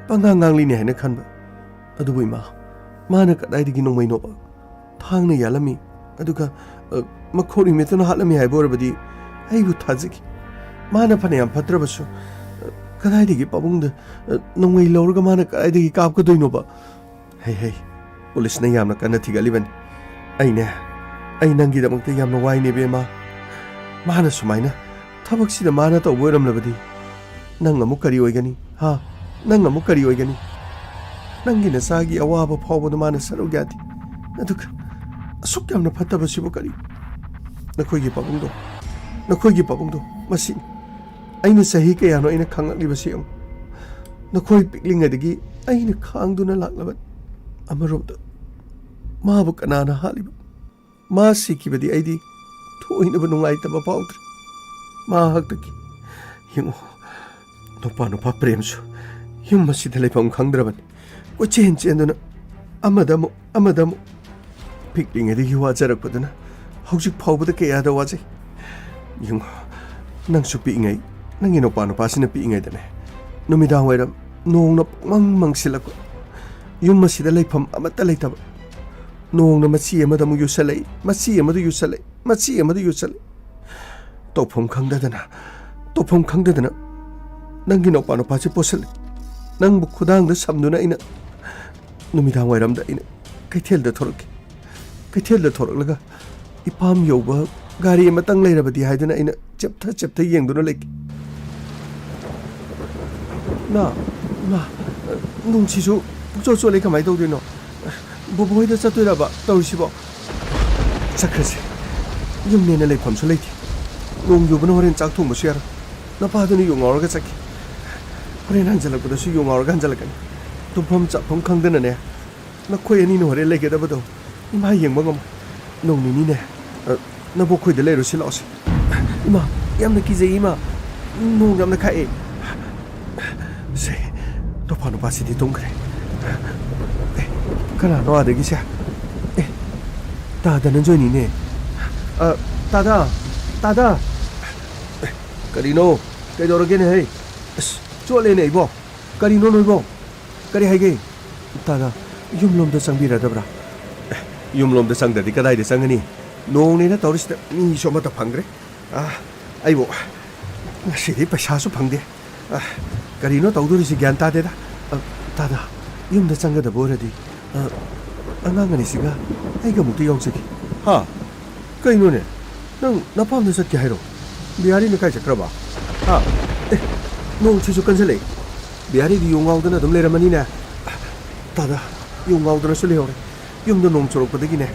ꯄꯪꯉꯥꯡ ꯉꯥꯡꯂꯤꯅꯦ ꯍꯥꯏꯅ ꯈꯟꯕ꯫ ꯑꯗꯨꯕꯨ ꯏꯃꯥ, ꯃꯥꯅ ꯀꯗꯥꯏꯗꯒꯤ ꯅꯣꯡꯃꯩꯅꯣꯕ? ꯊꯥꯡꯅ ꯌꯥꯜꯂꯝꯃꯤ, ꯑꯗꯨꯒ, ꯑ, ꯃꯈꯣꯛ ꯅꯨꯃꯤꯠꯇꯨꯅ ꯍꯥꯠꯂꯝꯃꯤ ꯍꯥꯏꯕ ꯑꯣꯏꯔꯕꯗꯤ ꯑꯩꯕꯨ ꯊꯥꯖꯈꯤ꯫ ꯃꯥꯅ ꯐꯅꯌꯥꯝ ꯐꯠꯇ꯭ꯔꯕꯁꯨ, ꯑ, ꯀꯗꯥꯏꯗꯒꯤ ꯄꯥꯕꯨꯡꯗ, ꯑ, ꯅꯣꯡꯃꯩ ꯂꯧꯔꯒ ꯃꯥꯅ ꯀꯗꯥꯏꯗꯒꯤ ꯀꯥꯞꯀꯗꯣꯏꯅꯣꯕ? ꯍꯩ ꯍꯩ, ꯄꯨꯂꯤꯁꯅ ꯌꯥꯝꯅ ꯀꯟꯅ ꯊꯤꯒꯠꯂꯤꯕꯅꯤ꯫ ꯑꯩꯅꯦ, ꯑꯩ ꯅꯪꯒꯤꯗꯃꯛꯇ ꯌꯥꯝꯅ ꯋꯥꯏꯅꯦ ꯏꯕꯦꯝꯃ꯫ ꯃꯥꯅ ꯁꯨꯃꯥꯏꯅ ꯊꯕꯛꯁꯤꯗ ꯃꯥꯅ ꯇꯧꯕ ꯑꯣꯏꯔꯝꯂꯕꯗꯤ ꯅꯪ ꯑꯃꯨꯛ ꯀꯔꯤ ꯑꯣꯏꯒꯅꯤ? ꯍꯥ? ꯅꯪ ꯑꯃꯨꯛ ꯀꯔꯤ ꯑꯣꯏꯒꯅꯤ? ꯅꯪꯒꯤ ꯅꯆꯥꯒꯤ ꯑꯋꯥꯕ ꯐꯥꯎꯕꯗ ꯃꯥꯅ ꯁꯔꯨꯛ ꯌꯥꯗꯦ꯫ ꯑꯗꯨꯒ ꯑꯁꯨꯛ ꯌꯥꯝꯅ ꯐꯠꯇꯕꯁꯤꯕꯨ ꯀꯔꯤ? ꯅꯈꯣꯏꯒꯤ ꯄꯥꯕꯨꯡꯗꯣ, ꯅꯈꯣꯏꯒꯤ ꯄꯥꯕꯨꯡꯗꯣ, ꯃꯁꯤꯅꯤ꯫ ꯑꯩꯅ ꯆꯍꯤ ꯀꯌꯥꯅꯣ ꯑꯩꯅ ꯈꯪꯂꯛꯂꯤꯕꯁꯤ ꯌꯦꯡꯉꯨ꯫ ꯅꯈꯣꯏ ꯄꯤꯛꯂꯤꯉꯩꯗꯒꯤ ꯑꯩꯅ ꯈꯥꯡꯗꯨꯅ ꯂꯥꯛꯂꯕꯅꯤ꯫ ꯑꯃꯔꯣꯝꯗ ꯃꯥꯕꯨ ꯀꯅꯥꯅ ꯍꯥꯠꯂꯤꯕ? ꯃꯥ ꯁꯤꯈꯤꯕꯗꯤ ꯑꯩꯗꯤ ꯊꯣꯏꯅꯕꯨ ꯅꯨꯡꯉꯥꯏꯇꯕ ꯐꯥꯎꯗ꯭ꯔꯦ꯫ ꯃꯍꯥꯛꯇꯒꯤ ꯌꯦꯡꯉꯨ, ꯅꯨꯄꯥ ꯅꯨꯄꯥ ꯄ꯭ꯔꯦꯝꯁꯨ ꯌꯨꯝ ꯑꯁꯤꯗ ꯂꯩꯐꯝ ꯈꯪꯗ꯭ꯔꯕꯅꯤ꯫ ꯀꯣꯏꯆꯦꯟ ꯆꯦꯟꯗꯨꯅ ꯑꯃꯗ ꯑꯃꯨꯛ, ꯑꯃꯗ ꯑꯃꯨꯛ꯫ ꯄꯤꯛꯂꯤꯉꯩꯗꯒꯤ ꯋꯥꯖꯔꯛꯄꯗꯨꯅ ꯍꯧꯖꯤꯛ ꯐꯥꯎꯕꯗ ꯀꯌꯥꯗ ꯋꯥꯖꯩ꯫ ꯌꯦꯡꯉꯨ, ꯅꯪꯁꯨ ꯄꯤꯛꯏꯉꯩ, ꯅꯪꯒꯤ ꯅꯨꯄꯥ ꯅꯨꯄꯥꯁꯤꯅ ꯄꯤꯛꯏꯉꯩꯗꯅꯦ, ꯅꯨꯃꯤꯗꯥꯡ ꯋꯥꯏꯔꯝ ꯅꯣꯡꯅ ꯄꯨꯡꯃꯪ ꯃꯪꯁꯤꯜꯂꯛꯄ, ꯌꯨꯝ ꯑꯁꯤꯗ ꯂꯩꯐꯝ ꯑꯃꯠꯇ ꯂꯩꯇꯕ, ꯅꯣꯡꯅ ꯃꯆꯤ ꯑꯃꯗ ꯑꯃꯨꯛ ꯌꯨꯁꯜꯂꯛꯏ, ꯃꯆꯤ ꯑꯃꯗ ꯌꯨꯁꯜꯂꯛꯏ, ꯃꯆꯤ ꯑꯃꯗ ꯌꯨꯁꯜꯂꯛꯏ꯫ ꯇꯧꯐꯝ ꯈꯪꯗꯗꯅ, ꯇꯧꯐꯝ ꯈꯪꯗꯗꯅ ꯅꯪꯒꯤ ꯅꯨꯄꯥ ꯅꯨꯄꯥꯁꯤ ꯄꯣꯠꯁꯤꯜꯂꯤ꯫ ꯅꯪꯕꯨ ꯈꯨꯗꯥꯡꯗ ꯁꯝꯗꯨꯅ ꯑꯩꯅ ꯅꯨꯃꯤꯗꯥꯡ ꯋꯥꯏꯔꯝꯗ ꯑꯩꯅ ꯀꯩꯊꯦꯜꯗ ꯊꯣꯔꯛꯈꯤ꯫ ꯀꯩꯊꯦꯜꯗ ꯊꯣꯔꯛꯂꯒ ꯏꯄꯥꯝ ꯌꯧꯕ ꯒꯥꯔꯤ ꯑꯃꯇꯪ ꯂꯩꯔꯕꯗꯤ ꯍꯥꯏꯗꯨꯅ ꯑꯩꯅ ꯆꯦꯞꯊ ꯆꯦꯞꯊ ꯌꯦꯡꯗꯨꯅ ꯂꯩꯈꯤ꯫ ꯅ, ꯅ, ꯅꯨꯡꯁꯤꯁꯨ ꯄꯨꯡꯆꯣꯠ ꯆꯣꯠꯂꯦ, ꯀꯃꯥꯏꯅ ꯇꯧꯗꯣꯏꯅꯣ? ꯕꯣꯕꯣ ꯍꯣꯏꯗ ꯆꯠꯇꯣꯏꯔꯕ ꯇꯧꯔꯤꯁꯤꯕꯣ? ꯆꯠꯈ꯭ꯔꯁꯦ꯫ ꯌꯨꯝꯅꯦꯅ ꯂꯩꯐꯝꯁꯨ ꯂꯩꯇꯦ꯫ ꯅꯣꯡ ꯌꯨꯕꯅ ꯍꯣꯔꯦꯟ ꯆꯥꯛ ꯊꯣꯡꯕꯁꯨ ꯌꯥꯔꯣꯏ꯫ ꯅꯄꯥꯗꯨꯅ ꯌꯨ ꯉꯥꯎꯔꯒ ꯆꯠꯈꯤ꯫ ꯍꯣꯔꯦꯟ ꯍꯟꯖꯜꯂꯛꯄꯗꯁꯨ ꯌꯨ ꯉꯥꯎꯔꯒ ꯍꯟꯖꯜꯂꯛꯀꯅꯤ꯫ ꯇꯨꯝꯐꯝ ꯆꯥꯐꯝ ꯈꯪꯗꯅꯅꯦ, ꯅꯈꯣꯏ ꯑꯅꯤꯅ ꯍꯣꯔꯦꯟ ꯂꯩꯒꯗꯕꯗꯣ ꯏꯃꯥ ꯌꯦꯡꯕ ꯉꯝꯃꯣꯏ꯫ ꯅꯣꯡ ꯅꯤꯅꯤꯅꯦ, ꯑ, ꯅꯕꯣꯛꯈꯣꯏꯗ ꯂꯩꯔꯨꯁꯤ ꯂꯥꯛꯑꯣꯁꯦ꯫ ꯏꯃꯥ, ꯌꯥꯝꯅ ꯀꯤꯖꯩ ꯏꯃꯥ꯫ ꯅꯣꯡ ꯌꯥꯝꯅ ꯈꯥꯛꯑꯦ꯫ ꯁꯦ, ꯇꯣꯐꯥ ꯅꯨꯄꯥꯁꯤꯗꯤ ꯇꯨꯝꯈ꯭ꯔꯦ꯫ ꯑꯦ, ꯀꯅꯥꯅꯣ ꯑꯥꯗꯒꯤꯁꯦ? ꯑꯦ, ꯇꯥ ꯙꯅꯟꯖꯣꯏꯅꯤꯅꯦ꯫ ꯑ, ꯇꯥꯗ, ꯇꯥꯗ꯫ ꯀꯔꯤꯅꯣ? ꯀꯩꯗꯧꯔꯒꯦꯅꯦ, ꯍꯩ? ꯑꯁ, ꯆꯣꯠꯂꯦꯅꯦ, ꯏꯕꯣ꯫ ꯀꯔꯤꯅꯣ ꯅꯣꯏꯕꯣ? ꯀꯔꯤ ꯍꯥꯏꯒꯦ? ꯇꯥꯗ, ꯌꯨꯝꯂꯣꯝꯗ ꯆꯪꯕꯤꯔꯗꯕ꯭ꯔꯥ? ꯑꯦ, ꯌꯨꯝꯂꯣꯝꯗ ꯆꯪꯗ꯭ꯔꯗꯤ ꯀꯗꯥꯏꯗ ꯆꯪꯒꯅꯤ? ꯅꯣꯡꯅꯦꯅ ꯇꯧꯔꯤꯁꯤꯗ ꯃꯤꯁꯨ ꯑꯃꯠꯇ ꯐꯪꯗ꯭ꯔꯦ꯫ ꯑꯥ, ꯑꯩꯕꯨ ꯉꯁꯤꯗꯤ ꯄꯩꯁꯥꯁꯨ ꯐꯪꯗꯦ꯫ ꯑꯥ, ꯀꯔꯤꯅꯣ ꯇꯧꯗꯣꯔꯤꯁꯤ ꯒ꯭ꯌꯥꯟ ꯇꯥꯗꯦꯗ꯫ ꯑꯥ, ꯇꯥꯗ, ꯌꯨꯝꯗ ꯆꯪꯒꯗꯕ ꯑꯣꯏꯔꯗꯤ, ꯑꯥ, ꯑꯉꯥꯡ ꯑꯅꯤꯁꯤꯒ ꯑꯩꯒ ꯑꯃꯨꯛꯇ ꯌꯥꯎꯖꯒꯦ꯫ ꯍꯥ? ꯀꯩꯅꯣꯅꯦ? ꯅꯪ ꯅꯄꯥꯝꯗ ꯆꯠꯀꯦ ꯍꯥꯏꯔꯣ? ꯕꯤꯍꯥꯔꯤꯅ ꯀꯥꯏ ꯆꯠꯈ꯭ꯔꯕ? ꯍꯥ? ꯑꯦ, ꯅꯣꯡꯁꯤꯁꯨ ꯀꯟꯁꯤꯜꯂꯛꯑꯦ꯫ ꯕꯤꯍꯥꯔꯤꯗꯤ ꯌꯨ ꯉꯥꯎꯗꯅ ꯑꯗꯨꯝ ꯂꯩꯔꯝꯃꯅꯤꯅꯦ꯫ ꯇꯥꯗ, ꯌꯨ ꯉꯥꯎꯗꯅꯁꯨ ꯂꯩꯍꯧꯔꯦ꯫ ꯌꯨꯝꯗ ꯅꯣꯡ ꯆꯨꯔꯛꯄꯗꯒꯤꯅꯦ,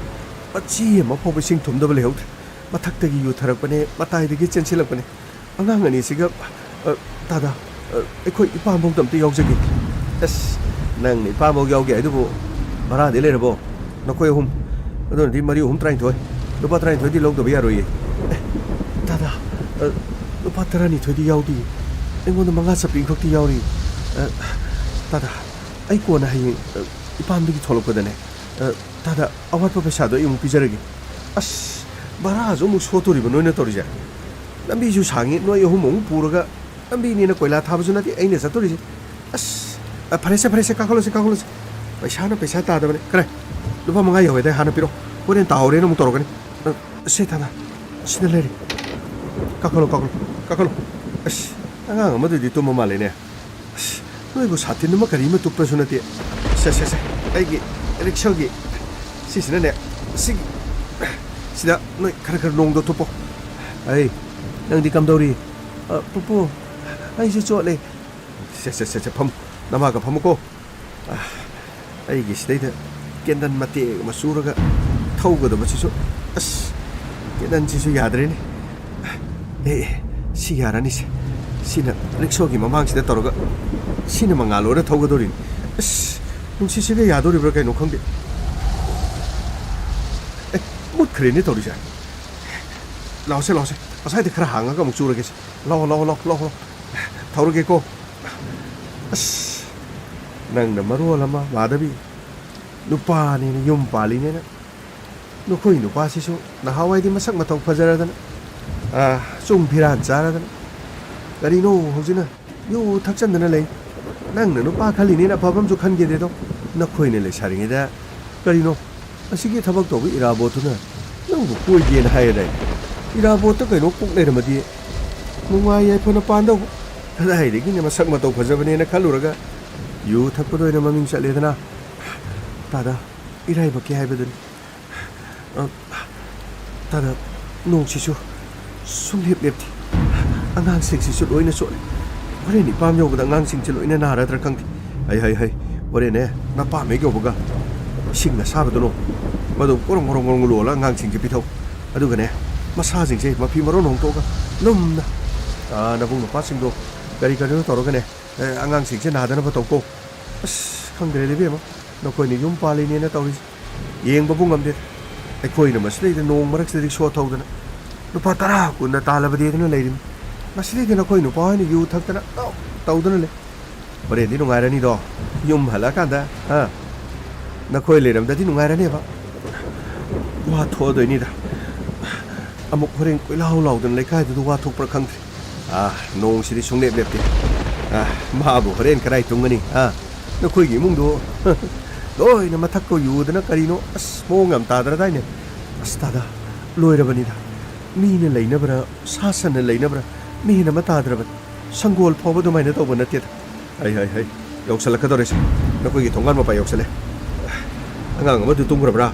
ꯃꯆꯤ ꯑꯃ ꯐꯥꯎꯕ ꯏꯁꯤꯡ ꯊꯨꯝꯗꯕ ꯂꯩꯍꯧꯗ꯭ꯔꯦ꯫ ꯃꯊꯛꯇꯒꯤ ꯌꯨꯊꯔꯛꯄꯅꯦ, ꯃꯇꯥꯏꯗꯒꯤ ꯆꯦꯟꯁꯤꯜꯂꯛꯄꯅꯦ꯫ ꯑꯉꯥꯡ ꯑꯅꯤꯁꯤꯒ, ꯑ, ꯇꯥꯗ, ꯑ, ꯑꯩꯈꯣꯏ ꯏꯄꯥꯝꯕꯧꯗ ꯑꯝꯇ ꯌꯥꯎꯖꯒꯦ꯫ ꯑꯁ, ꯅꯪꯅ ꯏꯄꯥꯝꯕꯧ ꯌꯥꯎꯒꯦ ꯍꯥꯏꯗꯨꯕꯨ ꯚꯔꯥꯗꯤ ꯂꯩꯔꯕꯣ? ꯅꯈꯣꯏ ꯑꯍꯨꯝ꯫ ꯑꯗꯨꯅꯗꯤ ꯃꯔꯤ ꯑꯍꯨꯝ ꯇꯔꯥꯅꯤꯊꯣꯏ꯫ ꯂꯨꯄꯥ ꯇꯔꯥꯅꯤꯊꯣꯏꯗꯤ ꯂꯧꯗꯕ ꯌꯥꯔꯣꯏꯌꯦ꯫ ꯑꯦ, ꯇꯥꯗ, ꯑ, ꯂꯨꯄꯥ ꯇꯔꯥꯅꯤꯊꯣꯏꯗꯤ ꯌꯥꯎꯗꯦ꯫ ꯑꯩꯉꯣꯟꯗ ꯃꯉꯥ ꯆꯞꯄꯤ ꯈꯛꯇꯤ ꯌꯥꯎꯔꯤ꯫ ꯑ, ꯇꯥꯗ, ꯑꯩ ꯀꯣꯟꯅ ꯍꯌꯦꯡ, ꯑ, ꯏꯄꯥꯝꯗꯒꯤ ꯊꯣꯛꯂꯛꯄꯗꯅꯦ, ꯑ, ꯇꯥꯗ, ꯑꯋꯥꯠꯄ ꯄꯩꯁꯥꯗꯣ ꯑꯩ ꯑꯃꯨꯛ ꯄꯤꯖꯔꯒꯦ꯫ ꯑꯁ, ꯚꯔꯥꯁꯨ ꯑꯃꯨꯛ ꯁꯣꯠꯇꯣꯔꯤꯕ ꯅꯣꯏꯅ ꯇꯧꯔꯤꯁꯦ꯫ ꯂꯝꯕꯤꯁꯨ ꯁꯥꯡꯉꯤ, ꯅꯣꯏ ꯑꯍꯨꯝ ꯑꯃꯨꯛ ꯄꯨꯔꯒ, ꯂꯝꯕꯤꯅꯦꯅ ꯀꯣꯏꯂꯥ ꯊꯥꯕꯁꯨ ꯅꯠꯇꯦ ꯑꯩꯅ ꯆꯠꯇꯣꯔꯤꯁꯦ꯫ ꯑꯁ, ꯑ, ꯐꯔꯦꯁꯦ, ꯐꯔꯦꯁꯦ, ꯀꯥꯈꯠꯂꯁꯦ, ꯀꯥꯈꯠꯂꯁꯦ꯫ ꯄꯩꯁꯥꯅ ꯄꯩꯁꯥ ꯇꯥꯗꯕꯅꯦ꯫ ꯀꯔꯦ, ꯂꯨꯄꯥ ꯃꯉꯥ ꯌꯧꯋꯦꯗꯥꯏ ꯍꯥꯟꯅ ꯄꯤꯔꯣ꯫ ꯍꯣꯔꯦꯟ ꯇꯥꯍꯧꯔꯦꯅ ꯑꯃꯨꯛ ꯇꯧꯔꯛꯀꯅꯤ꯫ ꯑ, ꯁꯦ, ꯇꯥꯗ, ꯁꯤꯗ ꯂꯩꯔꯦ꯫ ꯀꯥꯈꯠꯂꯣ, ꯀꯥꯈꯠꯂꯣ, ꯀꯥꯈꯠꯂꯣ꯫ ꯑꯁ, ꯑꯉꯥꯡ ꯑꯃꯗꯨꯗꯤ ꯇꯨꯝꯕ ꯃꯥꯜꯂꯦꯅꯦ꯫ ꯑꯁ, ꯅꯣꯏꯕꯨ ꯁꯥꯇꯤꯟ ꯑꯃ ꯀꯔꯤ ꯑꯃ ꯇꯨꯞꯄꯁꯨ ꯅꯠꯇꯦ꯫ ꯁꯦ, ꯁꯦ, ꯁꯦ, ꯑꯩꯒꯤ ꯔꯤꯛꯁꯣꯒꯤ ꯁꯤꯁꯤꯅꯅꯦ, ꯁꯤꯒꯤ, ꯁꯤꯗ ꯅꯣꯏ ꯈꯔ ꯈꯔ ꯅꯣꯡꯗꯣ ꯇꯨꯞꯄꯣ꯫ ꯑꯩ, ꯅꯪꯗꯤ ꯀꯝꯗꯧꯔꯤ? ꯑ, ꯄꯨꯄꯨ, ꯑꯩꯁꯨ ꯆꯣꯠꯂꯦ꯫ ꯁꯦ, ꯁꯦ, ꯁꯦ, ꯁꯦ, ꯐꯝꯃꯨ꯫ ꯅꯃꯥꯒ ꯐꯝꯃꯨꯀꯣ꯫ ꯑ, ꯑꯩꯒꯤ ꯁꯤꯗꯩꯗ ꯀꯦꯟꯗꯜ ꯃꯇꯦꯛ ꯑꯃ ꯆꯨꯔꯒ ꯊꯧꯒꯗꯕꯁꯤꯁꯨ, ꯑꯁ, ꯀꯦꯟꯗꯜꯁꯤꯁꯨ ꯌꯥꯗ꯭ꯔꯦꯅꯦ꯫ ꯑꯦ, ꯑꯦ, ꯁꯤ ꯌꯥꯔꯅꯤꯁꯦ꯫ ꯁꯤꯅ ꯔꯤꯛꯁꯣꯒꯤ ꯃꯃꯥꯡꯁꯤꯗ ꯇꯧꯔꯒ ꯁꯤꯅ ꯃꯉꯥꯜ ꯑꯣꯏꯔ ꯊꯧꯒꯗꯧꯔꯤꯅꯤ꯫ ꯑꯁ, ꯅꯨꯡꯁꯤꯠꯁꯤꯒ ꯌꯥꯗꯧꯔꯤꯕ꯭ꯔꯥ ꯀꯩꯅꯣ ꯈꯪꯗꯦ꯫ ꯑꯦ, ꯃꯨꯠꯈ꯭ꯔꯦꯅꯦ ꯇꯧꯔꯤꯁꯦ꯫ ꯂꯥꯛꯑꯣꯁꯦ, ꯂꯥꯛꯑꯣꯁꯦ꯫ ꯉꯁꯥꯏꯗꯤ ꯈꯔ ꯍꯥꯡꯉꯒ ꯑꯃꯨꯛ ꯆꯨꯔꯒꯦꯁꯦ꯫ ꯂꯥꯛꯑꯣ, ꯂꯥꯛꯑꯣ, ꯂꯥꯛꯑꯣ, ꯂꯥꯛꯑꯣ, ꯂꯥꯛꯑꯣ꯫ ꯊꯧꯔꯒꯦꯀꯣ꯫ ꯑꯁ, ꯅꯪꯅ ꯃꯔꯣꯜ ꯑꯃ, ꯃꯥꯙꯕꯤ꯫ ꯅꯨꯄꯥꯅꯦꯅ, ꯌꯨꯝ ꯄꯥꯜꯂꯤꯅꯦꯅ꯫ ꯅꯈꯣꯏ ꯅꯨꯄꯥꯁꯤꯁꯨ ꯅꯍꯥꯟꯋꯥꯏꯗꯤ ꯃꯁꯛ ꯃꯇꯧ ꯐꯖꯔꯗꯅ, ꯑꯥ, ꯆꯨꯡ ꯐꯤꯔꯥꯟ ꯆꯥꯔꯗꯅ, ꯀꯔꯤꯅꯣ ꯍꯧꯖꯤꯛꯅ ꯌꯨ ꯊꯛꯆꯟꯗꯅ ꯂꯩ? ꯅꯪꯅ ꯅꯨꯄꯥ ꯈꯜꯂꯤꯅꯦꯅ ꯑꯐꯕ ꯑꯃꯁꯨ ꯈꯟꯈꯤꯗꯦꯗꯣ꯫ ꯅꯈꯣꯏꯅ ꯂꯩꯁꯥꯔꯤꯉꯩꯗ ꯀꯔꯤꯅꯣ ꯑꯁꯤꯒꯤ ꯊꯕꯛ ꯇꯧꯕ ꯏꯔꯥꯕꯣꯠꯇꯨꯅ ꯅꯪꯕꯨ ꯀꯣꯏꯒꯦꯅ ꯍꯥꯏꯔꯗꯥꯏ? ꯏꯔꯥꯕꯣꯠꯇ ꯀꯩꯅꯣ ꯀꯣꯛ ꯂꯩꯔꯝꯃꯗꯤ ꯅꯨꯡꯉꯥꯏ ꯌꯥꯏꯐꯅ ꯄꯥꯟꯗꯧꯕ꯫ ꯀꯗꯥꯏꯗꯒꯤꯅꯦ ꯃꯁꯛ ꯃꯇꯧ ꯐꯖꯕꯅꯦꯅ ꯈꯜꯂꯨꯔꯒ ꯌꯨ ꯊꯛꯄꯗ ꯑꯣꯏꯅ ꯃꯃꯤꯡ ꯆꯠꯂꯦꯗꯅ꯫ ꯇꯥꯗ, ꯏꯔꯥꯏꯕꯛꯀꯤ ꯍꯥꯏꯕꯗꯨꯅꯤ꯫ ꯑ, ꯇꯥꯗ, ꯅꯣꯡꯁꯤꯁꯨ ꯁꯨꯡꯂꯦꯞ ꯂꯦꯞꯇꯦ꯫ ꯑꯉꯥꯡꯁꯤꯡꯁꯤꯁꯨ ꯂꯣꯏꯅ ꯆꯣꯠꯂꯦ꯫ ꯍꯣꯔꯦꯟ ꯏꯄꯥꯝ ꯌꯧꯕꯗ ꯑꯉꯥꯡꯁꯤꯡꯁꯤ ꯂꯣꯏꯅ ꯅꯥꯔꯗ꯭ꯔꯥ ꯈꯪꯗꯦ꯫ ꯍꯩ, ꯍꯩ, ꯍꯩ, ꯍꯣꯔꯦꯟꯅꯦ ꯅꯄꯥꯝ ꯍꯦꯛ ꯌꯧꯕꯒ ꯏꯁꯤꯡ ꯑꯁꯥꯕꯗꯨꯅꯣ, ꯃꯗꯨ ꯒꯣꯔꯣꯡ ꯒꯣꯔꯣꯡ ꯒꯣꯔꯣꯡ ꯂꯣꯜꯂ ꯑꯉꯥꯡꯁꯤꯡꯁꯦ ꯄꯤꯊꯧ꯫ ꯑꯗꯨꯒꯅꯦ ꯃꯁꯥꯁꯤꯡꯁꯦ ꯃꯐꯤ ꯃꯔꯣꯟ ꯍꯣꯡꯗꯣꯛꯑꯒ ꯂꯨꯝꯅ, ꯑ, ꯅꯕꯨꯡ ꯅꯄꯥꯁꯤꯡꯗꯣ ꯀꯔꯤ ꯀꯔꯤꯅꯣ ꯇꯧꯔꯒꯅꯦ, ꯑꯦ, ꯑꯉꯥꯡꯁꯤꯡꯁꯦ ꯅꯥꯗꯅꯕ ꯇꯧꯀꯣ꯫ ꯑꯁ, ꯈꯪꯗ꯭ꯔꯦꯗ ꯏꯕꯦꯝꯃ, ꯅꯈꯣꯏꯅ ꯌꯨꯝ ꯄꯥꯜꯂꯤꯅꯦꯅ ꯇꯧꯔꯤꯁꯦ ꯌꯦꯡꯕꯕꯨ ꯉꯝꯗꯦ꯫ ꯑꯩꯈꯣꯏꯅ ꯃꯁꯤꯗꯩꯗ ꯅꯣꯡ ꯃꯔꯛꯁꯤꯗ ꯔꯤꯛꯁꯣ ꯊꯧꯗꯅ ꯂꯨꯄꯥ ꯇꯔꯥ ꯀꯨꯟꯅ ꯇꯥꯜꯂꯕꯗꯤꯗꯅ ꯂꯩꯔꯤꯃꯤ꯫ ꯃꯁꯤꯗꯩꯗ ꯅꯈꯣꯏ ꯅꯨꯄꯥ ꯍꯣꯏꯅ ꯌꯨ ꯊꯛꯇꯅ ꯇꯧ-, ꯇꯧꯗꯅ ꯂꯩ꯫ ꯍꯣꯔꯦꯟꯗꯤ ꯅꯨꯡꯉꯥꯏꯔꯅꯤꯗꯣ, ꯌꯨꯝ ꯍꯜꯂꯛꯑꯀꯥꯟꯗ, ꯍꯥ? ꯅꯈꯣꯏ ꯂꯩꯔꯝꯗꯗꯤ ꯅꯨꯡꯉꯥꯏꯔꯅꯦꯕ꯫ ꯋꯥ ꯊꯣꯛꯑꯗꯣꯏꯅꯤꯗ꯫ ꯑꯃꯨꯛ ꯍꯣꯔꯦꯟ ꯀꯣꯏꯂꯥꯎ ꯂꯥꯎꯗꯅ ꯂꯩꯀꯥꯏꯗꯨꯗ ꯋꯥ ꯊꯣꯛꯄ꯭ꯔꯥ ꯈꯪꯗ꯭ꯔꯦ꯫ ꯑꯥ, ꯅꯣꯡꯁꯤꯗꯤ ꯁꯨꯡꯂꯦꯞ ꯂꯦꯞꯇꯦ꯫ ꯑꯥ, ꯃꯥꯕꯨ ꯍꯣꯔꯦꯟ ꯀꯗꯥꯏ ꯇꯨꯡꯒꯅꯤ? ꯑꯥ, ꯅꯈꯣꯏꯒꯤ ꯏꯃꯨꯡꯗꯣ ꯂꯣꯏꯅ ꯃꯊꯛꯀ ꯌꯨꯗꯅ ꯀꯔꯤꯅꯣ, ꯑꯁ, ꯃꯑꯣꯡ ꯌꯥꯝ ꯇꯥꯗ꯭ꯔꯗꯥꯏꯅꯦ? ꯑꯁ, ꯇꯥꯗ, ꯂꯣꯏꯔꯕꯅꯤꯗ꯫ ꯃꯤꯅ ꯂꯩꯅꯕ꯭ꯔꯥ, ꯁꯥ ꯁꯟꯅ ꯂꯩꯅꯕ꯭ꯔꯥ, ꯃꯦꯟ ꯑꯃ ꯇꯥꯗ꯭ꯔꯕꯅꯤ꯫ ꯁꯪꯒꯣꯜ ꯐꯥꯎꯕ ꯑꯗꯨꯃꯥꯏꯅ ꯇꯧꯕ ꯅꯠꯇꯦꯗ꯫ ꯍꯩ, ꯍꯩ, ꯍꯩ, ꯌꯧꯁꯜꯂꯛꯀꯗꯧꯔꯦꯁꯦ꯫ ꯅꯈꯣꯏꯒꯤ ꯊꯣꯡꯒꯥꯟ ꯃꯄꯥ ꯌꯧꯁꯜꯂꯦ꯫ ꯑꯉꯥꯡ ꯑꯃꯗꯨ ꯇꯨꯝꯈ꯭ꯔꯕ꯭ꯔꯥ?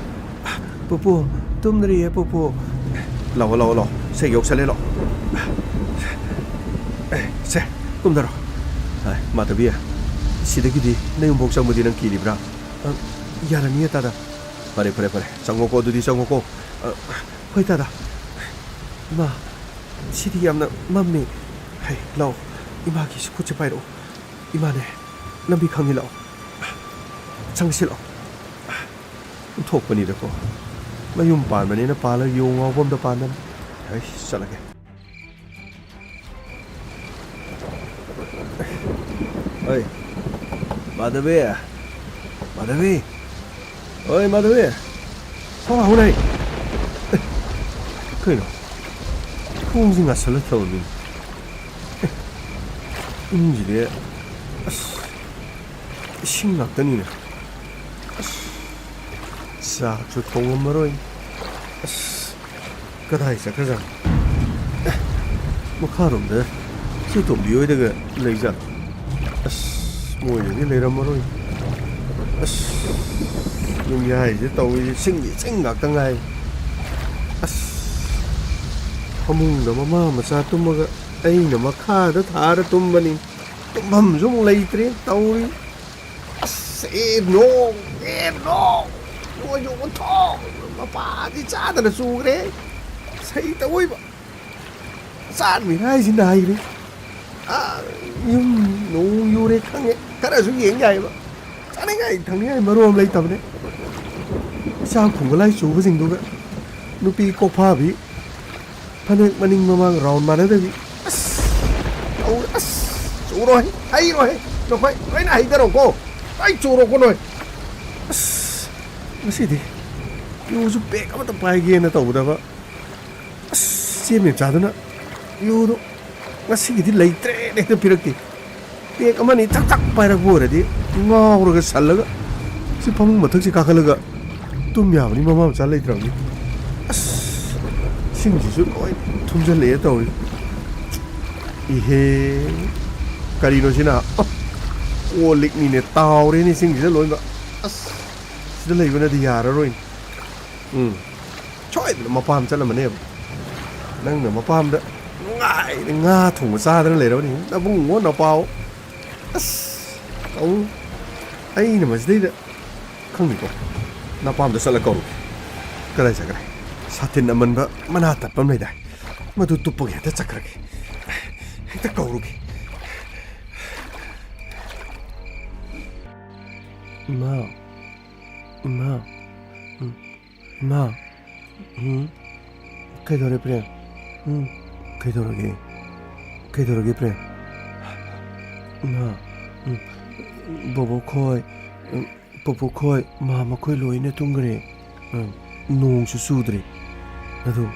"ꯄꯨꯄꯨ, ꯇꯨꯝꯗ꯭ꯔꯤꯌꯦ, ꯄꯨꯄꯨ꯫" "ꯂꯥꯛꯑꯣ, ꯂꯥꯛꯑꯣ, ꯂꯥꯛꯑꯣ꯫ ꯁꯦ, ꯌꯧꯁꯜꯂꯦ, ꯂꯥꯛꯑꯣ꯫ ꯑꯦ, ꯁꯦ, ꯀꯨꯝꯊꯔꯣ꯫" ꯑꯦ, ꯃꯥꯙꯕꯤ, ꯁꯤꯗꯒꯤꯗꯤ ꯅꯌꯨꯝꯐꯥꯎ ꯆꯪꯕꯗꯤ ꯅꯪ ꯀꯤꯔꯤꯕ꯭ꯔꯥ? ꯑ, ꯌꯥꯔꯅꯤꯌꯦ, ꯇꯥꯗ꯫ ꯐꯔꯦ, ꯐꯔꯦ, ꯐꯔꯦ꯫ ꯆꯪꯉꯣꯀꯣ, ꯑꯗꯨꯗꯤ ꯆꯪꯉꯣꯀꯣ꯫ ꯑ, ꯍꯣꯏ, ꯇꯥꯗ꯫ ꯏꯃꯥ, ꯁꯤꯗꯤ ꯌꯥꯝꯅ ꯃꯝꯃꯤ꯫ ꯍꯩ, ꯂꯥꯛꯑꯣ, ꯏꯃꯥꯒꯤ ꯈꯨꯠꯁꯦ ꯄꯥꯏꯔꯛꯑꯣ꯫ ꯏꯃꯥꯅꯦ, ꯂꯝꯕꯤ ꯈꯪꯉꯤ, ꯂꯥꯛꯑꯣ꯫ ꯆꯪꯁꯤ, ꯂꯥꯛꯑꯣ꯫ ꯑꯣꯟꯊꯣꯛꯄꯅꯤꯗꯀꯣ꯫ ꯃꯌꯨꯝ ꯄꯥꯟꯕꯅꯤꯅ ꯄꯥꯜꯂ, ꯌꯣꯡ ꯉꯥꯎꯕ ꯑꯝꯗ ꯄꯥꯟꯗꯅ꯫ ꯑꯩ ꯆꯠꯂꯒꯦ꯫ ꯑꯩ, ꯃꯥꯙꯕꯤ! ꯃꯥꯙꯕꯤ! ꯑꯣꯏ, ꯃꯥꯙꯕꯤ! ꯊꯣꯡ ꯍꯥꯡꯉꯨꯅꯦ! ꯑꯦ, ꯀꯩꯅꯣ? ꯊꯣꯡꯁꯤ ꯉꯥꯁꯜꯂ ꯊꯝꯃꯝꯃꯤꯅꯦ꯫ ꯑꯦ, ꯏꯁꯤꯡꯁꯤꯗꯤ, ꯑꯁ, ꯏꯁꯤꯡ ꯉꯥꯛꯇꯅꯤꯅꯦ꯫ ꯑꯁ, ꯆꯥꯛꯁꯨ ꯊꯣꯡꯉꯝꯃꯔꯣꯏ꯫ ꯑꯁ, ꯀꯗꯥꯏ ꯆꯠꯈ꯭ꯔꯖꯥꯠꯅꯣ? ꯑꯦ, ꯃꯈꯥꯔꯣꯝꯗ ꯆꯦ ꯇꯣꯝꯕꯤ ꯍꯣꯏꯗꯒ ꯂꯩꯖꯥꯠꯂꯣ? ꯑꯁ, ꯃꯣꯏꯗꯗꯤ ꯂꯩꯔꯝꯃꯔꯣꯏ꯫ ꯑꯁ, ꯌꯨꯝꯌꯥꯏꯁꯤꯗ ꯇꯧꯔꯤꯁꯦ ꯏꯁꯤꯡꯒꯤ ꯏꯁꯤꯡ ꯉꯥꯛꯇ ꯉꯥꯏ꯫ ꯑꯁ, ꯐꯃꯨꯡꯗ ꯃꯃꯥ ꯃꯆꯥ ꯇꯨꯝꯃꯒ ꯑꯩꯅ ꯃꯈꯥꯗ ꯊꯥꯔ ꯇꯨꯝꯕꯅꯤ꯫ ꯇꯨꯝꯐꯝꯁꯨ ꯑꯃꯨꯛ ꯂꯩꯇ꯭ꯔꯦ ꯇꯧꯔꯤ꯫ ꯑꯁ, ꯑꯦ ꯅꯣꯡ, ꯑꯦ ꯅꯣꯡ! ꯅꯣꯡꯁꯨ ꯑꯣꯟꯊꯣꯛ ꯃꯄꯥꯗꯤ ꯆꯥꯗꯅ ꯆꯨꯈ꯭ꯔꯦ꯫ ꯁꯩꯇ ꯑꯣꯏꯕ꯫ ꯆꯥꯟ ꯃꯤꯔꯥꯏꯁꯤ ꯅꯥꯏꯔꯦ꯫ ꯑꯥ, ꯌꯨꯝ ꯅꯣꯡ ꯌꯨꯔꯦ ꯈꯪꯉꯦ꯫ ꯈꯔꯁꯨ ꯌꯦꯡ ꯌꯥꯏꯕ꯫ ꯆꯥꯅꯤꯡꯉꯥꯏ ꯊꯛꯅꯤꯡꯉꯥꯏ ꯃꯔꯣꯝ ꯂꯩꯇꯕꯅꯦ꯫ ꯏꯆꯥ ꯈꯨꯡꯒꯂꯥꯏ ꯆꯨꯕꯁꯤꯡꯗꯨꯒ ꯅꯨꯄꯤ ꯀꯣꯛꯐꯥꯕꯤ ꯐꯅꯦꯛ ꯃꯅꯤꯡ ꯃꯃꯥꯡ ꯔꯥꯎꯟ ꯃꯥꯟꯅꯗꯕꯤ꯫ ꯑꯁ! ꯇꯧ-, ꯑꯁ! ꯆꯨꯔꯣꯍꯦ! ꯍꯩꯔꯣꯍꯦ! ꯅꯈꯣꯏ ꯂꯣꯏꯅ ꯍꯩꯊꯔꯣꯀꯣ! ꯂꯣꯏ ꯆꯨꯔꯣꯀꯣ ꯅꯣꯏ! ꯑꯁ! ꯉꯁꯤꯗꯤ ꯌꯨꯁꯨ ꯄꯦꯛ ꯑꯃꯇ ꯄꯥꯏꯒꯦꯅ ꯇꯧꯕꯗꯕ꯫ ꯑꯁ! ꯆꯦ ꯃꯦꯝꯆꯥꯗꯨꯅ ꯌꯨꯗꯣ ꯉꯁꯤꯒꯤꯗꯤ ꯂꯩꯇ꯭ꯔꯦꯅ ꯍꯦꯛꯇ ꯄꯤꯔꯛꯇꯦ꯫ ꯄꯦꯛ ꯑꯃꯅꯤ ꯊꯛ ꯊꯛ ꯄꯥꯏꯔꯛꯄ ꯑꯣꯏꯔꯗꯤ ꯉꯥꯎꯔꯒ ꯁꯜꯂꯒ ꯁꯤ ꯐꯃꯨꯡ ꯃꯊꯛꯁꯤ ꯀꯥꯈꯠꯂꯒ ꯇꯨꯝ ꯌꯥꯕꯅꯤ, ꯃꯃꯥ ꯃꯆꯥ ꯂꯩꯇ꯭ꯔꯕꯅꯤ꯫ ꯑꯁ! ꯏꯁꯤꯡꯁꯤꯁꯨ ꯂꯣꯏ ꯊꯨꯝꯖꯤꯜꯂꯛꯑꯦ ꯇꯧꯔꯤ꯫ ꯏꯍꯦ! ꯀꯔꯤꯅꯣ ꯁꯤꯅ? ꯑꯣ! ꯀꯣꯜ ꯂꯤꯛꯅꯤꯅꯦ, ꯇꯥꯎꯔꯦꯅꯦ ꯏꯁꯤꯡꯁꯤꯗ ꯂꯣꯏꯅ꯫ ꯑꯁ! ꯁꯤꯗ ꯂꯩꯕꯅꯗꯤ ꯌꯥꯔꯔꯣꯏꯅꯦ꯫ ꯎꯝ꯫ ꯁꯣꯏꯗꯅ ꯃꯄꯥꯝ ꯆꯠꯂꯝꯃꯅꯦꯕ꯫ ꯅꯪꯅ ꯃꯄꯥꯝꯗ ꯅꯨꯡꯉꯥꯏꯅ ꯉꯥ ꯊꯣꯡꯕ ꯆꯥꯗꯅ ꯂꯩꯔꯕꯅꯤ꯫ ꯅꯕꯨꯡꯉꯣ ꯅꯄꯥꯎ꯫ ꯑꯁ! ꯇꯧ-, ꯑꯩꯅ ꯃꯁꯤꯗꯩꯗ ꯈꯪꯗꯦꯀꯣ꯫ ꯅꯄꯥꯝꯗ ꯆꯠꯂ ꯀꯧꯔꯨꯒꯦ꯫ ꯀꯗꯥꯏ ꯆꯠꯈ꯭ꯔꯦ? ꯁꯥꯇꯤꯟ ꯑꯃꯟꯕ ꯃꯅꯥ ꯇꯠꯄ ꯑꯃ ꯂꯩꯗꯥꯏ? ꯃꯗꯨ ꯇꯨꯞꯄꯒ ꯍꯦꯛꯇ ꯆꯠꯈ꯭ꯔꯒꯦ꯫ ꯍꯦꯛꯇ ꯀꯧꯔꯨꯒꯦ꯫ ꯏꯃꯥ, ꯏꯃꯥ, ꯎꯝ, ꯏꯃꯥ, ꯎꯝ, ꯀꯩꯗꯧꯔꯦ ꯄ꯭ꯔꯦꯝ? ꯎꯝ, ꯀꯩꯗꯧꯔꯒꯦ? ꯀꯩꯗꯧꯔꯒꯦ ꯄ꯭ꯔꯦꯝ? ꯏꯃꯥ, ꯎꯝ, ꯕꯣꯕꯣꯛ ꯈꯣꯏ, ꯎꯝ, ꯄꯨꯄꯨ ꯈꯣꯏ, ꯃꯥ ꯃꯈꯣꯏ ꯂꯣꯏꯅ ꯇꯨꯝꯈ꯭ꯔꯦ꯫ ꯎꯝ, ꯅꯣꯡꯁꯨ ꯆꯨꯗ꯭ꯔꯦ꯫ ꯑꯗꯨ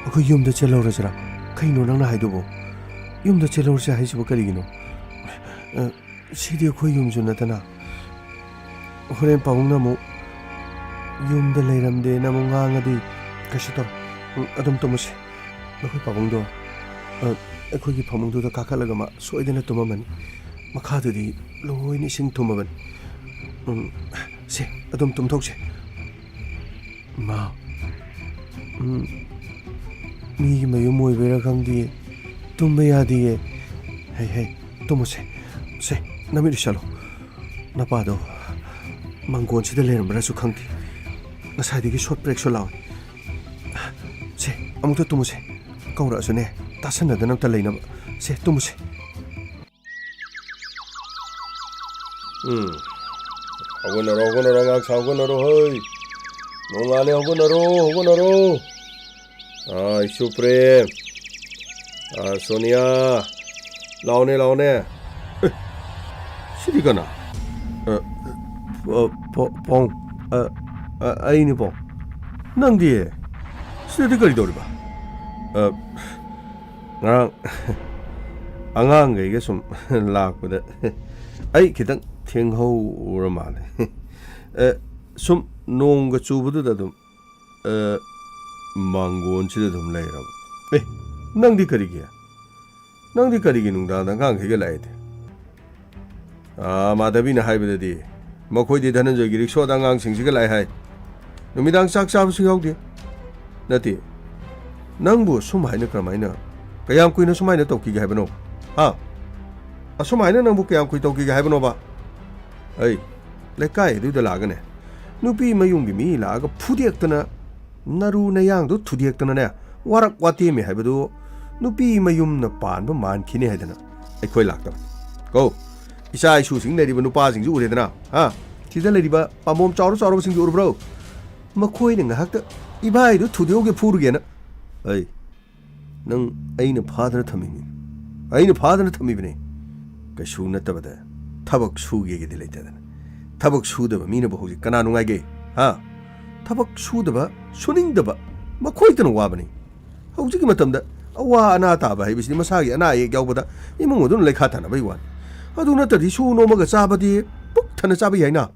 ꯑꯩꯈꯣꯏ ꯌꯨꯝꯗ ꯆꯦꯜꯍꯧꯔꯁꯤꯔꯥ? ꯀꯩꯅꯣ ꯅꯪꯅ ꯍꯥꯏꯗꯨꯕꯨ? ꯌꯨꯝꯗ ꯆꯦꯜꯍꯧꯔꯁꯦ ꯍꯥꯏꯁꯤꯕꯨ ꯀꯔꯤꯒꯤꯅꯣ? ꯑ, ꯁꯤꯗꯤ ꯑꯩꯈꯣꯏ ꯌꯨꯝꯁꯨ ꯅꯠꯇꯅ꯫ ꯍꯣꯔꯦꯟ ꯄꯥꯕꯨꯡꯅ ꯑꯃꯨꯛ ꯌꯨꯝꯗ ꯂꯩꯔꯝꯗꯦꯅ ꯑꯃꯨꯛ ꯉꯥꯡꯉꯗꯤ ꯀꯩꯁꯨ ꯇꯧꯔꯣꯏ꯫ ꯎꯝ, ꯑꯗꯨꯝ ꯇꯨꯝꯃꯁꯤ꯫ ꯑꯩꯈꯣꯏ ꯄꯥꯕꯨꯡꯗꯣ, ꯑ, ꯑꯩꯈꯣꯏꯒꯤ ꯐꯃꯨꯡꯗꯨꯗ ꯀꯥꯈꯠꯂꯒ ꯃꯥ ꯁꯣꯏꯗꯅ ꯇꯨꯝꯃꯝꯃꯅꯤ꯫ ꯃꯈꯥꯗꯨꯗꯤ ꯂꯣꯏꯅ ꯏꯁꯤꯡ ꯊꯨꯝꯃꯕꯅꯤ꯫ ꯎꯝ, ꯁꯦ, ꯑꯗꯨꯝ ꯇꯨꯝꯊꯣꯛꯁꯦ꯫ ꯏꯃꯥ, ꯎꯝ, ꯃꯤꯒꯤ ꯃꯌꯨꯝ ꯑꯣꯏꯕꯩꯔꯥ ꯈꯪꯗꯤꯌꯦ, ꯇꯨꯝꯕ ꯌꯥꯗꯤꯌꯦ꯫ ꯍꯩ, ꯍꯩ, ꯇꯨꯝꯃꯨꯁꯦ꯫ ꯁꯦ, ꯅꯃꯤꯠ ꯎꯏꯁꯜꯂꯣ꯫ ꯅꯄꯥꯗꯣ ꯃꯪꯒꯣꯟꯁꯤꯗ ꯂꯩꯔꯝꯕ꯭ꯔꯥꯁꯨ ꯈꯪꯗꯦ꯫ ꯉꯁꯥꯏꯗꯒꯤ ꯁꯣꯠ ꯄ꯭ꯔꯦꯛ ꯁꯣꯠ ꯂꯥꯎꯏ꯫ ꯁꯦ, ꯑꯃꯨꯛꯇ ꯇꯨꯝꯃꯨꯁꯦ꯫ ꯀꯧꯔꯛꯑꯁꯨꯅꯦ, ꯇꯥꯁꯟꯅꯗꯅ ꯑꯝꯇ ꯂꯩꯅꯕ꯫ ꯁꯦ, ꯇꯨꯝꯃꯨꯁꯦ꯫ ꯎꯝ꯫ ꯍꯧꯒꯠꯅꯔꯣ, ꯍꯧꯒꯠꯅꯔꯣ, ꯑꯉꯥꯡꯁꯥ, ꯍꯧꯒꯠꯅꯔꯣ, ꯍꯩ꯫ ꯅꯣꯡꯉꯥꯜꯂꯦ, ꯍꯧꯒꯠꯅꯔꯣ, ꯍꯧꯒꯠꯅꯔꯣ꯫ ꯑꯥ, ꯏꯁꯨ ꯄ꯭ꯔꯦꯝ꯫ ꯑꯥ, ꯁꯣꯅꯤꯌꯥ꯫ ꯂꯥꯎꯅꯦ, ꯂꯥꯎꯅꯦ꯫ ꯑꯦ, ꯁꯤꯗꯤ ꯀꯅꯥ? ꯑ, ꯑ, ꯄꯥꯎ-, ꯄꯥꯎ-, ꯑ, ꯑ, ꯑꯩꯅꯤ ꯄꯥꯎ꯫ ꯅꯪꯗꯤ? ꯁꯤꯗꯗꯤ ꯀꯔꯤ ꯇꯧꯔꯤꯕ? ꯑ, ꯉꯔꯥꯡ ꯑꯉꯥꯡꯈꯩꯒ ꯁꯨꯝ ꯂꯥꯛꯄꯗ ꯑꯩ ꯈꯤꯇꯪ ꯊꯦꯡꯍꯧꯔ ꯃꯥꯜꯂꯦ꯫ ꯑꯦ, ꯁꯨꯝ ꯅꯣꯡꯒ ꯆꯨꯕꯗꯨꯗ ꯑꯗꯨꯝ, ꯑꯦ, ꯃꯥꯡꯒꯣꯟꯁꯤꯗ ꯑꯗꯨꯝ ꯂꯩꯔꯕ꯫ ꯑꯦ, ꯅꯪꯗꯤ ꯀꯔꯤꯒꯤ? ꯅꯪꯗꯤ ꯀꯔꯤꯒꯤ ꯅꯨꯡꯗꯥꯡꯗ ꯑꯉꯥꯡꯈꯩꯒ ꯂꯥꯛꯏꯗꯤ? ꯑꯥ, ꯃꯥꯙꯕꯤꯅ ꯍꯥꯏꯕꯗꯗꯤ ꯃꯈꯣꯏꯗꯤ ꯙꯅꯟꯖꯣꯏꯒꯤ ꯔꯤꯛꯁꯣꯗ ꯑꯉꯥꯡꯁꯤꯡꯁꯤꯒ ꯂꯥꯛꯑꯦ ꯍꯥꯏ꯫ ꯅꯨꯃꯤꯗꯥꯡ ꯆꯥꯛ ꯆꯥꯕꯁꯨ ꯌꯥꯎꯗꯦ꯫ ꯅꯠꯇꯦ, ꯅꯪꯕꯨ ꯑꯁꯨꯝ ꯍꯥꯏꯅ ꯀꯔꯝꯍꯥꯏꯅ, ꯀꯌꯥꯝ ꯀꯨꯏꯅ ꯁꯨꯃꯥꯏꯅ ꯇꯧꯈꯤꯒꯦ ꯍꯥꯏꯕꯅꯣ? ꯍꯥ? ꯑꯁꯨꯝ ꯍꯥꯏꯅ ꯅꯪꯕꯨ ꯀꯌꯥꯝ ꯀꯨꯏ ꯇꯧꯈꯤꯒꯦ ꯍꯥꯏꯕꯅꯣꯕ? ꯑꯩ ꯂꯩꯀꯥꯏ ꯑꯗꯨꯗ ꯂꯥꯛꯑꯒꯅꯦ, ꯅꯨꯄꯤ ꯃꯌꯨꯝꯒꯤ ꯃꯤ ꯂꯥꯛꯑꯒ ꯐꯨꯗꯦꯛꯇꯅ, ꯅꯔꯨ ꯅꯌꯥꯡꯗꯨ ꯊꯨꯗꯦꯛꯇꯅꯅꯦ, ꯋꯥꯔꯛ ꯋꯥꯇꯦꯝꯃꯤ ꯍꯥꯏꯕꯗꯨ ꯅꯨꯄꯤ ꯃꯌꯨꯝꯅ ꯄꯥꯟꯕ ꯃꯥꯟꯈꯤꯅꯤ ꯍꯥꯏꯗꯅ ꯑꯩꯈꯣꯏ ꯂꯥꯛꯇꯕ꯫ ꯀꯣ, ꯏꯆꯥ ꯏꯁꯨꯁꯤꯡ ꯂꯩꯔꯤꯕ ꯅꯨꯄꯥꯁꯤꯡꯁꯤ ꯎꯔꯦꯗꯅ, ꯍꯥ? ꯁꯤꯗ ꯂꯩꯔꯤꯕ ꯄꯥꯝꯕꯣꯝ ꯆꯥꯎꯔ ꯆꯥꯎꯔꯕꯁꯤꯡꯁꯤ ꯎꯔꯕ꯭ꯔꯣ? ꯃꯈꯣꯏꯅ ꯉꯥꯏꯍꯥꯛꯇ ꯏꯕꯥꯏꯗꯨ ꯊꯨꯗꯦꯛꯎꯒꯦ ꯐꯨꯔꯨꯒꯦꯅ꯫ ꯑꯩ, ꯅꯪ ꯑꯩꯅ ꯐꯥꯗꯅ ꯊꯝꯃꯤꯕꯅꯤ꯫ ꯑꯩꯅ ꯐꯥꯗꯅ ꯊꯝꯃꯤꯕꯅꯤ꯫ ꯀꯩꯁꯨ ꯅꯠꯇꯕꯗ ꯊꯕꯛ ꯁꯨꯒꯦꯒꯤꯗꯤ ꯂꯩꯇꯗꯅ꯫ ꯊꯕꯛ ꯁꯨꯗꯕ ꯃꯤꯅꯕꯨ ꯍꯧꯖꯤꯛ ꯀꯅꯥ ꯅꯨꯡꯉꯥꯏꯒꯦ? ꯍꯥ? ꯊꯕꯛ ꯁꯨꯗꯕ, ꯁꯨꯅꯤꯡꯗꯕ ꯃꯈꯣꯏꯇꯅ ꯋꯥꯕꯅꯤ꯫ ꯍꯧꯖꯤꯛꯀꯤ ꯃꯇꯝꯗ ꯑꯋꯥ ꯑꯅꯥ ꯇꯥꯕ ꯍꯥꯏꯕꯁꯤꯗꯤ ꯃꯁꯥꯒꯤ ꯑꯅꯥ ꯑꯌꯦꯛ ꯌꯥꯎꯕꯗ ꯏꯃꯨꯡ ꯑꯗꯨꯅ ꯂꯩꯈꯥ ꯇꯥꯅꯕꯒꯤ ꯋꯥꯅꯤ꯫ ꯑꯗꯨ ꯅꯠꯇ꯭ꯔꯗꯤ ꯁꯨ ꯅꯣꯝꯃꯒ ꯆꯥꯕꯗꯤ ꯄꯨꯛ ꯊꯟꯅ ꯆꯥꯕ ꯌꯥꯏꯅ꯫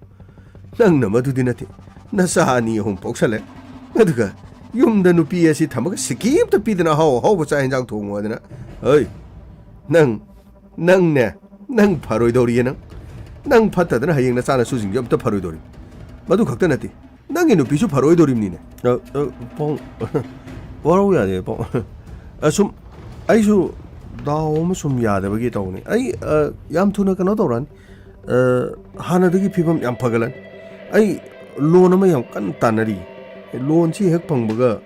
ꯅꯪꯅ ꯃꯗꯨꯗꯤ ꯅꯠꯇꯦ꯫ ꯅꯆꯥ ꯑꯅꯤ ꯑꯍꯨꯝ ꯄꯣꯛꯁꯜꯂꯦ꯫ ꯑꯗꯨꯒ ꯌꯨꯝꯗ ꯅꯨꯄꯤ ꯑꯁꯤ ꯊꯝꯃꯒ ꯁꯤꯀꯤ ꯑꯝꯇ ꯄꯤꯗꯅ ꯑꯍꯥꯎ ꯑꯍꯥꯎꯕ ꯆꯥꯛ ꯌꯦꯟꯖꯥꯡ ꯊꯣꯡꯉꯣ ꯍꯥꯏꯗꯅ꯫ ꯍꯩ, ꯅꯪ, ꯅꯪꯅꯦ, ꯅꯪ ꯐꯔꯣꯏꯗꯧꯔꯤꯌꯦ ꯅꯪ꯫ ꯅꯪ ꯐꯠꯇꯗꯅ ꯍꯌꯦꯡ ꯅꯆꯥ ꯅꯁꯨꯁꯤꯡꯁꯨ ꯑꯝꯇ ꯐꯔꯣꯏꯗꯧꯔꯤ꯫ ꯃꯗꯨ ꯈꯛꯇ ꯅꯠꯇꯦ, ꯅꯪꯒꯤ ꯅꯨꯄꯤꯁꯨ ꯐꯔꯣꯏꯗꯧꯔꯤꯕꯅꯤꯅꯦ꯫ ꯑ, ꯑ, ꯄꯥꯎ-, ꯋꯥꯔꯧ ꯌꯥꯗꯦ, ꯄꯥꯎ-, ꯑ, ꯁꯨꯝ, ꯑꯩꯁꯨ ꯗꯥꯎ ꯑꯃ ꯁꯨꯝ ꯌꯥꯗꯕꯒꯤ ꯇꯧꯕꯅꯤ꯫ ꯑꯩ, ꯑ, ꯌꯥꯝ ꯊꯨꯅ ꯀꯩꯅꯣ ꯇꯧꯔꯛꯑꯅꯤ꯫ ꯑ, ꯍꯥꯟꯅꯗꯒꯤ ꯐꯤꯕꯝ ꯌꯥꯝ ꯐꯒꯠꯂꯅꯤ꯫ ꯑꯩ ꯂꯣꯟ ꯑꯃ ꯌꯥꯝ ꯀꯟꯅ ꯇꯥꯟꯅꯔꯤ꯫ ꯂꯣꯟꯁꯤ ꯍꯦꯛ ꯐꯪꯕꯒ,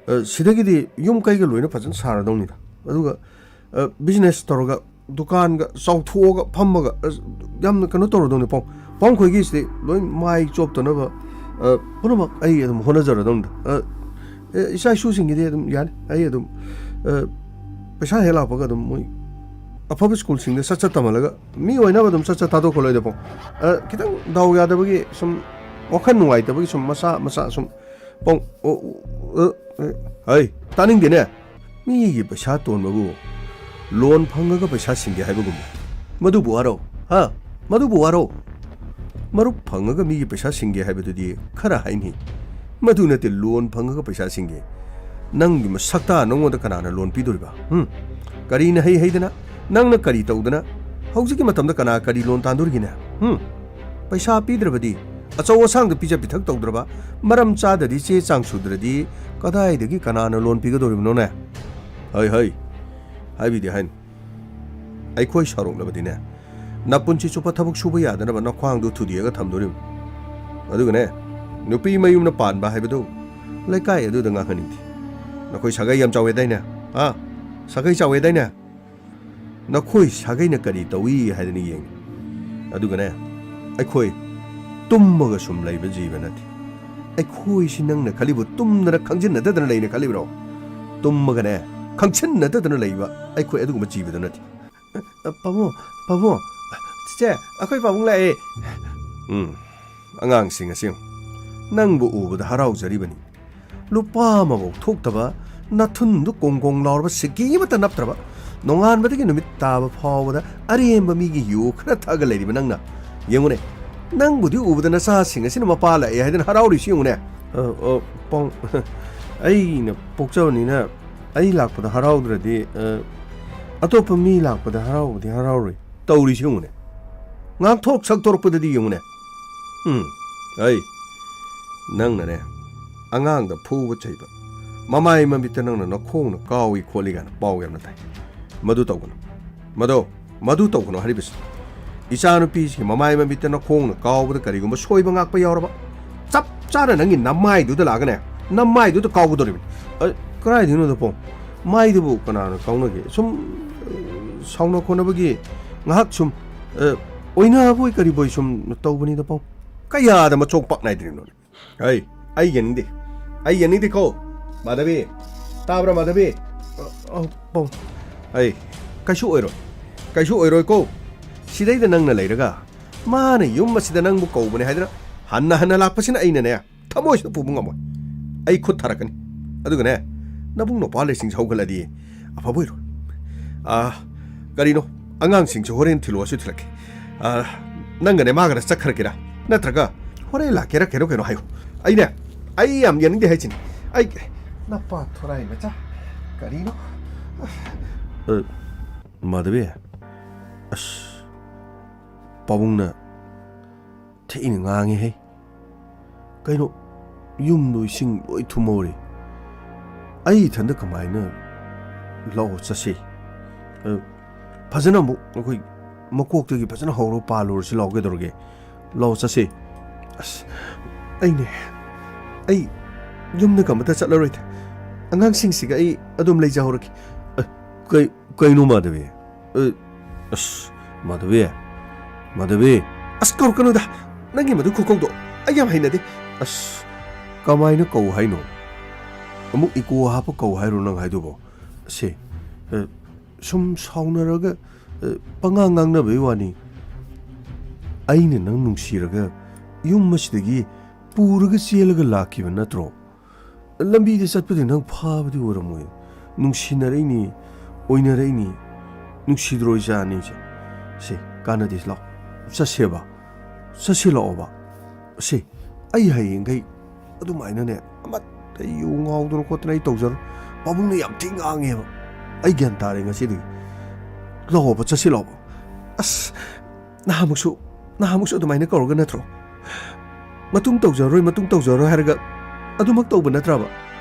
ꯑ, ꯁꯤꯗꯒꯤꯗꯤ ꯌꯨꯝ ꯀꯩꯒ ꯂꯣꯏꯅ ꯐꯖꯅ ꯁꯥꯔꯗꯧꯅꯤꯗ꯫ ꯑꯗꯨꯒ, ꯑ, ꯕꯤꯖꯤꯅꯦꯁ ꯇꯧꯔꯒ, ꯗꯨꯀꯥꯟꯒ ꯆꯥꯎꯊꯣꯛꯑꯒ ꯐꯝꯃꯒ, ꯑꯁ, ꯌꯥꯝꯅ ꯀꯩꯅꯣ ꯇꯧꯔꯗꯧꯅꯤ꯫ ꯄꯥꯎ-, ꯄꯥꯎꯈꯣꯏꯒꯤꯁꯤꯗꯤ ꯂꯣꯏ ꯃꯥꯏ ꯆꯣꯞꯇꯅꯕ, ꯑ, ꯄꯨꯝꯅꯃꯛ ꯑꯩ ꯑꯗꯨꯝ ꯍꯣꯠꯅꯖꯔꯗꯧꯅꯤꯗ꯫ ꯑ, ꯑꯦ, ꯏꯆꯥ ꯏꯁꯨꯁꯤꯡꯒꯤꯗꯤ ꯑꯗꯨꯝ ꯌꯥꯅꯤ꯫ ꯑꯩ ꯑꯗꯨꯝ, ꯑ, ꯄꯩꯁꯥ ꯍꯦꯛ ꯂꯥꯛꯄꯒ ꯑꯗꯨꯝ ꯃꯣꯏ ꯑꯐꯕ ꯁ꯭ꯀꯨꯜꯁꯤꯡꯗ ꯁꯠ ꯁꯠ ꯇꯝꯍꯜꯂꯒ ꯃꯤ ꯑꯣꯏꯅꯕ ꯑꯗꯨꯝ ꯁꯠ ꯁꯠ ꯊꯥꯗꯣꯛꯈ꯭ꯔ ꯂꯣꯏꯗ ꯄꯥꯎ꯫ ꯑ, ꯈꯤꯇꯪ ꯗꯥꯎ ꯌꯥꯗꯕꯒꯤ ꯁꯨꯝ, ꯋꯥꯈꯜ ꯅꯨꯡꯉꯥꯏꯇꯕꯒꯤ ꯁꯨꯝ ꯃꯆꯥ ꯃꯆꯥ ꯁꯨꯝ ꯄꯥꯎ-, ꯑꯣ, ꯑꯣ, ꯑ, ꯑ, ꯍꯩ, ꯇꯥꯅꯤꯡꯗꯦꯅꯦ꯫ ꯃꯤꯒꯤ ꯄꯩꯁꯥ ꯇꯣꯟꯕꯕꯨ ꯂꯣꯟ ꯐꯪꯉꯒ ꯄꯩꯁꯥ ꯁꯤꯡꯒꯦ ꯍꯥꯏꯕꯒꯨꯝꯕ꯫ ꯃꯗꯨꯕꯨ ꯋꯥꯔꯧ, ꯍꯥ? ꯃꯗꯨꯕꯨ ꯋꯥꯔꯧ꯫ ꯃꯔꯨꯞ ꯐꯪꯉꯒ ꯃꯤꯒꯤ ꯄꯩꯁꯥ ꯁꯤꯡꯒꯦ ꯍꯥꯏꯕꯗꯨꯗꯤ ꯈꯔ ꯍꯥꯏꯅꯤ꯫ ꯃꯗꯨ ꯅꯠꯇꯦ ꯂꯣꯟ ꯐꯪꯉꯒ ꯄꯩꯁꯥ ꯁꯤꯡꯒꯦ꯫ ꯅꯪꯒꯤ ꯃꯁꯛꯇ ꯅꯪꯉꯣꯟꯗ ꯀꯅꯥꯅ ꯂꯣꯟ ꯄꯤꯗꯣꯔꯤꯕ? ꯍꯨꯝ? ꯀꯔꯤꯅ ꯍꯩ ꯍꯩꯗꯅ? ꯅꯪꯅ ꯀꯔꯤ ꯇꯧꯗꯅ? ꯍꯧꯖꯤꯛꯀꯤ ꯃꯇꯝꯗ ꯀꯅꯥ ꯀꯔꯤ ꯂꯣꯟ ꯇꯥꯟꯗꯣꯔꯤꯒꯦꯅꯦ? ꯍꯨꯝ? ꯄꯩꯁꯥ ꯄꯤꯗ꯭ꯔꯕꯗꯤ, ꯑꯆꯧ ꯑꯁꯥꯡꯗ ꯄꯤꯖ ꯄꯤꯊꯛ ꯇꯧꯗ꯭ꯔꯕ, ꯃꯔꯝ ꯆꯥꯗꯗꯤ ꯆꯦ ꯆꯥꯡ ꯁꯨꯗ꯭ꯔꯗꯤ ꯀꯗꯥꯏꯗꯒꯤ ꯀꯅꯥꯅ ꯂꯣꯟ ꯄꯤꯒꯗꯧꯔꯤꯕꯅꯣꯅꯦ? ꯍꯩ, ꯍꯩ, ꯍꯥꯏꯕꯤꯗꯦ ꯍꯥꯏꯅꯤ꯫ ꯑꯩꯈꯣꯏ ꯁꯥꯎꯔꯛꯂꯕꯗꯤꯅꯦ, ꯅꯄꯨꯟꯁꯤ ꯆꯨꯞꯄ ꯊꯕꯛ ꯁꯨꯕ ꯌꯥꯗꯅꯕ ꯅꯈ꯭ꯋꯥꯡꯗꯨ ꯊꯨꯗꯦꯛꯑꯒ ꯊꯝꯗꯣꯔꯤꯕꯅꯤ꯫ ꯑꯗꯨꯒꯅꯦ, ꯅꯨꯄꯤ ꯃꯌꯨꯝꯅ ꯄꯥꯟꯕ ꯍꯥꯏꯕꯗꯨ ꯂꯩꯀꯥꯏ ꯑꯗꯨꯗ ꯉꯥꯡꯍꯟꯅꯤꯡꯗꯦ꯫ ꯅꯈꯣꯏ ꯁꯥꯒꯩ ꯌꯥꯝ ꯆꯥꯎꯋꯦꯗꯥꯏꯅꯦ? ꯍꯥ? ꯁꯥꯒꯩ ꯆꯥꯎꯋꯦꯗꯥꯏꯅꯦ? ꯅꯈꯣꯏ ꯁꯥꯒꯩꯅ ꯀꯔꯤ ꯇꯧꯏ ꯍꯥꯏꯗꯅ ꯌꯦꯡꯉꯤ꯫ ꯑꯗꯨꯒꯅꯦ, ꯑꯩꯈꯣꯏ ꯇꯨꯝꯃꯒ ꯁꯨꯝ ꯂꯩꯕ ꯖꯤꯕ ꯅꯠꯇꯦ꯫ ꯑꯩꯈꯣꯏꯁꯤ ꯅꯪꯅ ꯈꯜꯂꯤꯕ ꯇꯨꯝꯗꯅ ꯈꯪꯖꯤꯟꯅꯗꯗꯅ ꯂꯩꯅ ꯈꯜꯂꯤꯕ꯭ꯔꯣ? ꯇꯨꯝꯃꯒꯅꯦ, ꯈꯪꯁꯤꯟꯅꯗꯗꯅ ꯂꯩꯕ ꯑꯩꯈꯣꯏ ꯑꯗꯨꯒꯨꯝꯕ ꯖꯤꯕꯗꯨ ꯅꯠꯇꯦ꯫ ꯑ, ꯄꯥꯕꯨꯡ, ꯄꯥꯕꯨꯡ, ꯆꯤꯆꯦ, ꯑꯩꯈꯣꯏ ꯄꯥꯕꯨꯡ ꯂꯥꯛꯑꯦ꯫ ꯎꯝ, ꯑꯉꯥꯡꯁꯤꯡ ꯑꯁꯤ ꯌꯦꯡꯉꯨ꯫ ꯅꯪꯕꯨ ꯎꯕꯗ ꯍꯔꯥꯎꯖꯔꯤꯕꯅꯤ꯫ ꯂꯨꯄꯥ ꯑꯃꯐꯥꯎ ꯊꯣꯛꯇꯕ, ꯅꯥꯊꯨꯟꯗꯨ ꯀꯣꯡ ꯀꯣꯡ ꯂꯥꯎꯔꯕ ꯁꯤꯀꯤ ꯑꯃꯠꯇ ꯅꯞꯇ꯭ꯔꯕ, ꯅꯣꯡꯉꯥꯟꯕꯗꯒꯤ ꯅꯨꯃꯤꯠ ꯇꯥꯕ ꯐꯥꯎꯕꯗ ꯑꯔꯦꯝꯕ ꯃꯤꯒꯤ ꯌꯨ ꯈꯔ ꯊꯛꯑꯒ ꯂꯩꯔꯤꯕ ꯅꯪꯅ꯫ ꯌꯦꯡꯉꯨꯅꯦ, ꯅꯪꯕꯨꯗꯤ ꯎꯕꯗ ꯅꯆꯥꯁꯤꯡ ꯑꯁꯤꯅ ꯃꯄꯥ ꯂꯥꯛꯑꯦ ꯍꯥꯏꯗꯅ ꯍꯔꯥꯎꯔꯤꯁꯤ ꯌꯦꯡꯉꯨꯅꯦ꯫ ꯑ, ꯑ, ꯄꯥꯎ-, ꯑꯩꯅ ꯄꯣꯛꯆꯕꯅꯤꯅ ꯑꯩ ꯂꯥꯛꯄꯗ ꯍꯔꯥꯎꯗ꯭ꯔꯗꯤ, ꯑ, ꯑꯇꯣꯞꯄ ꯃꯤ ꯂꯥꯛꯄꯗ ꯍꯔꯥꯎꯕꯗꯤ ꯍꯔꯥꯎꯔꯣꯏ꯫ ꯇꯧꯔꯤꯁꯤ ꯌꯦꯡꯉꯨꯅꯦ꯫ ꯉꯥꯡꯊꯣꯛ ꯁꯛꯇꯣꯔꯛꯄꯗꯗꯤ ꯌꯦꯡꯉꯨꯅꯦ꯫ ꯎꯝ, ꯑꯩ, ꯅꯪꯅꯅꯦ, ꯑꯉꯥꯡꯗ ꯐꯨꯕ ꯆꯩꯕ, ꯃꯃꯥꯏ ꯃꯃꯤꯠꯇ ꯅꯪꯅ ꯅꯈꯣꯡꯅ ꯀꯥꯎꯏ ꯈꯣꯠꯂꯤ ꯀꯥꯏꯅ ꯄꯥꯎ ꯌꯥꯝꯅ ꯇꯥꯏ꯫ ꯃꯗꯨ ꯇꯧꯒꯅꯨ꯫ ꯃꯗꯣ, ꯃꯗꯨ ꯇꯧꯒꯅꯨ ꯍꯥꯏꯔꯤꯕꯁꯤ꯫ ꯏꯆꯥꯅꯨꯄꯤꯁꯤꯒꯤ ꯃꯃꯥꯏ ꯃꯃꯤꯠꯇ ꯅꯈꯣꯡꯅ ꯀꯥꯎꯕꯗ ꯀꯔꯤꯒꯨꯝꯕ ꯁꯣꯏꯕ ꯉꯥꯛꯄ ꯌꯥꯎꯔꯕ, ꯆꯞ ꯆꯥꯅ ꯅꯪꯒꯤ ꯅꯃꯥꯏꯗꯨꯗ ꯂꯥꯛꯑꯒꯅꯦ, ꯅꯃꯥꯏꯗꯨꯗ ꯀꯥꯎꯒꯗꯧꯔꯤꯕꯅꯤ꯫ ꯑ, ꯀꯗꯥꯏꯗꯩꯅꯣꯗ ꯄꯣ? ꯃꯥꯏꯗꯨꯕꯨ ꯀꯅꯥꯅ ꯀꯥꯎꯅꯒꯦ? ꯁꯨꯝ, ꯑ, ꯁꯥꯎꯅ ꯈꯣꯠꯅꯕꯒꯤ ꯉꯥꯏꯍꯥꯛ ꯁꯨꯝ, ꯑ, ꯑꯣꯏꯅꯕꯣꯏ ꯀꯔꯤꯕꯣꯏ ꯁꯨꯝ ꯇꯧꯕꯅꯤꯗ ꯄꯣ꯫ ꯀꯌꯥꯗ ꯃꯆꯣꯡ ꯄꯥꯛ ꯅꯥꯏꯗ꯭ꯔꯤꯅꯣꯅꯦ? ꯑꯩ, ꯑꯩ ꯌꯦꯡꯅꯤꯡꯗꯦ꯫ ꯑꯩ ꯌꯦꯡꯅꯤꯡꯗꯦꯀꯣ꯫ ꯃꯥꯙꯕꯤ, ꯇꯥꯕ꯭ꯔꯥ ꯃꯥꯙꯕꯤ? ꯑ, ꯑ, ꯄꯥꯎ-, ꯑꯩ, ꯀꯩꯁꯨ ꯑꯣꯏꯔꯣꯏ꯫ ꯀꯩꯁꯨ ꯑꯣꯏꯔꯣꯏꯀꯣ꯫ ꯁꯤꯗꯩꯗ ꯅꯪꯅ ꯂꯩꯔꯒ, ꯃꯥꯅ ꯌꯨꯝ ꯑꯁꯤꯗ ꯅꯪꯕꯨ ꯀꯧꯕꯅꯦ ꯍꯥꯏꯗꯅ ꯍꯟꯅ ꯍꯟꯅ ꯂꯥꯛꯄꯁꯤꯅ ꯑꯩꯅꯅꯦ, ꯊꯃꯣꯏꯁꯤꯗ ꯄꯨꯕ ꯉꯝꯃꯣꯏ꯫ ꯑꯩ ꯈꯨꯠ ꯊꯥꯔꯛꯀꯅꯤ꯫ ꯑꯗꯨꯒꯅꯦ, ꯅꯕꯨꯡ ꯅꯧꯄꯥ ꯂꯩꯁꯤꯡꯁꯦ ꯍꯧꯒꯠꯂꯗꯤ ꯑꯐꯕ ꯑꯣꯏꯔꯣꯏ꯫ ꯑ, ꯀꯔꯤꯅꯣ? ꯑꯉꯥꯡꯁꯤꯡꯁꯦ ꯍꯣꯔꯦꯟ ꯊꯤꯜꯂꯛꯑꯁꯨ ꯊꯤꯜꯂꯛꯀꯦ꯫ ꯑ, ꯅꯪꯒꯅꯦ ꯃꯥꯒꯅ ꯆꯠꯈ꯭ꯔꯒꯦꯔꯥ? ꯅꯠꯇ꯭ꯔꯒ ꯍꯣꯔꯦꯟ ꯂꯥꯛꯀꯦꯔꯥ ꯀꯩꯅꯣ ꯀꯩꯅꯣ ꯍꯥꯏꯌꯨ꯫ ꯑꯩꯅꯦ, ꯑꯩ ꯌꯥꯝ ꯌꯦꯡꯅꯤꯡꯗꯦ ꯍꯥꯏꯁꯤꯅꯤ꯫ ꯑꯩ, ꯅꯄꯥ ꯊꯣꯔꯥꯏ ꯃꯆꯥ, ꯀꯔꯤꯅꯣ? ꯑ, ꯃꯥꯙꯕꯤ, ꯑꯁ, ꯄꯥꯕꯨꯡꯅ ꯊꯤꯅ ꯉꯥꯡꯉꯤꯍꯦ꯫ ꯀꯩꯅꯣ, ꯌꯨꯝꯗꯣ ꯏꯁꯤꯡ ꯂꯣꯏ ꯊꯨꯝꯍꯧꯔꯦ꯫ ꯑꯩ ꯏꯊꯟꯗ ꯀꯃꯥꯏꯅ ꯂꯧ ꯆꯠꯁꯤ? ꯑ, ꯐꯖꯅ ꯑꯃꯨꯛ ꯑꯩꯈꯣꯏ ꯃꯀꯣꯛꯇꯒꯤ ꯐꯖꯅ ꯍꯧꯔꯒ ꯄꯥꯜꯂꯨꯔꯁꯤ ꯂꯥꯎ, ꯀꯩꯗꯧꯔꯒꯦ? ꯂꯥꯎ ꯆꯠꯁꯤ꯫ ꯑꯁ, ꯑꯩꯅꯦ, ꯑꯩ ꯌꯨꯝꯗꯒ ꯑꯃꯇ ꯆꯠꯂꯔꯣꯏꯗ꯫ ꯑꯉꯥꯡꯁꯤꯡꯁꯤꯒ ꯑꯩ ꯑꯗꯨꯝ ꯂꯩꯖꯍꯧꯔꯒꯦ꯫ ꯑ, ꯀꯩ-, ꯀꯩꯅꯣ ꯃꯥꯙꯕꯤ? ꯑ, ꯑꯁ, ꯃꯥꯙꯕꯤ, ꯃꯥꯙꯕꯤ, ꯑꯁ, ꯀꯧꯔꯛꯀꯅꯨꯗ꯫ ꯅꯪꯒꯤ ꯃꯗꯨ ꯈꯨꯀꯧꯗꯣ ꯑꯩ ꯌꯥꯝ ꯍꯩꯅꯗꯦ꯫ ꯑꯁ, ꯀꯃꯥꯏꯅ ꯀꯧ ꯍꯥꯏꯅꯣ? ꯑꯃꯨꯛ ꯏꯀꯣ ꯍꯥꯞꯄ ꯀꯧ ꯍꯥꯏꯔꯣ ꯅꯪ ꯍꯥꯏꯗꯨꯕꯣ? ꯁꯦ, ꯑ, ꯁꯨꯝ ꯁꯥꯎꯅꯔꯒ, ꯑ, ꯄꯉꯥꯡ ꯉꯥꯡꯅꯕꯩ ꯋꯥꯅꯤ꯫ ꯑꯩꯅ ꯅꯪ ꯅꯨꯡꯁꯤꯔꯒ ꯌꯨꯝ ꯑꯁꯤꯗꯒꯤ ꯄꯨꯔꯒ ꯆꯦꯜꯂꯒ ꯂꯥꯛꯈꯤꯕ ꯅꯠꯇ꯭ꯔꯣ? ꯂꯝꯕꯤꯗ ꯆꯠꯄꯗꯤ ꯅꯪ ꯐꯥꯕꯗꯤ ꯑꯣꯏꯔꯝꯃꯣꯏ꯫ ꯅꯨꯡꯁꯤꯅꯔꯛꯏꯅꯤ, ꯑꯣꯏꯅꯔꯛꯏꯅꯤ꯫ ꯅꯨꯡꯁꯤꯗ꯭ꯔꯣ ꯏꯆꯥ ꯑꯅꯤꯁꯦ? ꯁꯦ, ꯀꯥꯟꯅꯗꯦ, ꯂꯥꯛꯑꯣ꯫ ꯆꯠꯁꯦꯕ꯫ ꯆꯠꯁꯤ ꯂꯥꯛꯑꯣꯕ꯫ ꯁꯦ, ꯑꯩ ꯍꯌꯦꯡꯈꯩ ꯑꯗꯨꯃꯥꯏꯅꯅꯦ ꯑꯃꯠꯇ ꯌꯨ ꯉꯥꯎꯗꯅ ꯈꯣꯠꯇꯅ ꯑꯩ ꯇꯧꯖꯔꯣꯏ꯫ ꯄꯥꯕꯨꯡꯅ ꯌꯥꯝ ꯊꯤ ꯉꯥꯡꯉꯦꯕ꯫ ꯑꯩ ꯒ꯭ꯌꯥꯟ ꯇꯥꯔꯦ ꯉꯁꯤꯗꯒꯤ꯫ ꯂꯥꯛꯑꯣꯕ, ꯆꯠꯁꯤ ꯂꯥꯛꯑꯣꯕ꯫ ꯑꯁ, ꯅꯍꯥꯟꯃꯨꯛꯁꯨ, ꯅꯍꯥꯟꯃꯨꯛꯁꯨ ꯑꯗꯨꯃꯥꯏꯅ ꯀꯧꯔꯒ ꯅꯠꯇ꯭ꯔꯣ? "ꯃꯇꯨꯡ ꯇꯧꯖꯔꯣꯏ, ꯃꯇꯨꯡ ꯇꯧꯖꯔꯣꯏ" ꯍꯥꯏꯔꯒ ꯑꯗꯨꯃꯛ ꯇꯧꯕ ꯅꯠꯇ꯭ꯔꯕ?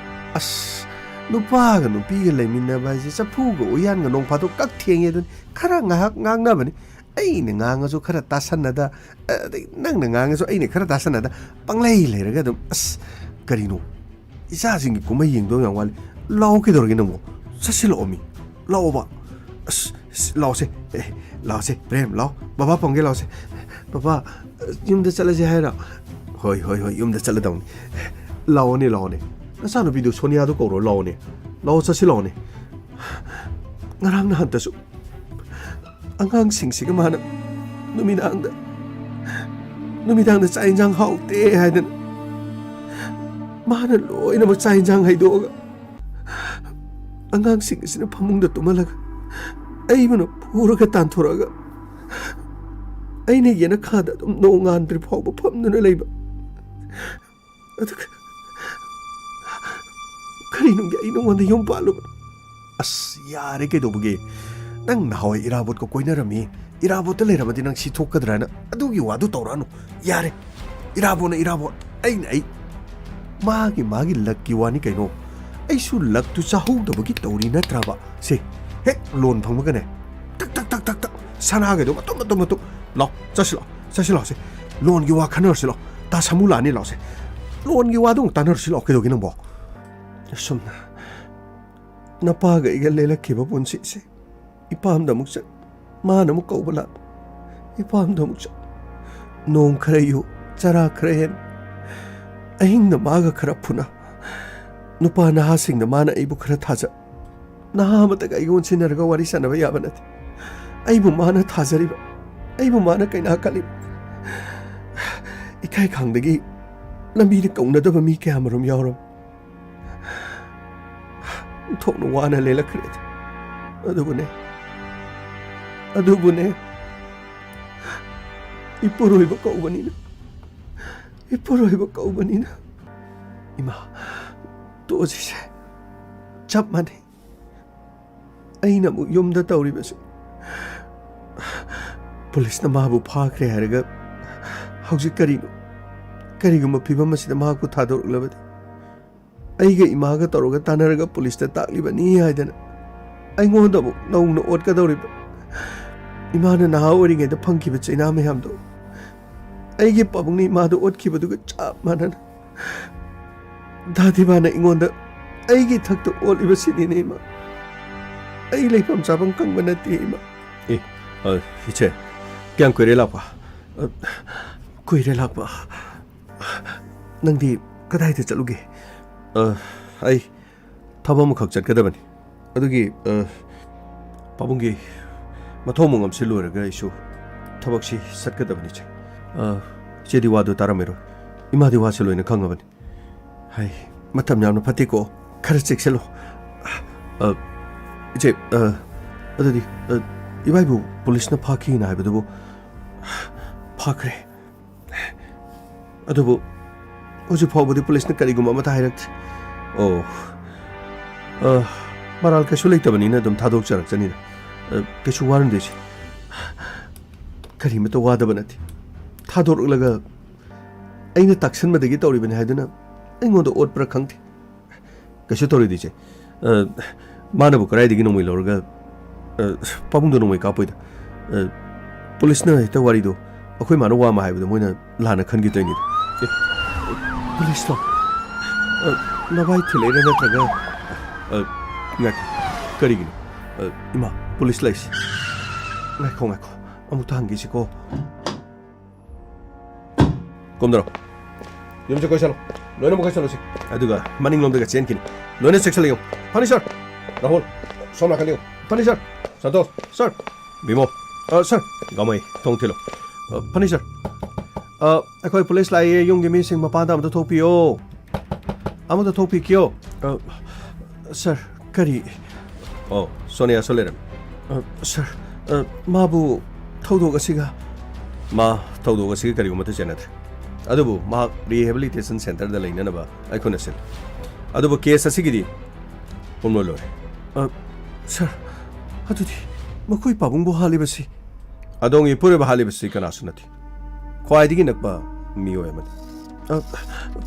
ꯑꯁ, ꯅꯨꯄꯥꯒ ꯅꯨꯄꯤꯒ ꯂꯩꯃꯤꯟꯅꯕ ꯍꯥꯏꯁꯦ ꯆꯐꯨꯒ ꯎꯌꯥꯟꯒ ꯅꯣꯡ ꯐꯥꯗꯣꯛ ꯀꯛ ꯊꯦꯡꯉꯦ ꯑꯗꯨꯅꯤ꯫ ꯈꯔ ꯉꯥꯏꯍꯥꯛ ꯉꯥꯡꯅꯕꯅꯤ꯫ ꯑꯩꯅ ꯉꯥꯡꯉꯁꯨ ꯈꯔ ꯇꯥꯁꯟꯅꯗ, ꯑꯗꯩ ꯅꯪꯅ ꯉꯥꯡꯉꯁꯨ ꯑꯩꯅ ꯈꯔ ꯇꯥꯁꯟꯅꯗ, ꯄꯪꯂꯩ ꯂꯩꯔꯒ ꯑꯗꯨꯝ, ꯑꯁ, ꯀꯔꯤꯅꯣ? ꯏꯆꯥꯁꯤꯡꯒꯤ ꯀꯨꯝꯍꯩ ꯌꯦꯡꯗꯧ ꯌꯥꯝ ꯋꯥꯠꯂꯤ꯫ ꯂꯥꯛꯑꯣ, ꯀꯩꯗꯧꯔꯒꯦ ꯅꯪꯕꯣ? ꯆꯠꯁꯤ ꯂꯥꯛꯑꯣ ꯃꯤ꯫ ꯂꯥꯛꯑꯣꯕ꯫ ꯑꯁ, ꯑꯁ, ꯂꯥꯛꯑꯣꯁꯦ꯫ ꯑꯦ, ꯂꯥꯛꯑꯣꯁꯦ, ꯄ꯭ꯔꯦꯝ, ꯂꯥꯛꯑꯣ꯫ ꯕꯕꯥ ꯄꯝꯒꯦ, ꯂꯥꯛꯑꯣꯁꯦ꯫ ꯕꯕꯥ, ꯌꯨꯝꯗ ꯆꯠꯂꯁꯦ ꯍꯥꯏꯔꯣ? ꯍꯣꯏ, ꯍꯣꯏ, ꯍꯣꯏ, ꯌꯨꯝꯗ ꯆꯠꯂꯗꯧꯅꯤ꯫ ꯂꯥꯛꯑꯣꯅꯦ, ꯂꯥꯛꯑꯣꯅꯦ꯫ ꯅꯆꯥꯅꯨꯄꯤꯗꯣ ꯁꯣꯅꯤꯌꯥꯗꯣ ꯀꯧꯔꯣ, ꯂꯥꯛꯑꯣꯅꯦ꯫ ꯂꯥꯛꯑꯣ, ꯆꯠꯁꯤ ꯂꯥꯛꯑꯣꯅꯦ꯫ ꯉꯔꯥꯡ ꯅꯍꯥꯟꯇꯁꯨ ꯑꯉꯥꯡꯁꯤꯡꯁꯤꯒ ꯃꯥꯅ ꯅꯨꯃꯤꯗꯥꯡꯗ, ꯅꯨꯃꯤꯗꯥꯡꯗ ꯆꯥꯛ ꯏꯟꯁꯥꯡ ꯍꯥꯎꯇꯦ ꯍꯥꯏꯗꯅ ꯃꯥꯅ ꯂꯣꯏꯅꯃꯛ ꯆꯥꯛ ꯏꯟꯁꯥꯡ ꯍꯩꯗꯣꯛꯑꯒ ꯑꯉꯥꯡꯁꯤꯡ ꯑꯁꯤꯅ ꯐꯃꯨꯡꯗ ꯇꯨꯝꯍꯜꯂꯒ ꯑꯩꯕꯨꯅ ꯐꯨꯔꯒ ꯇꯥꯟꯊꯣꯔꯛꯑꯒ ꯑꯩꯅ ꯌꯦꯅꯈꯥꯗ ꯑꯗꯨꯝ ꯅꯣꯡꯉꯥꯟꯗ꯭ꯔꯤ ꯐꯥꯎꯕ ꯐꯝꯗꯨꯅ ꯂꯩꯕ꯫ ꯑꯗꯨꯒ ꯀꯔꯤꯅꯨꯡꯒꯤ ꯑꯩ ꯅꯉꯣꯟꯗ ꯌꯨꯝ ꯄꯥꯜꯂꯨꯕꯅꯣ? ꯑꯁ, ꯌꯥꯔꯦ, ꯀꯩꯗꯧꯕꯒꯤ? ꯅꯪ ꯅꯍꯥꯟꯋꯥꯏ ꯏꯔꯥꯕꯣꯠꯀ ꯀꯣꯏꯅꯔꯝꯃꯤ꯫ ꯏꯔꯥꯕꯣꯠꯇ ꯂꯩꯔꯝꯃꯗꯤ ꯅꯪ ꯁꯤ ꯊꯣꯛꯀꯗ꯭ꯔꯥꯅ ꯑꯗꯨꯒꯤ ꯋꯥꯗꯨ ꯇꯧꯔꯛꯑꯅꯨ꯫ ꯌꯥꯔꯦ, ꯏꯔꯥꯕꯣꯠꯅ ꯏꯔꯥꯕꯣꯠ, ꯑꯩꯅ ꯑꯩ꯫ ꯃꯥꯒꯤ ꯃꯥꯒꯤ ꯂꯛꯀꯤ ꯋꯥꯅꯤ ꯀꯩꯅꯣ꯫ ꯑꯩꯁꯨ ꯂꯛꯇꯨ ꯆꯥꯍꯧꯗꯕꯒꯤ ꯇꯧꯔꯤ ꯅꯠꯇ꯭ꯔꯕ? ꯁꯦ, ꯍꯦꯛ ꯂꯣꯟ ꯐꯪꯕꯒꯅꯦ, ꯇꯛ ꯇꯛ ꯇꯛ ꯇꯛ ꯇꯛ, ꯁꯅꯥꯒꯩꯗꯣ ꯃꯇꯨꯝ ꯃꯇꯨꯝ ꯃꯇꯨꯝ꯫ ꯂꯥꯎ, ꯆꯠꯁꯤ ꯂꯥꯎ, ꯆꯠꯁꯤ ꯂꯥꯎꯁꯦ꯫ ꯂꯣꯟꯒꯤ ꯋꯥ ꯈꯟꯅꯔꯨꯁꯤ ꯂꯥꯎ꯫ ꯇꯥ ꯁꯥꯃꯨ ꯂꯥꯛꯑꯅꯤ ꯂꯥꯎꯁꯦ꯫ ꯂꯣꯟꯒꯤ ꯋꯥꯗꯣ ꯑꯃꯨꯛ ꯇꯥꯟꯅꯔꯨꯁꯤ ꯂꯥꯎ, ꯀꯩꯗꯧꯒꯦ ꯅꯪꯕꯣ? ꯑꯁꯨꯝꯅ ꯅꯄꯥꯒ ꯑꯩꯒ ꯂꯦꯜꯂꯛꯈꯤꯕ ꯄꯨꯟꯁꯤꯁꯦ ꯏꯄꯥꯝꯗ ꯑꯃꯨꯛ ꯆꯠ, ꯃꯥꯅ ꯑꯃꯨꯛ ꯀꯧꯕ ꯂꯥꯛ, ꯏꯄꯥꯝꯗ ꯑꯃꯨꯛ ꯆꯠ꯫ ꯅꯣꯡ ꯈꯔ ꯌꯨ, ꯆꯔꯥ ꯈꯔ ꯍꯦꯟ, ꯑꯍꯤꯡꯗ ꯃꯥꯒ ꯈꯔ ꯐꯨꯅ, ꯅꯨꯄꯥ ꯅꯍꯥꯁꯤꯡꯗ ꯃꯥꯅ ꯑꯩꯕꯨ ꯈꯔ ꯊꯥꯖ꯫ ꯅꯍꯥ ꯑꯃꯠꯇꯒ ꯑꯩꯒ ꯑꯣꯟꯁꯤꯟꯅꯔꯒ ꯋꯥꯔꯤ ꯁꯥꯟꯅꯕ ꯌꯥꯕ ꯅꯠꯇꯦ꯫ ꯑꯩꯕꯨ ꯃꯥꯅ ꯊꯥꯖꯔꯤꯕ, ꯑꯩꯕꯨ ꯃꯥꯅ ꯀꯩꯅꯥ ꯈꯜꯂꯤꯕ꯫ ꯏꯀꯥꯏ ꯈꯪꯗꯒꯤ ꯂꯝꯕꯤꯗ ꯀꯧꯅꯗꯕ ꯃꯤ ꯀꯌꯥꯃꯔꯨꯝ ꯌꯥꯎꯔꯕ꯫ ꯑꯣꯟꯊꯣꯛꯅ ꯋꯥꯅ ꯂꯦꯜꯂꯛꯈ꯭ꯔꯦ꯫ ꯑꯗꯨꯕꯨꯅꯦ, ꯑꯗꯨꯕꯨꯅꯦ, ꯏꯄꯨꯔꯣꯏꯕ ꯀꯧꯕꯅꯤꯅ, ꯏꯄꯨꯔꯣꯏꯕ ꯀꯧꯕꯅꯤꯅ, ꯏꯃꯥ, ꯇꯣꯛꯑꯁꯤꯁꯦ꯫ ꯆꯞ ꯃꯥꯟꯅꯩ꯫ ꯑꯩꯅ ꯑꯃꯨꯛ ꯌꯨꯝꯗ ꯇꯧꯔꯤꯕꯁꯦ, ꯄꯨꯂꯤꯁꯅ ꯃꯥꯕꯨ ꯐꯥꯈ꯭ꯔꯦ ꯍꯥꯏꯔꯒ ꯍꯧꯖꯤꯛ ꯀꯔꯤꯅꯣ? ꯀꯔꯤꯒꯨꯝꯕ ꯐꯤꯕꯝ ꯑꯁꯤꯗ ꯃꯍꯥꯛꯄꯨ ꯊꯥꯗꯣꯔꯛꯂꯕꯗꯤ? ꯑꯩꯒ ꯏꯃꯥꯒ ꯇꯧꯔꯒ ꯇꯥꯟꯅꯔꯒ ꯄꯨꯂꯤꯁꯇ ꯇꯥꯛꯂꯤꯕꯅꯤ ꯍꯥꯏꯗꯅ ꯑꯩꯉꯣꯟꯗ ꯑꯃꯨꯛ ꯅꯧꯅ ꯑꯣꯠꯀꯗꯧꯔꯤꯕ? ꯏꯃꯥꯅ ꯅꯍꯥ ꯑꯣꯏꯔꯤꯉꯩꯗ ꯐꯪꯈꯤꯕ ꯆꯩꯅꯥ ꯃꯌꯥꯝꯗꯣ ꯑꯩꯒꯤ ꯄꯥꯕꯨꯡꯅ ꯏꯃꯥꯗ ꯑꯣꯠꯈꯤꯕꯗꯨꯒ ꯆꯞ ꯃꯥꯟꯅꯅ ꯗꯥꯗꯤꯕꯥꯅ ꯑꯩꯉꯣꯟꯗ ꯑꯩꯒꯤ ꯊꯛꯇ ꯑꯣꯠꯂꯤꯕꯁꯤꯅꯤꯅꯦ, ꯏꯃꯥ꯫ ꯑꯩ ꯂꯩꯐꯝ ꯆꯥꯐꯝ ꯈꯪꯕ ꯅꯠꯇꯦ, ꯏꯃꯥ꯫ ꯑꯦ, ꯑ, ꯏꯆꯦ, ꯀꯌꯥꯝ ꯀꯨꯏꯔꯦ ꯂꯥꯛꯄ? ꯑ, ꯀꯨꯏꯔꯦ ꯂꯥꯛꯄ꯫ ꯅꯪꯗꯤ ꯀꯗꯥꯏꯗ ꯆꯠꯂꯨꯒꯦ? ꯑ, ꯑꯩ ꯊꯕꯛ ꯑꯃꯈꯛ ꯆꯠꯀꯗꯕꯅꯤ꯫ ꯑꯗꯨꯒꯤ, ꯑ, ꯄꯥꯕꯨꯡꯒꯤ ꯃꯊꯧ ꯃꯉꯝꯁꯤ ꯂꯣꯏꯔꯒ ꯑꯩꯁꯨ ꯊꯕꯛꯁꯤ ꯆꯠꯀꯗꯕꯅꯤ, ꯏꯆꯦ꯫ ꯑ, ꯏꯆꯦꯗꯤ ꯋꯥꯗꯨ ꯇꯥꯔꯝꯃꯔꯣꯏ꯫ ꯏꯃꯥꯗꯤ ꯋꯥꯁꯤ ꯂꯣꯏꯅ ꯈꯪꯉꯕꯅꯤ꯫ ꯍꯥꯏ, ꯃꯇꯝ ꯌꯥꯝꯅ ꯐꯠꯇꯦꯀꯣ꯫ ꯈꯔ ꯆꯦꯛꯁꯤꯜꯂꯣ꯫ ꯑ, ꯏꯆꯦ, ꯑ, ꯑꯗꯨꯗꯤ, ꯑ, ꯏꯕꯥꯏꯕꯨ ꯄꯨꯂꯤꯁꯅ ꯐꯥꯈꯤꯅ ꯍꯥꯏꯕꯗꯨꯕꯨ ꯐꯥꯈ꯭ꯔꯦ꯫ ꯑꯗꯨꯕꯨ ꯍꯧꯖꯤꯛ ꯐꯥꯎꯕꯗꯤ ꯄꯨꯂꯤꯁꯅ ꯀꯔꯤꯒꯨꯝꯕ ꯑꯃꯠꯇ ꯍꯥꯏꯔꯛꯇ꯭ꯔꯤ꯫ ꯑꯣ, ꯑ, ꯃꯔꯥꯜ ꯀꯩꯁꯨ ꯂꯩꯇꯕꯅꯤꯅ ꯑꯗꯨꯝ ꯊꯥꯗꯣꯛꯆꯔꯛꯆꯅꯤꯗ꯫ ꯑ, ꯀꯩꯁꯨ ꯋꯥꯔꯨꯅꯨꯗ, ꯏꯆꯦ꯫ ꯀꯔꯤꯃꯠꯇ ꯋꯥꯗꯕ ꯅꯠꯇꯦ꯫ ꯊꯥꯗꯣꯔꯛꯂꯒ ꯑꯩꯅ ꯇꯥꯛꯁꯟꯕꯗꯒꯤ ꯇꯧꯔꯤꯕꯅꯤ ꯍꯥꯏꯗꯨꯅ ꯑꯩꯉꯣꯟꯗ ꯑꯣꯠꯄ꯭ꯔꯥ ꯈꯪꯗꯦ꯫ ꯀꯩꯁꯨ ꯇꯧꯔꯣꯏꯗ, ꯏꯆꯦ꯫ ꯑ, ꯃꯥꯅꯕꯨ ꯀꯗꯥꯏꯗꯒꯤ ꯅꯣꯡꯃꯩ ꯂꯧꯔꯒ, ꯑ, ꯄꯥꯕꯨꯡꯗ ꯅꯣꯡꯃꯩ ꯀꯥꯞꯄꯣꯏꯗ꯫ ꯑ, ꯄꯨꯂꯤꯁꯅ ꯍꯦꯛꯇ ꯋꯥꯔꯤꯗꯣ ꯑꯩꯈꯣꯏ ꯃꯥꯅ ꯋꯥ ꯑꯃ ꯍꯥꯏꯕꯗꯣ ꯃꯣꯏꯅ ꯂꯥꯟꯅ ꯈꯟꯈꯤꯗꯣꯏꯅꯤꯗ꯫ ꯑꯦ, ꯄꯨꯂꯤꯁꯂꯣ? ꯑ, ꯅꯚꯥꯏ ꯊꯤꯜꯂꯛꯏꯔꯥ ꯅꯠꯇ꯭ꯔꯒ? ꯑ, ꯉꯥꯏꯈꯣ, ꯀꯔꯤꯒꯤꯅꯣ? ꯑ, ꯏꯃꯥ, ꯄꯨꯂꯤꯁ ꯂꯩꯁꯤ꯫ ꯉꯥꯏꯈꯣ, ꯉꯥꯏꯈꯣ, ꯑꯃꯨꯛꯇ ꯍꯪꯈꯤꯁꯤꯀꯣ꯫ ꯀꯨꯝꯗꯔꯣ꯫ ꯌꯨꯝꯁꯦ ꯀꯣꯏꯁꯜꯂꯣ꯫ ꯂꯣꯏꯅꯃꯛ ꯀꯣꯏꯁꯜꯂꯣꯁꯤ꯫ ꯑꯗꯨꯒ ꯃꯅꯤꯡꯂꯣꯝꯗꯒ ꯆꯦꯟꯈꯤꯅꯤ꯫ ꯂꯣꯏꯅ ꯆꯦꯛꯁꯜꯂ ꯌꯦꯡꯉꯨ꯫ ꯐꯔꯅꯤꯆꯔ! ꯔꯥꯍꯨꯜ, ꯁꯣꯝ ꯅꯥꯀꯟꯗ ꯌꯦꯡꯉꯨ꯫ ꯐꯔꯅꯤꯆꯔ! ꯁꯟꯇꯣꯁ! ꯁꯔ! ꯚꯤꯃꯣ! ꯑ, ꯁꯔ! ꯒꯥꯃꯩ, ꯊꯣꯡ ꯊꯤꯜꯂꯨ꯫ ꯑ, ꯐꯔꯅꯤꯆꯔ! ꯑ, ꯑꯩꯈꯣꯏ ꯄꯨꯂꯤꯁ ꯂꯥꯛꯏ, ꯌꯨꯝꯒꯤ ꯃꯤꯁꯤꯡ ꯃꯄꯥꯟꯗ ꯑꯃꯨꯛꯇ ꯊꯣꯛꯄꯤꯌꯣ꯫ ꯑꯃꯨꯛꯇ ꯊꯣꯛꯄꯤꯈꯤꯌꯣ꯫ ꯑ, ꯁꯔ, ꯀꯔꯤ? ꯑꯣ, ꯁꯣꯅꯤꯌꯥꯁꯨ ꯂꯩꯔꯝꯃꯤ꯫ ꯑ, ꯁꯥꯔ, ꯑ, ꯃꯥꯕꯨ ꯊꯧꯗꯣꯛ ꯑꯁꯤꯒ ꯃꯥ ꯊꯧꯗꯣꯛ ꯑꯁꯤꯒ ꯀꯔꯤꯒꯨꯝꯕꯇ ꯆꯦꯟꯅꯗ꯭ꯔꯦ꯫ ꯑꯗꯨꯕꯨ ꯃꯍꯥꯛ ꯔꯤꯍꯦꯕꯤꯂꯤꯇꯦꯁꯟ ꯁꯦꯟꯇꯔꯗ ꯂꯩꯅꯅꯕ ꯑꯩꯈꯣꯏꯅ ꯁꯤꯜꯂꯤ꯫ ꯑꯗꯨꯕꯨ ꯀꯦꯁ ꯑꯁꯤꯒꯤꯗꯤ ꯄꯨꯝꯂꯣꯏ ꯂꯣꯏꯔꯦ꯫ ꯑ, ꯁꯥꯔ, ꯑꯗꯨꯗꯤ ꯃꯈꯣꯏ ꯄꯥꯕꯨꯡꯕꯨ ꯍꯥꯠꯂꯤꯕꯁꯤ? ꯑꯗꯣꯝꯒꯤ ꯏꯄꯨꯔꯣꯏꯕ ꯍꯥꯠꯂꯤꯕꯁꯤ ꯀꯅꯥꯁꯨ ꯅꯠꯇꯦ꯫ ꯈ꯭ꯋꯥꯏꯗꯒꯤ ꯅꯛꯄ ꯃꯤꯑꯣꯏ ꯑꯃꯅꯤ꯫ ꯑ,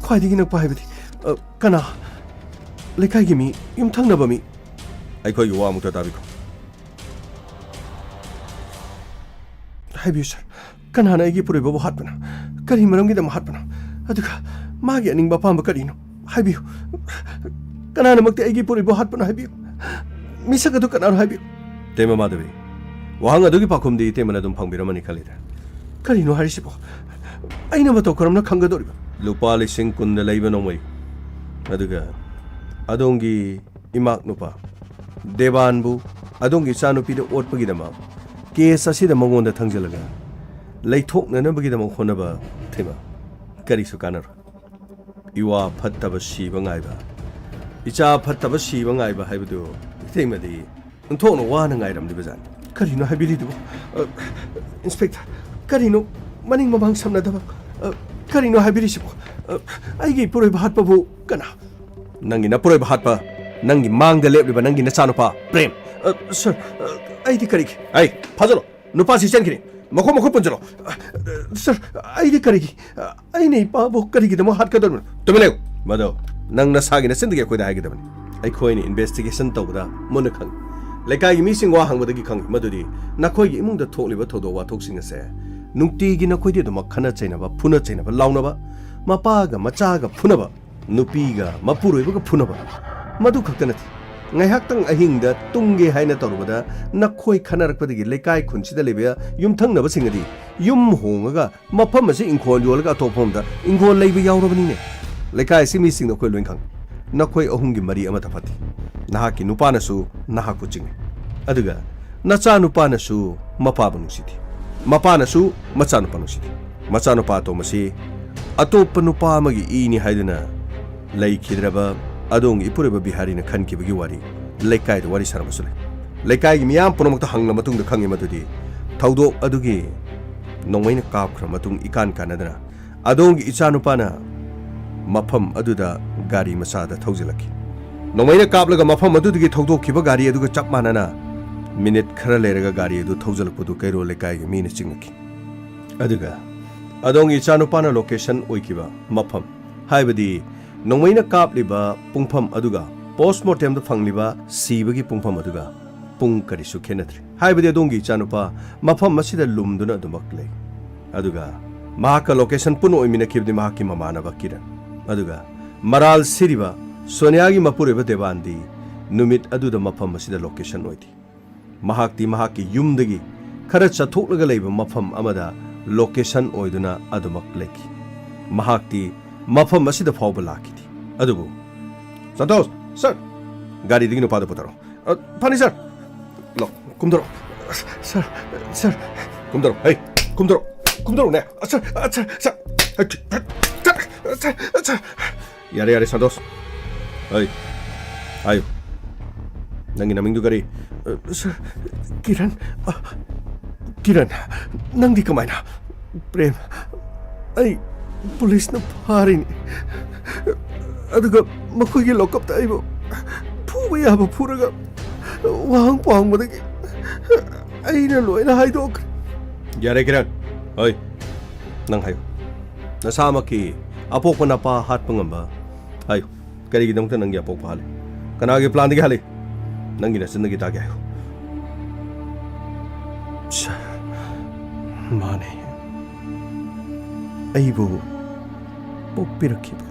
ꯈ꯭ꯋꯥꯏꯗꯒꯤ ꯅꯛꯄ ꯍꯥꯏꯕꯗꯤ, ꯑ, ꯀꯅꯥ? ꯂꯩꯀꯥꯏꯒꯤ ꯃꯤ, ꯌꯨꯝꯊꯪꯅꯕ ꯃꯤ? ꯑꯩꯈꯣꯏꯒꯤ ꯋꯥ ꯑꯃꯨꯛꯇ ꯇꯥꯕꯤꯈꯣ꯫ ꯍꯥꯏꯕꯤꯌꯨ ꯁꯥꯔ, ꯀꯅꯥꯅ ꯑꯩꯒꯤ ꯏꯄꯨꯔꯣꯏꯕꯕꯨ ꯍꯥꯠꯄꯅꯣ? ꯀꯔꯤ ꯃꯔꯝꯒꯤꯗꯃꯛ ꯍꯥꯠꯄꯅꯣ? ꯑꯗꯨꯒ ꯃꯥꯒꯤ ꯑꯅꯤꯡꯕ ꯑꯄꯥꯝꯕ ꯀꯔꯤꯅꯣ? ꯍꯥꯏꯕꯤꯌꯨ꯫ ꯀꯅꯥꯅꯃꯛꯇꯤ ꯑꯩꯒꯤ ꯏꯄꯨꯔꯣꯏꯕꯕꯨ ꯍꯥꯠꯄꯅꯣ ꯍꯥꯏꯕꯤꯌꯨ꯫ ꯃꯤꯁꯛ ꯑꯗꯨ ꯀꯅꯥꯅꯣ ꯍꯥꯏꯕꯤꯌꯨ꯫ ꯏꯇꯩꯃ ꯃꯥꯙꯕꯤ, ꯋꯥꯍꯪ ꯑꯗꯨꯒꯤ ꯄꯥꯎꯈꯨꯝꯗꯤ ꯏꯇꯩꯃꯅ ꯑꯗꯨꯝ ꯐꯪꯕꯤꯔꯝꯃꯅꯤ ꯈꯜꯂꯤꯗ꯫ ꯀꯔꯤꯅꯣ ꯍꯥꯏꯔꯤꯁꯤꯕꯣ? ꯑꯩꯅ ꯃꯇꯧ ꯀꯔꯝꯅ ꯈꯪꯒꯗꯧꯔꯤꯕ? ꯂꯨꯄꯥ ꯂꯤꯁꯤꯡ ꯀꯨꯟꯗ ꯂꯩꯕ ꯅꯣꯡꯃꯩ, ꯑꯗꯨꯒ ꯑꯗꯣꯝꯒꯤ ꯏꯃꯥꯛ ꯅꯨꯄꯥ ꯗꯦꯕꯥꯟꯕꯨ ꯑꯗꯣꯝꯒꯤ ꯏꯆꯥꯅꯨꯄꯤꯗ ꯑꯣꯠꯄꯒꯤꯗꯃꯛ ꯀꯦꯁ ꯑꯁꯤꯗ ꯃꯉꯣꯟꯗ ꯊꯪꯖꯤꯜꯂꯒ ꯂꯩꯊꯣꯛꯅꯅꯕꯒꯤꯗꯃꯛ ꯍꯣꯠꯅꯕ ꯊꯤꯃ ꯀꯔꯤꯁꯨ ꯀꯥꯟꯅꯔꯣꯏ꯫ ꯏꯋꯥ ꯐꯠꯇꯕ ꯁꯤꯕ ꯉꯥꯏꯕ, ꯏꯆꯥ ꯐꯠꯇꯕ ꯁꯤꯕ ꯉꯥꯏꯕ ꯍꯥꯏꯕꯗꯨ ꯏꯇꯩꯃꯗꯤ ꯑꯣꯟꯊꯣꯛꯅ ꯋꯥꯅ ꯉꯥꯏꯔꯝꯂꯤꯕꯖꯥꯠꯅꯤ꯫ ꯀꯔꯤꯅꯣ ꯍꯥꯏꯕꯤꯔꯤꯗꯨꯕꯨ? ꯑ, ꯏꯟꯁꯄꯦꯛꯇꯔ, ꯀꯔꯤꯅꯣ ꯃꯅꯤꯡ ꯃꯃꯥꯡ ꯁꯝꯅꯗꯕ? ꯑ, ꯀꯔꯤꯅꯣ ꯍꯥꯏꯕꯤꯔꯤꯁꯤꯕꯨ? ꯑ, ꯑꯩꯒꯤ ꯏꯄꯨꯔꯣꯏꯕ ꯍꯥꯠꯄꯕꯨ ꯀꯅꯥ? ꯅꯪꯒꯤ ꯅꯄꯨꯔꯣꯏꯕ ꯍꯥꯠꯄ, ꯅꯪꯒꯤ ꯃꯥꯡꯗ ꯂꯦꯞꯂꯤꯕ ꯅꯪꯒꯤ ꯅꯆꯥꯅꯨꯄꯥ ꯄ꯭ꯔꯦꯝ꯫ ꯑ, ꯁꯥꯔ, ꯑ, ꯑꯩꯗꯤ ꯀꯔꯤꯒꯤ? ꯑꯩ, ꯐꯥꯖꯜꯂꯣ꯫ ꯅꯨꯄꯥꯁꯤ ꯆꯦꯟꯈꯤꯅꯤ꯫ ꯃꯈꯣꯡ ꯃꯈꯨꯠ ꯄꯨꯟꯁꯤꯜꯂꯣ꯫ ꯑ, ꯁꯥꯔ, ꯑꯩꯗꯤ ꯀꯔꯤꯒꯤ? ꯑ, ꯑꯩꯅ ꯏꯄꯥꯕꯨ ꯀꯔꯤꯒꯤꯗꯃꯛ ꯍꯥꯠꯀꯗꯧꯔꯤꯕꯅꯣ? ꯇꯨꯃꯤꯟ ꯂꯩꯌꯨ꯫ ꯃꯗꯨ ꯅꯪ ꯅꯁꯥꯒꯤ ꯅꯆꯤꯟꯗꯒꯤ ꯑꯩꯈꯣꯏꯗ ꯍꯥꯏꯒꯗꯕꯅꯤ꯫ ꯑꯩꯈꯣꯏꯅ ꯏꯟꯚꯦꯁꯇꯤꯒꯦꯁꯟ ꯇꯧꯕꯗ ꯃꯨꯟꯅ ꯈꯪꯏ꯫ ꯂꯩꯀꯥꯏꯒꯤ ꯃꯤꯁꯤꯡ ꯋꯥ ꯍꯪꯕꯗꯒꯤ ꯈꯪꯏ ꯃꯗꯨꯗꯤ ꯅꯈꯣꯏꯒꯤ ꯏꯃꯨꯡꯗ ꯊꯣꯛꯂꯤꯕ ꯊꯧꯗꯣꯛ ꯋꯥꯊꯣꯛꯁꯤꯡ ꯑꯁꯦ ꯅꯨꯡꯇꯤꯒꯤ ꯅꯈꯣꯏꯗꯤ ꯑꯗꯨꯃꯛ ꯈꯠꯅ ꯆꯩꯅꯕ, ꯐꯨꯅ ꯆꯩꯅꯕ, ꯂꯥꯎꯅꯕ, ꯃꯄꯥꯒ ꯃꯆꯥꯒ ꯐꯨꯅꯕ, ꯅꯨꯄꯤꯒ ꯃꯄꯨꯔꯣꯏꯕꯒ ꯐꯨꯅꯕ, ꯃꯗꯨ ꯈꯛꯇ ꯅꯠꯇꯦ꯫ ꯉꯥꯏꯍꯥꯛꯇꯪ ꯑꯍꯤꯡꯗ ꯇꯨꯝꯒꯦ ꯍꯥꯏꯅ ꯇꯧꯔꯨꯕꯗ ꯅꯈꯣꯏ ꯈꯠꯅꯔꯛꯄꯗꯒꯤ ꯂꯩꯀꯥꯏ ꯈꯨꯟꯁꯤꯗ ꯂꯩꯕ ꯌꯨꯝꯊꯪꯅꯕꯁꯤꯡ ꯑꯗꯤ ꯌꯨꯝ ꯍꯣꯡꯉꯒ ꯃꯐꯝ ꯑꯁꯤ ꯏꯪꯈꯣꯜ ꯌꯣꯜꯂꯒ ꯑꯇꯣꯞꯄ ꯃꯐꯝꯗ ꯏꯪꯈꯣꯜ ꯂꯩꯕ ꯌꯥꯎꯔꯕꯅꯤꯅꯦ꯫ ꯂꯩꯀꯥꯏ ꯑꯁꯤ ꯃꯤꯁꯤꯡꯅ ꯑꯩꯈꯣꯏ ꯂꯣꯏ ꯈꯪꯏ꯫ ꯅꯈꯣꯏ ꯑꯍꯨꯝꯒꯤ ꯃꯔꯤ ꯑꯃꯠꯇ ꯐꯠꯇꯦ꯫ ꯅꯍꯥꯛꯀꯤ ꯅꯨꯄꯥꯅꯁꯨ ꯅꯍꯥꯛꯄꯨ ꯆꯤꯡꯅꯩ꯫ ꯑꯗꯨꯒ ꯅꯆꯥ ꯅꯨꯄꯥꯅꯁꯨ ꯃꯄꯥꯕꯨ ꯅꯨꯡꯁꯤꯗꯦ꯫ ꯃꯄꯥꯅꯁꯨ ꯃꯆꯥꯅꯨꯄꯥ ꯅꯨꯡꯁꯤꯗꯦ꯫ ꯃꯆꯥꯅꯨꯄꯥ ꯑꯇꯣꯝꯕꯁꯤ ꯑꯇꯣꯞꯄ ꯅꯨꯄꯥ ꯑꯃꯒꯤ ꯏꯅꯤ ꯍꯥꯏꯗꯨꯅ ꯂꯩꯈꯤꯗ꯭ꯔꯕ ꯑꯗꯣꯝꯒꯤ ꯏꯄꯨꯔꯣꯏꯕ ꯕꯤꯍꯥꯔꯤꯅ ꯈꯟꯈꯤꯕꯒꯤ ꯋꯥꯔꯤ ꯂꯩꯀꯥꯏꯗ ꯋꯥꯔꯤ ꯁꯥꯔꯝꯕꯁꯨ ꯂꯩ꯫ ꯂꯩꯀꯥꯏꯒꯤ ꯃꯤꯌꯥꯝ ꯄꯨꯝꯅꯃꯛꯇ ꯍꯪꯂ ꯃꯇꯨꯡꯗ ꯈꯪꯉꯤ ꯃꯗꯨꯗꯤ ꯊꯧꯗꯣꯛ ꯑꯗꯨꯒꯤ ꯅꯣꯡꯃꯩꯅ ꯀꯥꯞꯈ꯭ꯔ ꯃꯇꯨꯡ ꯏꯀꯥꯟ ꯀꯥꯟꯅꯗꯅ ꯑꯗꯣꯝꯒꯤ ꯏꯆꯥꯅꯨꯄꯥꯅ ꯃꯐꯝ ꯑꯗꯨꯗ ꯒꯥꯔꯤ ꯃꯆꯥꯗ ꯊꯧꯖꯤꯜꯂꯛꯈꯤ꯫ ꯅꯣꯡꯃꯩꯅ ꯀꯥꯞꯂꯒ ꯃꯐꯝ ꯑꯗꯨꯗꯒꯤ ꯊꯧꯗꯣꯛꯈꯤꯕ ꯒꯥꯔꯤ ꯑꯗꯨꯒ ꯆꯞ ꯃꯥꯟꯅꯅ ꯃꯤꯅꯤꯠ ꯈꯔ ꯂꯩꯔꯒ ꯒꯥꯔꯤ ꯑꯗꯨ ꯊꯧꯖꯤꯜꯂꯛꯄꯗꯨ ꯀꯩꯔꯣꯜ ꯂꯩꯀꯥꯏꯒꯤ ꯃꯤꯅ ꯆꯤꯡꯅꯈꯤ꯫ ꯑꯗꯨꯒ ꯑꯗꯣꯝꯒꯤ ꯏꯆꯥꯅꯨꯄꯥꯅ ꯂꯣꯀꯦꯁꯟ ꯑꯣꯏꯈꯤꯕ ꯃꯐꯝ, ꯍꯥꯏꯕꯗꯤ ꯅꯣꯡꯃꯩꯅ ꯀꯥꯞꯂꯤꯕ ꯄꯨꯡꯐꯝ ꯑꯗꯨꯒ ꯄꯣꯁꯃꯣꯔꯇꯦꯝꯗ ꯐꯪꯂꯤꯕ ꯁꯤꯕꯒꯤ ꯄꯨꯡꯐꯝ ꯑꯗꯨꯒ ꯄꯨꯡ ꯀꯔꯤꯁꯨ ꯈꯦꯠꯅꯗ꯭ꯔꯤ꯫ ꯍꯥꯏꯕꯗꯤ ꯑꯗꯣꯝꯒꯤ ꯏꯆꯥꯅꯨꯄꯥ ꯃꯐꯝ ꯑꯁꯤꯗ ꯂꯨꯝꯗꯨꯅ ꯑꯗꯨꯃꯛ ꯂꯩ꯫ ꯑꯗꯨꯒ ꯃꯍꯥꯛꯀ ꯂꯣꯀꯦꯁꯟ ꯄꯨꯟꯅ ꯑꯣꯏꯃꯤꯟꯅꯈꯤꯕꯗꯤ ꯃꯍꯥꯛꯀꯤ ꯃꯃꯥꯟꯅꯕ ꯀꯤꯔꯟ꯫ ꯑꯗꯨꯒ ꯃꯔꯥꯜ ꯁꯤꯔꯤꯕ ꯁꯣꯅꯤꯌꯥꯒꯤ ꯃꯄꯨꯔꯣꯏꯕ ꯗꯦꯕꯥꯟꯗꯤ ꯅꯨꯃꯤꯠ ꯑꯗꯨꯗ ꯃꯐꯝ ꯑꯁꯤꯗ ꯂꯣꯀꯦꯁꯟ ꯑꯣꯏꯗꯦ꯫ ꯃꯍꯥꯛꯇꯤ ꯃꯍꯥꯛꯀꯤ ꯌꯨꯝꯗꯒꯤ ꯈꯔ ꯆꯠꯊꯣꯛꯂꯒ ꯂꯩꯕ ꯃꯐꯝ ꯑꯃꯗ ꯂꯣꯀꯦꯁꯟ ꯑꯣꯏꯗꯨꯅ ꯑꯗꯨꯃꯛ ꯂꯩꯈꯤ꯫ ꯃꯍꯥꯛꯇꯤ ꯃꯐꯝ ꯑꯁꯤꯗ ꯐꯥꯎꯕ ꯂꯥꯛꯈꯤꯗꯦ꯫ ꯑꯗꯨꯕꯨ, "ꯁꯟꯇꯣꯁ, ꯁꯔ, ꯒꯥꯔꯤꯗꯒꯤ ꯅꯨꯄꯥꯗꯨ ꯄꯨꯊꯔꯛꯑꯣ꯫ ꯑ, ꯐꯅꯤ, ꯁꯔ꯫ ꯂꯥꯛ, ꯀꯨꯝꯊꯔꯛꯑꯣ꯫ ꯁꯔ, ꯁꯔ, ꯀꯨꯝꯊꯔꯛꯑꯣ꯫ ꯍꯩ, ꯀꯨꯝꯊꯔꯛꯑꯣ꯫ ꯀꯨꯝꯊꯔꯛꯑꯣꯅꯦ꯫ ꯑ, ꯁꯔ, ꯑ, sir, sir, sir, sir, sir, sir, ꯌꯥꯔꯦ, ꯌꯥꯔꯦ, ꯁꯟꯇꯣꯁ꯫ ꯑꯩ, ꯍꯥꯏꯌꯨ꯫ ꯅꯪꯒꯤ ꯅꯃꯤꯡꯗꯨ ꯀꯔꯤ? ꯑ, ꯁꯔ, ꯀꯤꯔꯟ꯫ ꯑ, ꯀꯤꯔꯟ, ꯅꯪꯗꯤ ꯀꯃꯥꯏꯅ? ꯄ꯭ꯔꯦꯝ, ꯑꯩ ꯄꯨꯂꯤꯁꯅ ꯐꯥꯔꯤꯅꯤ꯫ ꯑꯗꯨꯒ ꯃꯈꯣꯏꯒꯤ ꯂꯣꯀꯞꯇ ꯑꯩꯕꯨ ꯐꯨꯕ ꯌꯥꯕ ꯐꯨꯔꯒ ꯋꯥꯍꯪ ꯄꯥꯎꯍꯪꯕꯗꯒꯤ ꯑꯩꯅ ꯂꯣꯏꯅ ꯍꯥꯏꯗꯣꯛꯈ꯭ꯔꯦ꯫ ꯌꯥꯔꯦ, ꯀꯤꯔꯟ꯫ ꯍꯣꯏ, ꯅꯪ ꯍꯥꯏꯌꯨ꯫ ꯅꯁꯥꯃꯛꯀꯤ ꯑꯄꯣꯛꯄ ꯅꯄꯥ ꯍꯥꯠꯄ ꯉꯝꯕ ꯍꯥꯏꯌꯨ꯫ ꯀꯔꯤꯒꯤꯗꯃꯛꯇ ꯅꯪꯒꯤ ꯑꯄꯣꯛꯄ ꯍꯥꯠꯂꯤ? ꯀꯅꯥꯒꯤ ꯄ꯭ꯂꯥꯟꯗꯒꯤ ꯍꯥꯠꯂꯤ? ꯅꯪꯒꯤ ꯅꯆꯤꯟꯗꯒꯤ ꯇꯥꯒꯦ ꯍꯥꯏꯌꯨ꯫ ꯁꯥꯔ, ꯃꯥꯅꯦ꯫ ꯑꯩꯕꯨ ꯄꯣꯛꯄꯤꯔꯛꯈꯤꯕ,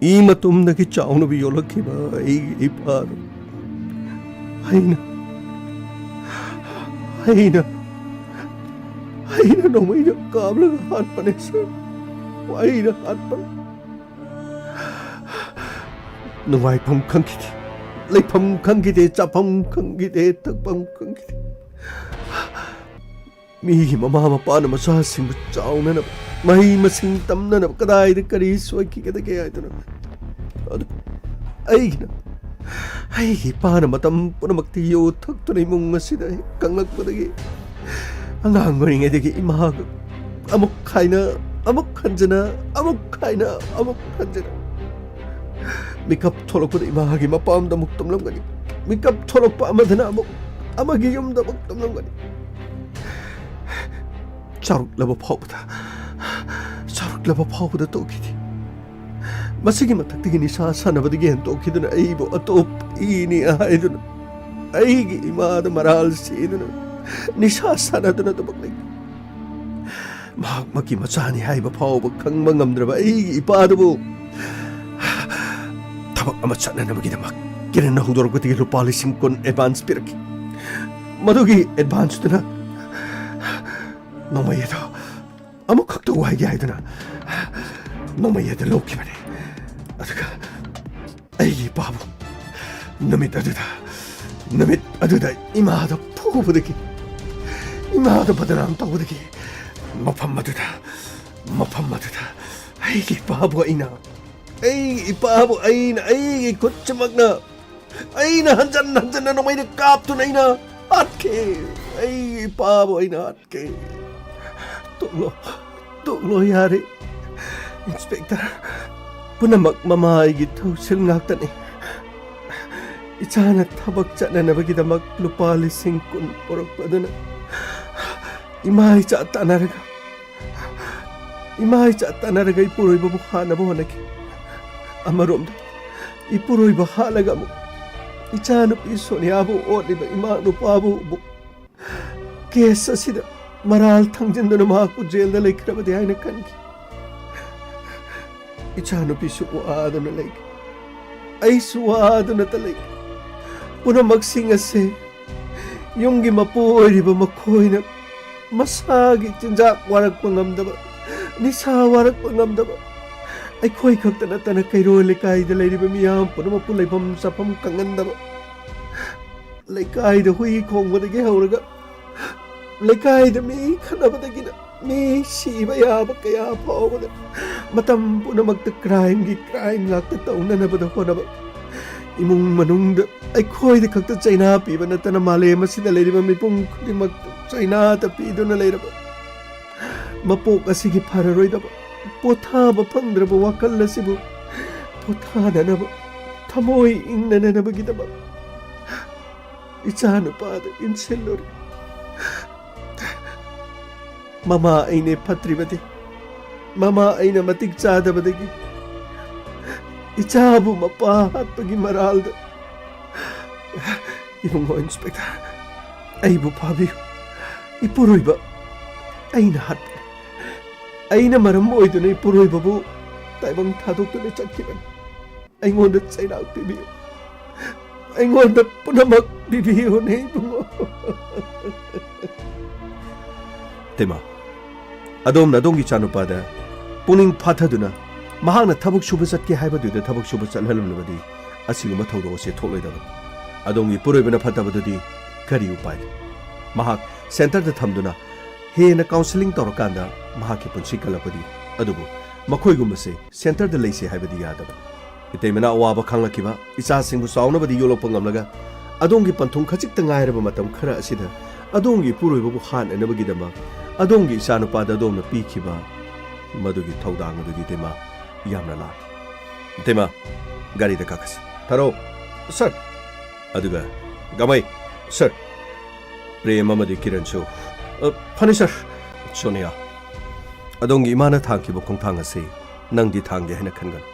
ꯏ ꯃꯇꯨꯝꯗꯒꯤ ꯆꯥꯎꯅꯕ ꯌꯣꯛꯂꯛꯈꯤꯕ ꯑꯩꯒꯤ ꯏꯄꯥꯗꯨ ꯑꯩꯅ, ꯑꯩꯅ, ꯑꯩꯅ ꯅꯣꯡꯃꯩꯅ ꯀꯥꯞꯂꯒ ꯍꯥꯠꯄꯅꯦ, ꯁꯥꯔ꯫ ꯑꯩꯅ ꯍꯥꯠꯄꯅꯦ꯫ ꯅꯨꯡꯉꯥꯏꯐꯝ ꯈꯪꯈꯤꯗꯦ, ꯂꯩꯐꯝ ꯈꯪꯈꯤꯗꯦ, ꯆꯥꯐꯝ ꯈꯪꯈꯤꯗꯦ, ꯊꯛꯐꯝ ꯈꯪꯈꯤꯗꯦ꯫ ꯃꯤꯒꯤ ꯃꯃꯥ ꯃꯄꯥꯅ ꯃꯆꯥꯁꯤꯡꯕꯨ ꯆꯥꯎꯅꯅꯕ, ꯃꯍꯩ ꯃꯁꯤꯡ ꯇꯝꯅꯅꯕ ꯀꯗꯥꯏꯗ ꯀꯔꯤ ꯁꯣꯏꯈꯤꯒꯗꯒꯦ ꯍꯥꯏꯗꯨꯅ꯫ ꯑꯗꯨ ꯑꯩꯒꯤꯅ, ꯑꯩꯒꯤ ꯏꯄꯥꯅ ꯃꯇꯝ ꯄꯨꯝꯅꯃꯛꯇ ꯌꯨ ꯊꯛꯇꯨꯅ ꯏꯃꯨꯡ ꯑꯁꯤꯗ ꯍꯦꯛ ꯀꯪꯂꯛꯄꯗꯒꯤ, ꯑꯉꯥꯡ ꯑꯣꯏꯔꯤꯉꯩꯗꯒꯤ ꯏꯃꯥꯒ ꯑꯃꯨꯛ ꯈꯥꯏꯅ, ꯑꯃꯨꯛ ꯍꯟꯖꯅ, ꯑꯃꯨꯛ ꯈꯥꯏꯅ, ꯑꯃꯨꯛ ꯍꯟꯖꯅ꯫ ꯃꯤꯀꯞ ꯊꯣꯛꯂꯛꯄꯗ ꯏꯃꯥꯒꯤ ꯃꯄꯥꯝꯗ ꯑꯃꯨꯛ ꯇꯨꯝꯂꯝꯒꯅꯤ꯫ ꯃꯤꯀꯞ ꯊꯣꯛꯂꯛꯄ ꯑꯃꯗꯅ ꯑꯃꯨꯛ ꯑꯃꯒꯤ ꯌꯨꯝꯗ ꯑꯃꯨꯛ ꯇꯨꯝꯂꯝꯒꯅꯤ꯫ ꯆꯥꯎꯔꯛꯂꯕ ꯐꯥꯎꯕꯗ, ꯆꯥꯎꯔꯛꯂꯕ ꯐꯥꯎꯕꯗ ꯇꯣꯛꯈꯤꯗꯦ꯫ ꯃꯁꯤꯒꯤ ꯃꯊꯛꯇꯒꯤ ꯅꯤꯁꯥ ꯁꯥꯟꯅꯕꯗꯒꯤ ꯍꯦꯟꯗꯣꯛꯈꯤꯗꯨꯅ ꯑꯩꯕꯨ ꯑꯇꯣꯞꯄ ꯏꯅꯤ ꯍꯥꯏꯗꯨꯅ, ꯑꯩꯒꯤ ꯏꯃꯥꯗ ꯃꯔꯥꯜ ꯁꯤꯗꯨꯅ, ꯅꯤꯁꯥ ꯁꯥꯟꯅꯗꯨꯅ ꯑꯗꯨꯃꯛ ꯂꯩ꯫ ꯃꯍꯥꯛꯃꯛꯀꯤ ꯃꯆꯥꯅꯤ ꯍꯥꯏꯕ ꯐꯥꯎꯕ ꯈꯪꯕ ꯉꯝꯗ꯭ꯔꯕ ꯑꯩꯒꯤ ꯏꯄꯥꯗꯨꯕꯨ ꯊꯕꯛ ꯑꯃ ꯆꯠꯅꯅꯕꯒꯤꯗꯃꯛ ꯀꯤꯔꯟꯅ ꯍꯧꯗꯣꯔꯛꯄꯗꯒꯤ ꯂꯨꯄꯥ ꯂꯤꯁꯤꯡ ꯀꯨꯟ ꯑꯦꯗꯚꯥꯟꯁ ꯄꯤꯔꯛꯈꯤ꯫ ꯃꯗꯨꯒꯤ ꯑꯦꯗꯚꯥꯟꯁꯇꯨꯅ ꯅꯣꯡꯃꯩ ꯑꯗꯣ ꯑꯃꯨꯛꯈꯛꯇ ꯋꯥꯏꯒꯦ ꯍꯥꯏꯗꯨꯅ ꯅꯣꯡꯃꯩ ꯑꯗꯨ ꯂꯧꯈꯤꯕꯅꯤ꯫ ꯑꯗꯨꯒ ꯑꯩꯒꯤ ꯏꯄꯥꯕꯨ ꯅꯨꯃꯤꯠ ꯑꯗꯨꯗ, ꯅꯨꯃꯤꯠ ꯑꯗꯨꯗ ꯏꯃꯥꯗ ꯐꯨꯕꯗꯒꯤ, ꯏꯃꯥꯗ ꯕꯗꯅꯥꯝ ꯇꯧꯕꯗꯒꯤ ꯃꯐꯝ ꯑꯗꯨꯗ, ꯃꯐꯝ ꯑꯗꯨꯗ ꯑꯩꯒꯤ ꯏꯄꯥꯕꯨ ꯑꯩꯅ, ꯑꯩꯒꯤ ꯏꯄꯥꯕꯨ ꯑꯩꯅ ꯑꯩꯒꯤ ꯈꯨꯠꯁꯤꯃꯛꯅ, ꯑꯩꯅ ꯍꯟꯖꯟ ꯍꯟꯖꯟꯅ ꯅꯣꯡꯃꯩꯅ ꯀꯥꯞꯇꯨꯅ ꯑꯩꯅ ꯍꯥꯠꯈꯤ꯫ ꯑꯩꯒꯤ ꯏꯄꯥꯕꯨ ꯑꯩꯅ ꯍꯥꯠꯈꯤ꯫ ꯇꯣꯛꯂꯣ, ꯇꯣꯛꯂꯣ, ꯌꯥꯔꯦ꯫ ꯏꯟꯁꯄꯦꯛꯇꯔ, ꯄꯨꯝꯅꯃꯛ ꯃꯃꯥ ꯑꯩꯒꯤ ꯊꯧꯁꯤꯜ ꯉꯥꯛꯇꯅꯤ꯫ ꯏꯆꯥꯅ ꯊꯕꯛ ꯆꯠꯅꯅꯕꯒꯤꯗꯃꯛ ꯂꯨꯄꯥ ꯂꯤꯁꯤꯡ ꯀꯨꯟ ꯄꯨꯔꯛꯄ ꯑꯗꯨꯅ ꯏꯃꯥ ꯏꯆꯥ ꯇꯥꯟꯅꯔꯒ, ꯏꯃꯥ ꯏꯆꯥ ꯇꯥꯟꯅꯔꯒ ꯏꯄꯨꯔꯣꯏꯕꯕꯨ ꯍꯥꯠꯅꯕ ꯍꯣꯠꯅꯈꯤ꯫ ꯑꯃꯔꯣꯝꯗ ꯏꯄꯨꯔꯣꯏꯕ ꯍꯥꯠꯂꯒ ꯑꯃꯨꯛ ꯏꯆꯥꯅꯨꯄꯤ ꯁꯣꯅꯤꯌꯥꯕꯨ ꯑꯣꯠꯂꯤꯕ ꯏꯃꯥ ꯅꯨꯄꯥꯕꯨ ꯑꯃꯨꯛ ꯀꯦꯁ ꯑꯁꯤꯗ ꯃꯔꯥꯜ ꯊꯥꯡꯖꯤꯟꯗꯨꯅ ꯃꯍꯥꯛꯄꯨ ꯖꯦꯜꯗ ꯂꯩꯈ꯭ꯔꯕꯗꯤ ꯍꯥꯏꯅ ꯈꯟꯈꯤ꯫ ꯏꯆꯥꯅꯨꯄꯤꯁꯨ ꯋꯥꯗꯨꯅ ꯂꯩꯈꯤ꯫ ꯑꯩꯁꯨ ꯋꯥꯗꯨꯅꯇ ꯂꯩꯈꯤ꯫ ꯄꯨꯝꯅꯃꯛꯁꯤꯡ ꯑꯁꯦ ꯌꯨꯝꯒꯤ ꯃꯄꯨ ꯑꯣꯏꯔꯤꯕ ꯃꯈꯣꯏꯅ ꯃꯁꯥꯒꯤ ꯆꯤꯟꯖꯥꯛ ꯋꯥꯔꯛꯄ ꯉꯝꯗꯕ, ꯅꯤꯁꯥ ꯋꯥꯔꯛꯄ ꯉꯝꯗꯕ, ꯑꯩꯈꯣꯏ ꯈꯛꯇ ꯅꯠꯇꯅ ꯀꯩꯔꯣꯏ ꯂꯩꯀꯥꯏꯗ ꯂꯩꯔꯤꯕ ꯃꯤꯌꯥꯝ ꯄꯨꯝꯅꯃꯛꯄꯨ ꯂꯩꯐꯝ ꯆꯥꯐꯝ ꯈꯪꯍꯟꯗꯕ, ꯂꯩꯀꯥꯏꯗ ꯍꯨꯏ ꯈꯣꯡꯕꯗꯒꯤ ꯍꯧꯔꯒ ꯂꯩꯀꯥꯏꯗ ꯃꯤ ꯈꯠꯅꯕꯗꯒꯤꯅ ꯃꯤ ꯁꯤꯕ ꯌꯥꯕ ꯀꯌꯥ ꯐꯥꯎꯕꯗ ꯃꯇꯝ ꯄꯨꯝꯅꯃꯛꯇ ꯀ꯭ꯔꯥꯏꯝꯒꯤ ꯀ꯭ꯔꯥꯏꯝ ꯉꯥꯛꯇ ꯇꯧꯅꯅꯕꯗ ꯍꯣꯠꯅꯕ, ꯏꯃꯨꯡ ꯃꯅꯨꯡꯗ ꯑꯩꯈꯣꯏꯗ ꯈꯛꯇ ꯆꯩꯅꯥ ꯄꯤꯕ ꯅꯠꯇꯅ ꯃꯥꯂꯦꯝ ꯑꯁꯤꯗ ꯂꯩꯔꯤꯕ ꯃꯤꯄꯨꯝ ꯈꯨꯗꯤꯡꯃꯛꯇ ꯆꯩꯅꯥꯇ ꯄꯤꯗꯨꯅ ꯂꯩꯔꯕ ꯃꯄꯣꯛ ꯑꯁꯤꯒꯤ ꯐꯔꯔꯣꯏꯗꯕ, ꯄꯣꯊꯥꯕ ꯐꯪꯗ꯭ꯔꯕ ꯋꯥꯈꯜ ꯑꯁꯤꯕꯨ ꯄꯣꯊꯥꯅꯅꯕ, ꯊꯃꯣꯏ ꯏꯪꯅꯅꯅꯕꯒꯤꯗꯃꯛ ꯏꯆꯥꯅꯨꯄꯥꯗ ꯏꯟꯁꯤꯜꯂꯨꯔꯦ꯫ ꯃꯃꯥ ꯑꯩꯅꯦ ꯐꯠꯇ꯭ꯔꯤꯕꯗꯤ, ꯃꯃꯥ ꯑꯩꯅ ꯃꯇꯤꯛ ꯆꯥꯗꯕꯗꯒꯤ ꯏꯆꯥꯕꯨ ꯃꯄꯥ ꯍꯥꯠꯄꯒꯤ ꯃꯔꯥꯜꯗ꯫ ꯏꯕꯨꯡꯉꯣ ꯏꯟꯁꯄꯦꯛꯇꯔ, ꯑꯩꯕꯨ ꯐꯥꯕꯤꯌꯨ꯫ ꯏꯄꯨꯔꯣꯏꯕ ꯑꯩꯅ ꯍꯥꯠꯄꯅꯤ꯫ ꯑꯩꯅ ꯃꯔꯝ ꯑꯣꯏꯗꯨꯅ ꯏꯄꯨꯔꯣꯏꯕꯕꯨ ꯇꯥꯏꯕꯪ ꯊꯥꯗꯣꯛꯇꯨꯅ ꯆꯠꯈꯤꯕꯅꯤ꯫ ꯑꯩꯉꯣꯟꯗ ꯆꯩꯔꯥꯛ ꯄꯤꯕꯤꯌꯨ꯫ ꯑꯩꯉꯣꯟꯗ ꯄꯨꯝꯅꯃꯛ ꯄꯤꯕꯤꯌꯨꯅꯦ ꯏꯕꯨꯡꯉꯣ꯫ ꯇꯦꯃꯥ, ꯑꯗꯣꯝꯅ ꯑꯗꯣꯝꯒꯤ ꯏꯆꯥꯅꯨꯄꯥꯗ ꯄꯨꯛꯅꯤꯡ ꯐꯥꯊꯗꯨꯅ ꯃꯍꯥꯛꯅ ꯊꯕꯛ ꯁꯨꯕ ꯆꯠꯀꯦ ꯍꯥꯏꯕꯗꯨꯗ ꯊꯕꯛ ꯁꯨꯕ ꯆꯠꯍꯜꯂꯝꯂꯕꯗꯤ ꯑꯁꯤꯒꯨꯝꯕ ꯊꯧꯗꯣꯛ ꯑꯁꯤ ꯊꯣꯛꯂꯣꯏꯗꯕꯅꯤ꯫ ꯑꯗꯣꯝꯒꯤ ꯏꯄꯨꯔꯣꯏꯕꯅ ꯐꯠꯇꯕꯗꯨꯗꯤ ꯀꯔꯤ ꯎꯄꯥꯏ ꯂꯩ? ꯃꯍꯥꯛ ꯁꯦꯟꯇꯔꯗ ꯊꯝꯗꯨꯅ ꯍꯦꯟꯅ ꯀꯥꯎꯟꯁꯤꯂꯤꯡ ꯇꯧꯔꯀꯥꯟꯗ ꯃꯍꯥꯛꯀꯤ ꯄꯨꯟꯁꯤ ꯀꯜꯂꯛꯄꯗꯤ꯫ ꯑꯗꯨꯕꯨ ꯃꯈꯣꯏꯒꯨꯝꯕꯁꯦ ꯁꯦꯟꯇꯔꯗ ꯂꯩꯁꯦ ꯍꯥꯏꯕꯗꯤ ꯌꯥꯗꯕꯅꯤ꯫ ꯏꯇꯩꯃꯅ ꯑꯋꯥꯕ ꯈꯪꯂꯛꯈꯤꯕ ꯏꯆꯥꯁꯤꯡꯕꯨ ꯆꯥꯎꯅꯕꯗꯤ ꯌꯣꯛꯂꯛꯄ ꯉꯝꯂꯒ, ꯑꯗꯣꯝꯒꯤ ꯄꯟꯊꯨꯡ ꯈꯖꯤꯛꯇ ꯉꯥꯏꯔꯕ ꯃꯇꯝ ꯈꯔ ꯑꯁꯤꯗ ꯑꯗꯣꯝꯒꯤ ꯏꯄꯨꯔꯣꯏꯕꯕꯨ ꯍꯥꯠꯅꯅꯕꯒꯤꯗꯃꯛ ꯑꯗꯣꯝꯒꯤ ꯏꯆꯥꯅꯨꯄꯥꯗ ꯑꯗꯣꯝꯅ ꯄꯤꯈꯤꯕ ꯃꯗꯨꯒꯤ ꯊꯧꯗꯥꯡ ꯑꯗꯨꯗꯤ ꯏꯇꯩꯃ ꯌꯥꯝꯅ ꯂꯥꯜꯂꯤ꯫ ꯏꯇꯩꯃ, ꯒꯥꯔꯤꯗ ꯀꯥꯈꯠꯁꯤ꯫ ꯊꯥꯔꯣ꯫ ꯁꯔ꯫ ꯑꯗꯨꯒ ꯒꯃꯩ꯫ ꯁꯔ꯫ ꯄ꯭ꯔꯦꯝ ꯑꯃꯗꯤ ꯀꯤꯔꯟꯁꯨ꯫ ꯑ, ꯐꯅꯤ ꯁꯔ꯫ ꯁꯣꯅꯤꯌꯥ, ꯑꯗꯣꯝꯒꯤ ꯏꯃꯥꯅ ꯊꯥꯡꯈꯤꯕ ꯈꯣꯡꯊꯥꯡ ꯑꯁꯤ ꯅꯪꯗꯤ ꯊꯥꯡꯗꯦ ꯍꯥꯏꯅ ꯈꯟꯒꯅꯨ꯫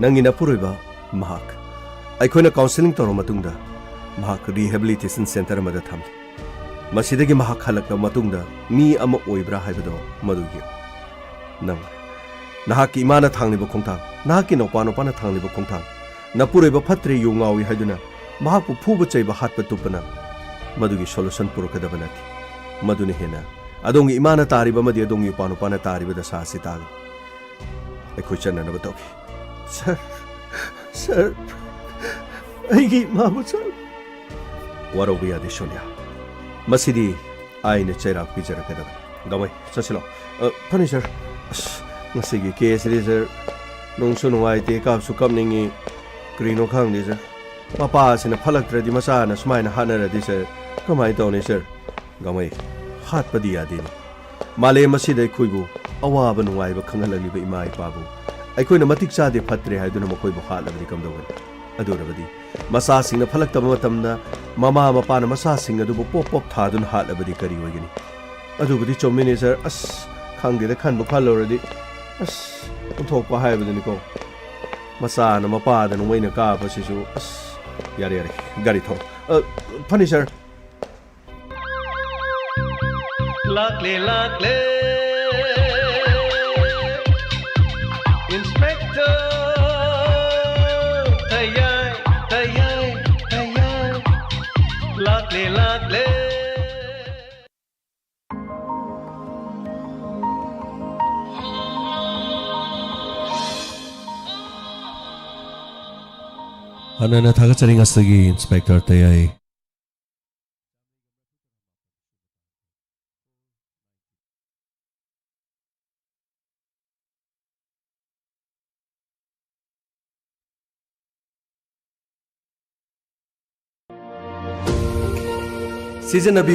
ꯅꯪꯒꯤ ꯅꯄꯨꯔꯣꯏꯕ ꯃꯍꯥꯛ ꯑꯩꯈꯣꯏꯅ ꯀꯥꯎꯟꯁꯤꯂꯤꯡ ꯇꯧꯔꯕ ꯃꯇꯨꯡꯗ ꯃꯍꯥꯛ ꯔꯤꯍꯦꯕꯤꯂꯤꯇꯦꯁꯟ ꯁꯦꯟꯇꯔ ꯑꯃꯗ ꯊꯝꯂꯤ꯫ ꯃꯁꯤꯗꯒꯤ ꯃꯍꯥꯛ ꯍꯜꯂꯛꯂꯕ ꯃꯇꯨꯡꯗ ꯃꯤ ꯑꯃ ꯑꯣꯏꯕ꯭ꯔꯥ ꯍꯥꯏꯕꯗꯣ ꯃꯗꯨ ꯌꯦꯡꯉꯨ꯫ ꯅꯪ, ꯅꯍꯥꯛꯀꯤ ꯏꯃꯥꯅ ꯊꯥꯡꯂꯤꯕ ꯈꯣꯡꯊꯥꯡ, ꯅꯍꯥꯛꯀꯤ ꯅꯧꯄꯥ ꯅꯨꯄꯥꯅ ꯊꯥꯡꯂꯤꯕ ꯈꯣꯡꯊꯥꯡ, ꯅꯄꯨꯔꯣꯏꯕ ꯐꯠꯇ꯭ꯔꯦ, ꯌꯨ ꯉꯥꯎꯏ ꯍꯥꯏꯗꯨꯅ ꯃꯍꯥꯛꯄꯨ ꯐꯨꯕ ꯆꯩꯕ ꯍꯥꯠꯄ ꯇꯨꯞꯄꯅ ꯃꯗꯨꯒꯤ ꯁꯣꯂꯨꯁꯟ ꯄꯨꯔꯛꯀꯗꯕ ꯅꯠꯇꯦ꯫ ꯃꯗꯨꯅ ꯍꯦꯟꯅ ꯑꯗꯣꯝꯒꯤ ꯏꯃꯥꯅ ꯇꯥꯔꯤꯕ ꯑꯃꯗꯤ ꯑꯗꯣꯝꯒꯤ ꯏꯄꯥ ꯅꯨꯄꯥꯅ ꯇꯥꯔꯤꯕ ꯗꯁꯥ ꯑꯁꯤ ꯇꯥꯒꯅꯤ꯫ ꯑꯩꯈꯣꯏ ꯆꯠꯅꯅꯕ ꯇꯧꯈꯤ꯫ ꯁꯔ, ꯁꯔ, ꯑꯩꯒꯤ ꯏꯃꯥꯕꯨ ꯁꯔ꯫ ꯋꯥꯔꯧꯕ ꯌꯥꯗꯦ ꯁꯣꯅꯤꯌꯥ, ꯃꯁꯤꯗꯤ ꯑꯩꯅ ꯆꯩꯔꯥꯛ ꯄꯤꯖꯔꯛꯀꯗꯕꯅꯤ꯫ ꯒꯃꯩ, ꯆꯠꯁꯤꯜꯂꯣ꯫ ꯑ, ꯐꯅꯤ ꯁꯔ꯫ ꯑꯁ, ꯉꯁꯤꯒꯤ ꯀꯦꯁꯁꯤꯗꯤ ꯁꯔ, ꯅꯨꯡꯁꯨ ꯅꯨꯡꯉꯥꯏꯇꯦ, ꯀꯥꯞꯁꯨ ꯀꯥꯞꯅꯤꯡꯉꯤ꯫ ꯀꯔꯤꯅꯣ ꯈꯪꯗꯦ, ꯁꯥꯔ꯫ ꯃꯄꯥꯁꯤꯅ ꯐꯠꯂꯛꯇ꯭ꯔꯗꯤ ꯃꯆꯥꯅ ꯁꯨꯃꯥꯏꯅ ꯍꯥꯠꯅꯔꯗꯤ, ꯁꯥꯔ, ꯀꯃꯥꯏꯅ ꯇꯧꯅꯤ, ꯁꯥꯔ? ꯒꯥꯡꯃꯩ, ꯍꯥꯠꯄꯗꯤ ꯌꯥꯗꯦꯅꯦ꯫ ꯃꯥꯂꯦꯝ ꯑꯁꯤꯗ ꯑꯩꯈꯣꯏꯕꯨ ꯑꯋꯥꯕ ꯅꯨꯡꯉꯥꯏꯕ ꯈꯪꯍꯜꯂꯛꯂꯤꯕ ꯏꯃꯥ ꯏꯄꯥꯕꯨ ꯑꯩꯈꯣꯏꯅ ꯃꯇꯤꯛ ꯆꯥꯗꯦ, ꯐꯠꯇ꯭ꯔꯦ ꯍꯥꯏꯗꯨꯅ ꯃꯈꯣꯏꯕꯨ ꯍꯥꯠꯂꯕꯗꯤ ꯀꯝꯗꯧꯒꯅꯤ? ꯑꯗꯨ ꯑꯣꯏꯔꯕꯗꯤ ꯃꯆꯥꯁꯤꯡꯅ ꯐꯠꯂꯛꯇꯕ ꯃꯇꯝꯗ ꯃꯃꯥ ꯃꯄꯥꯅ ꯃꯆꯥꯁꯤꯡ ꯑꯗꯨꯕꯨ ꯄꯣꯞ ꯄꯣꯞ ꯊꯥꯗꯨꯅ ꯍꯥꯠꯂꯕꯗꯤ ꯀꯔꯤ ꯑꯣꯏꯒꯅꯤ? ꯑꯗꯨꯕꯨꯗꯤ ꯆꯨꯝꯃꯤꯅꯦ, ꯁꯥꯔ꯫ ꯑꯁ, ꯈꯪꯗꯦꯗ, ꯈꯟꯕꯨ ꯈꯜꯂꯨꯔꯗꯤ꯫ ꯑꯁ, ꯑꯣꯟꯊꯣꯛꯄ ꯍꯥꯏꯕꯗꯨꯅꯤꯀꯣ꯫ ꯃꯆꯥꯅ ꯃꯄꯥꯗ ꯅꯣꯡꯃꯩꯅ ꯀꯥꯞꯄꯁꯤꯁꯨ꯫ ꯑꯁ, ꯌꯥꯔꯦ, ꯌꯥꯔꯦ, ꯒꯥꯔꯤ ꯊꯧ꯫ ꯑ, ꯐꯅꯤ, ꯁꯥꯔ꯫ ꯂꯥꯛꯂꯦ, ꯂꯥꯛꯂꯦ, Inspector ꯇꯌꯥꯏ, ꯇꯌꯥꯏ, ꯇꯌꯥꯏ꯫ ꯂꯥꯛꯂꯦ, ꯂꯥꯛꯂꯦ꯫ ꯍꯥꯟꯅꯅ ꯊꯥꯒꯠꯆꯔꯤ ꯉꯁꯤꯒꯤ Inspector ꯇꯌꯥꯏ꯫ ꯁꯤꯖꯤꯟꯅꯕꯤꯌꯨ꯫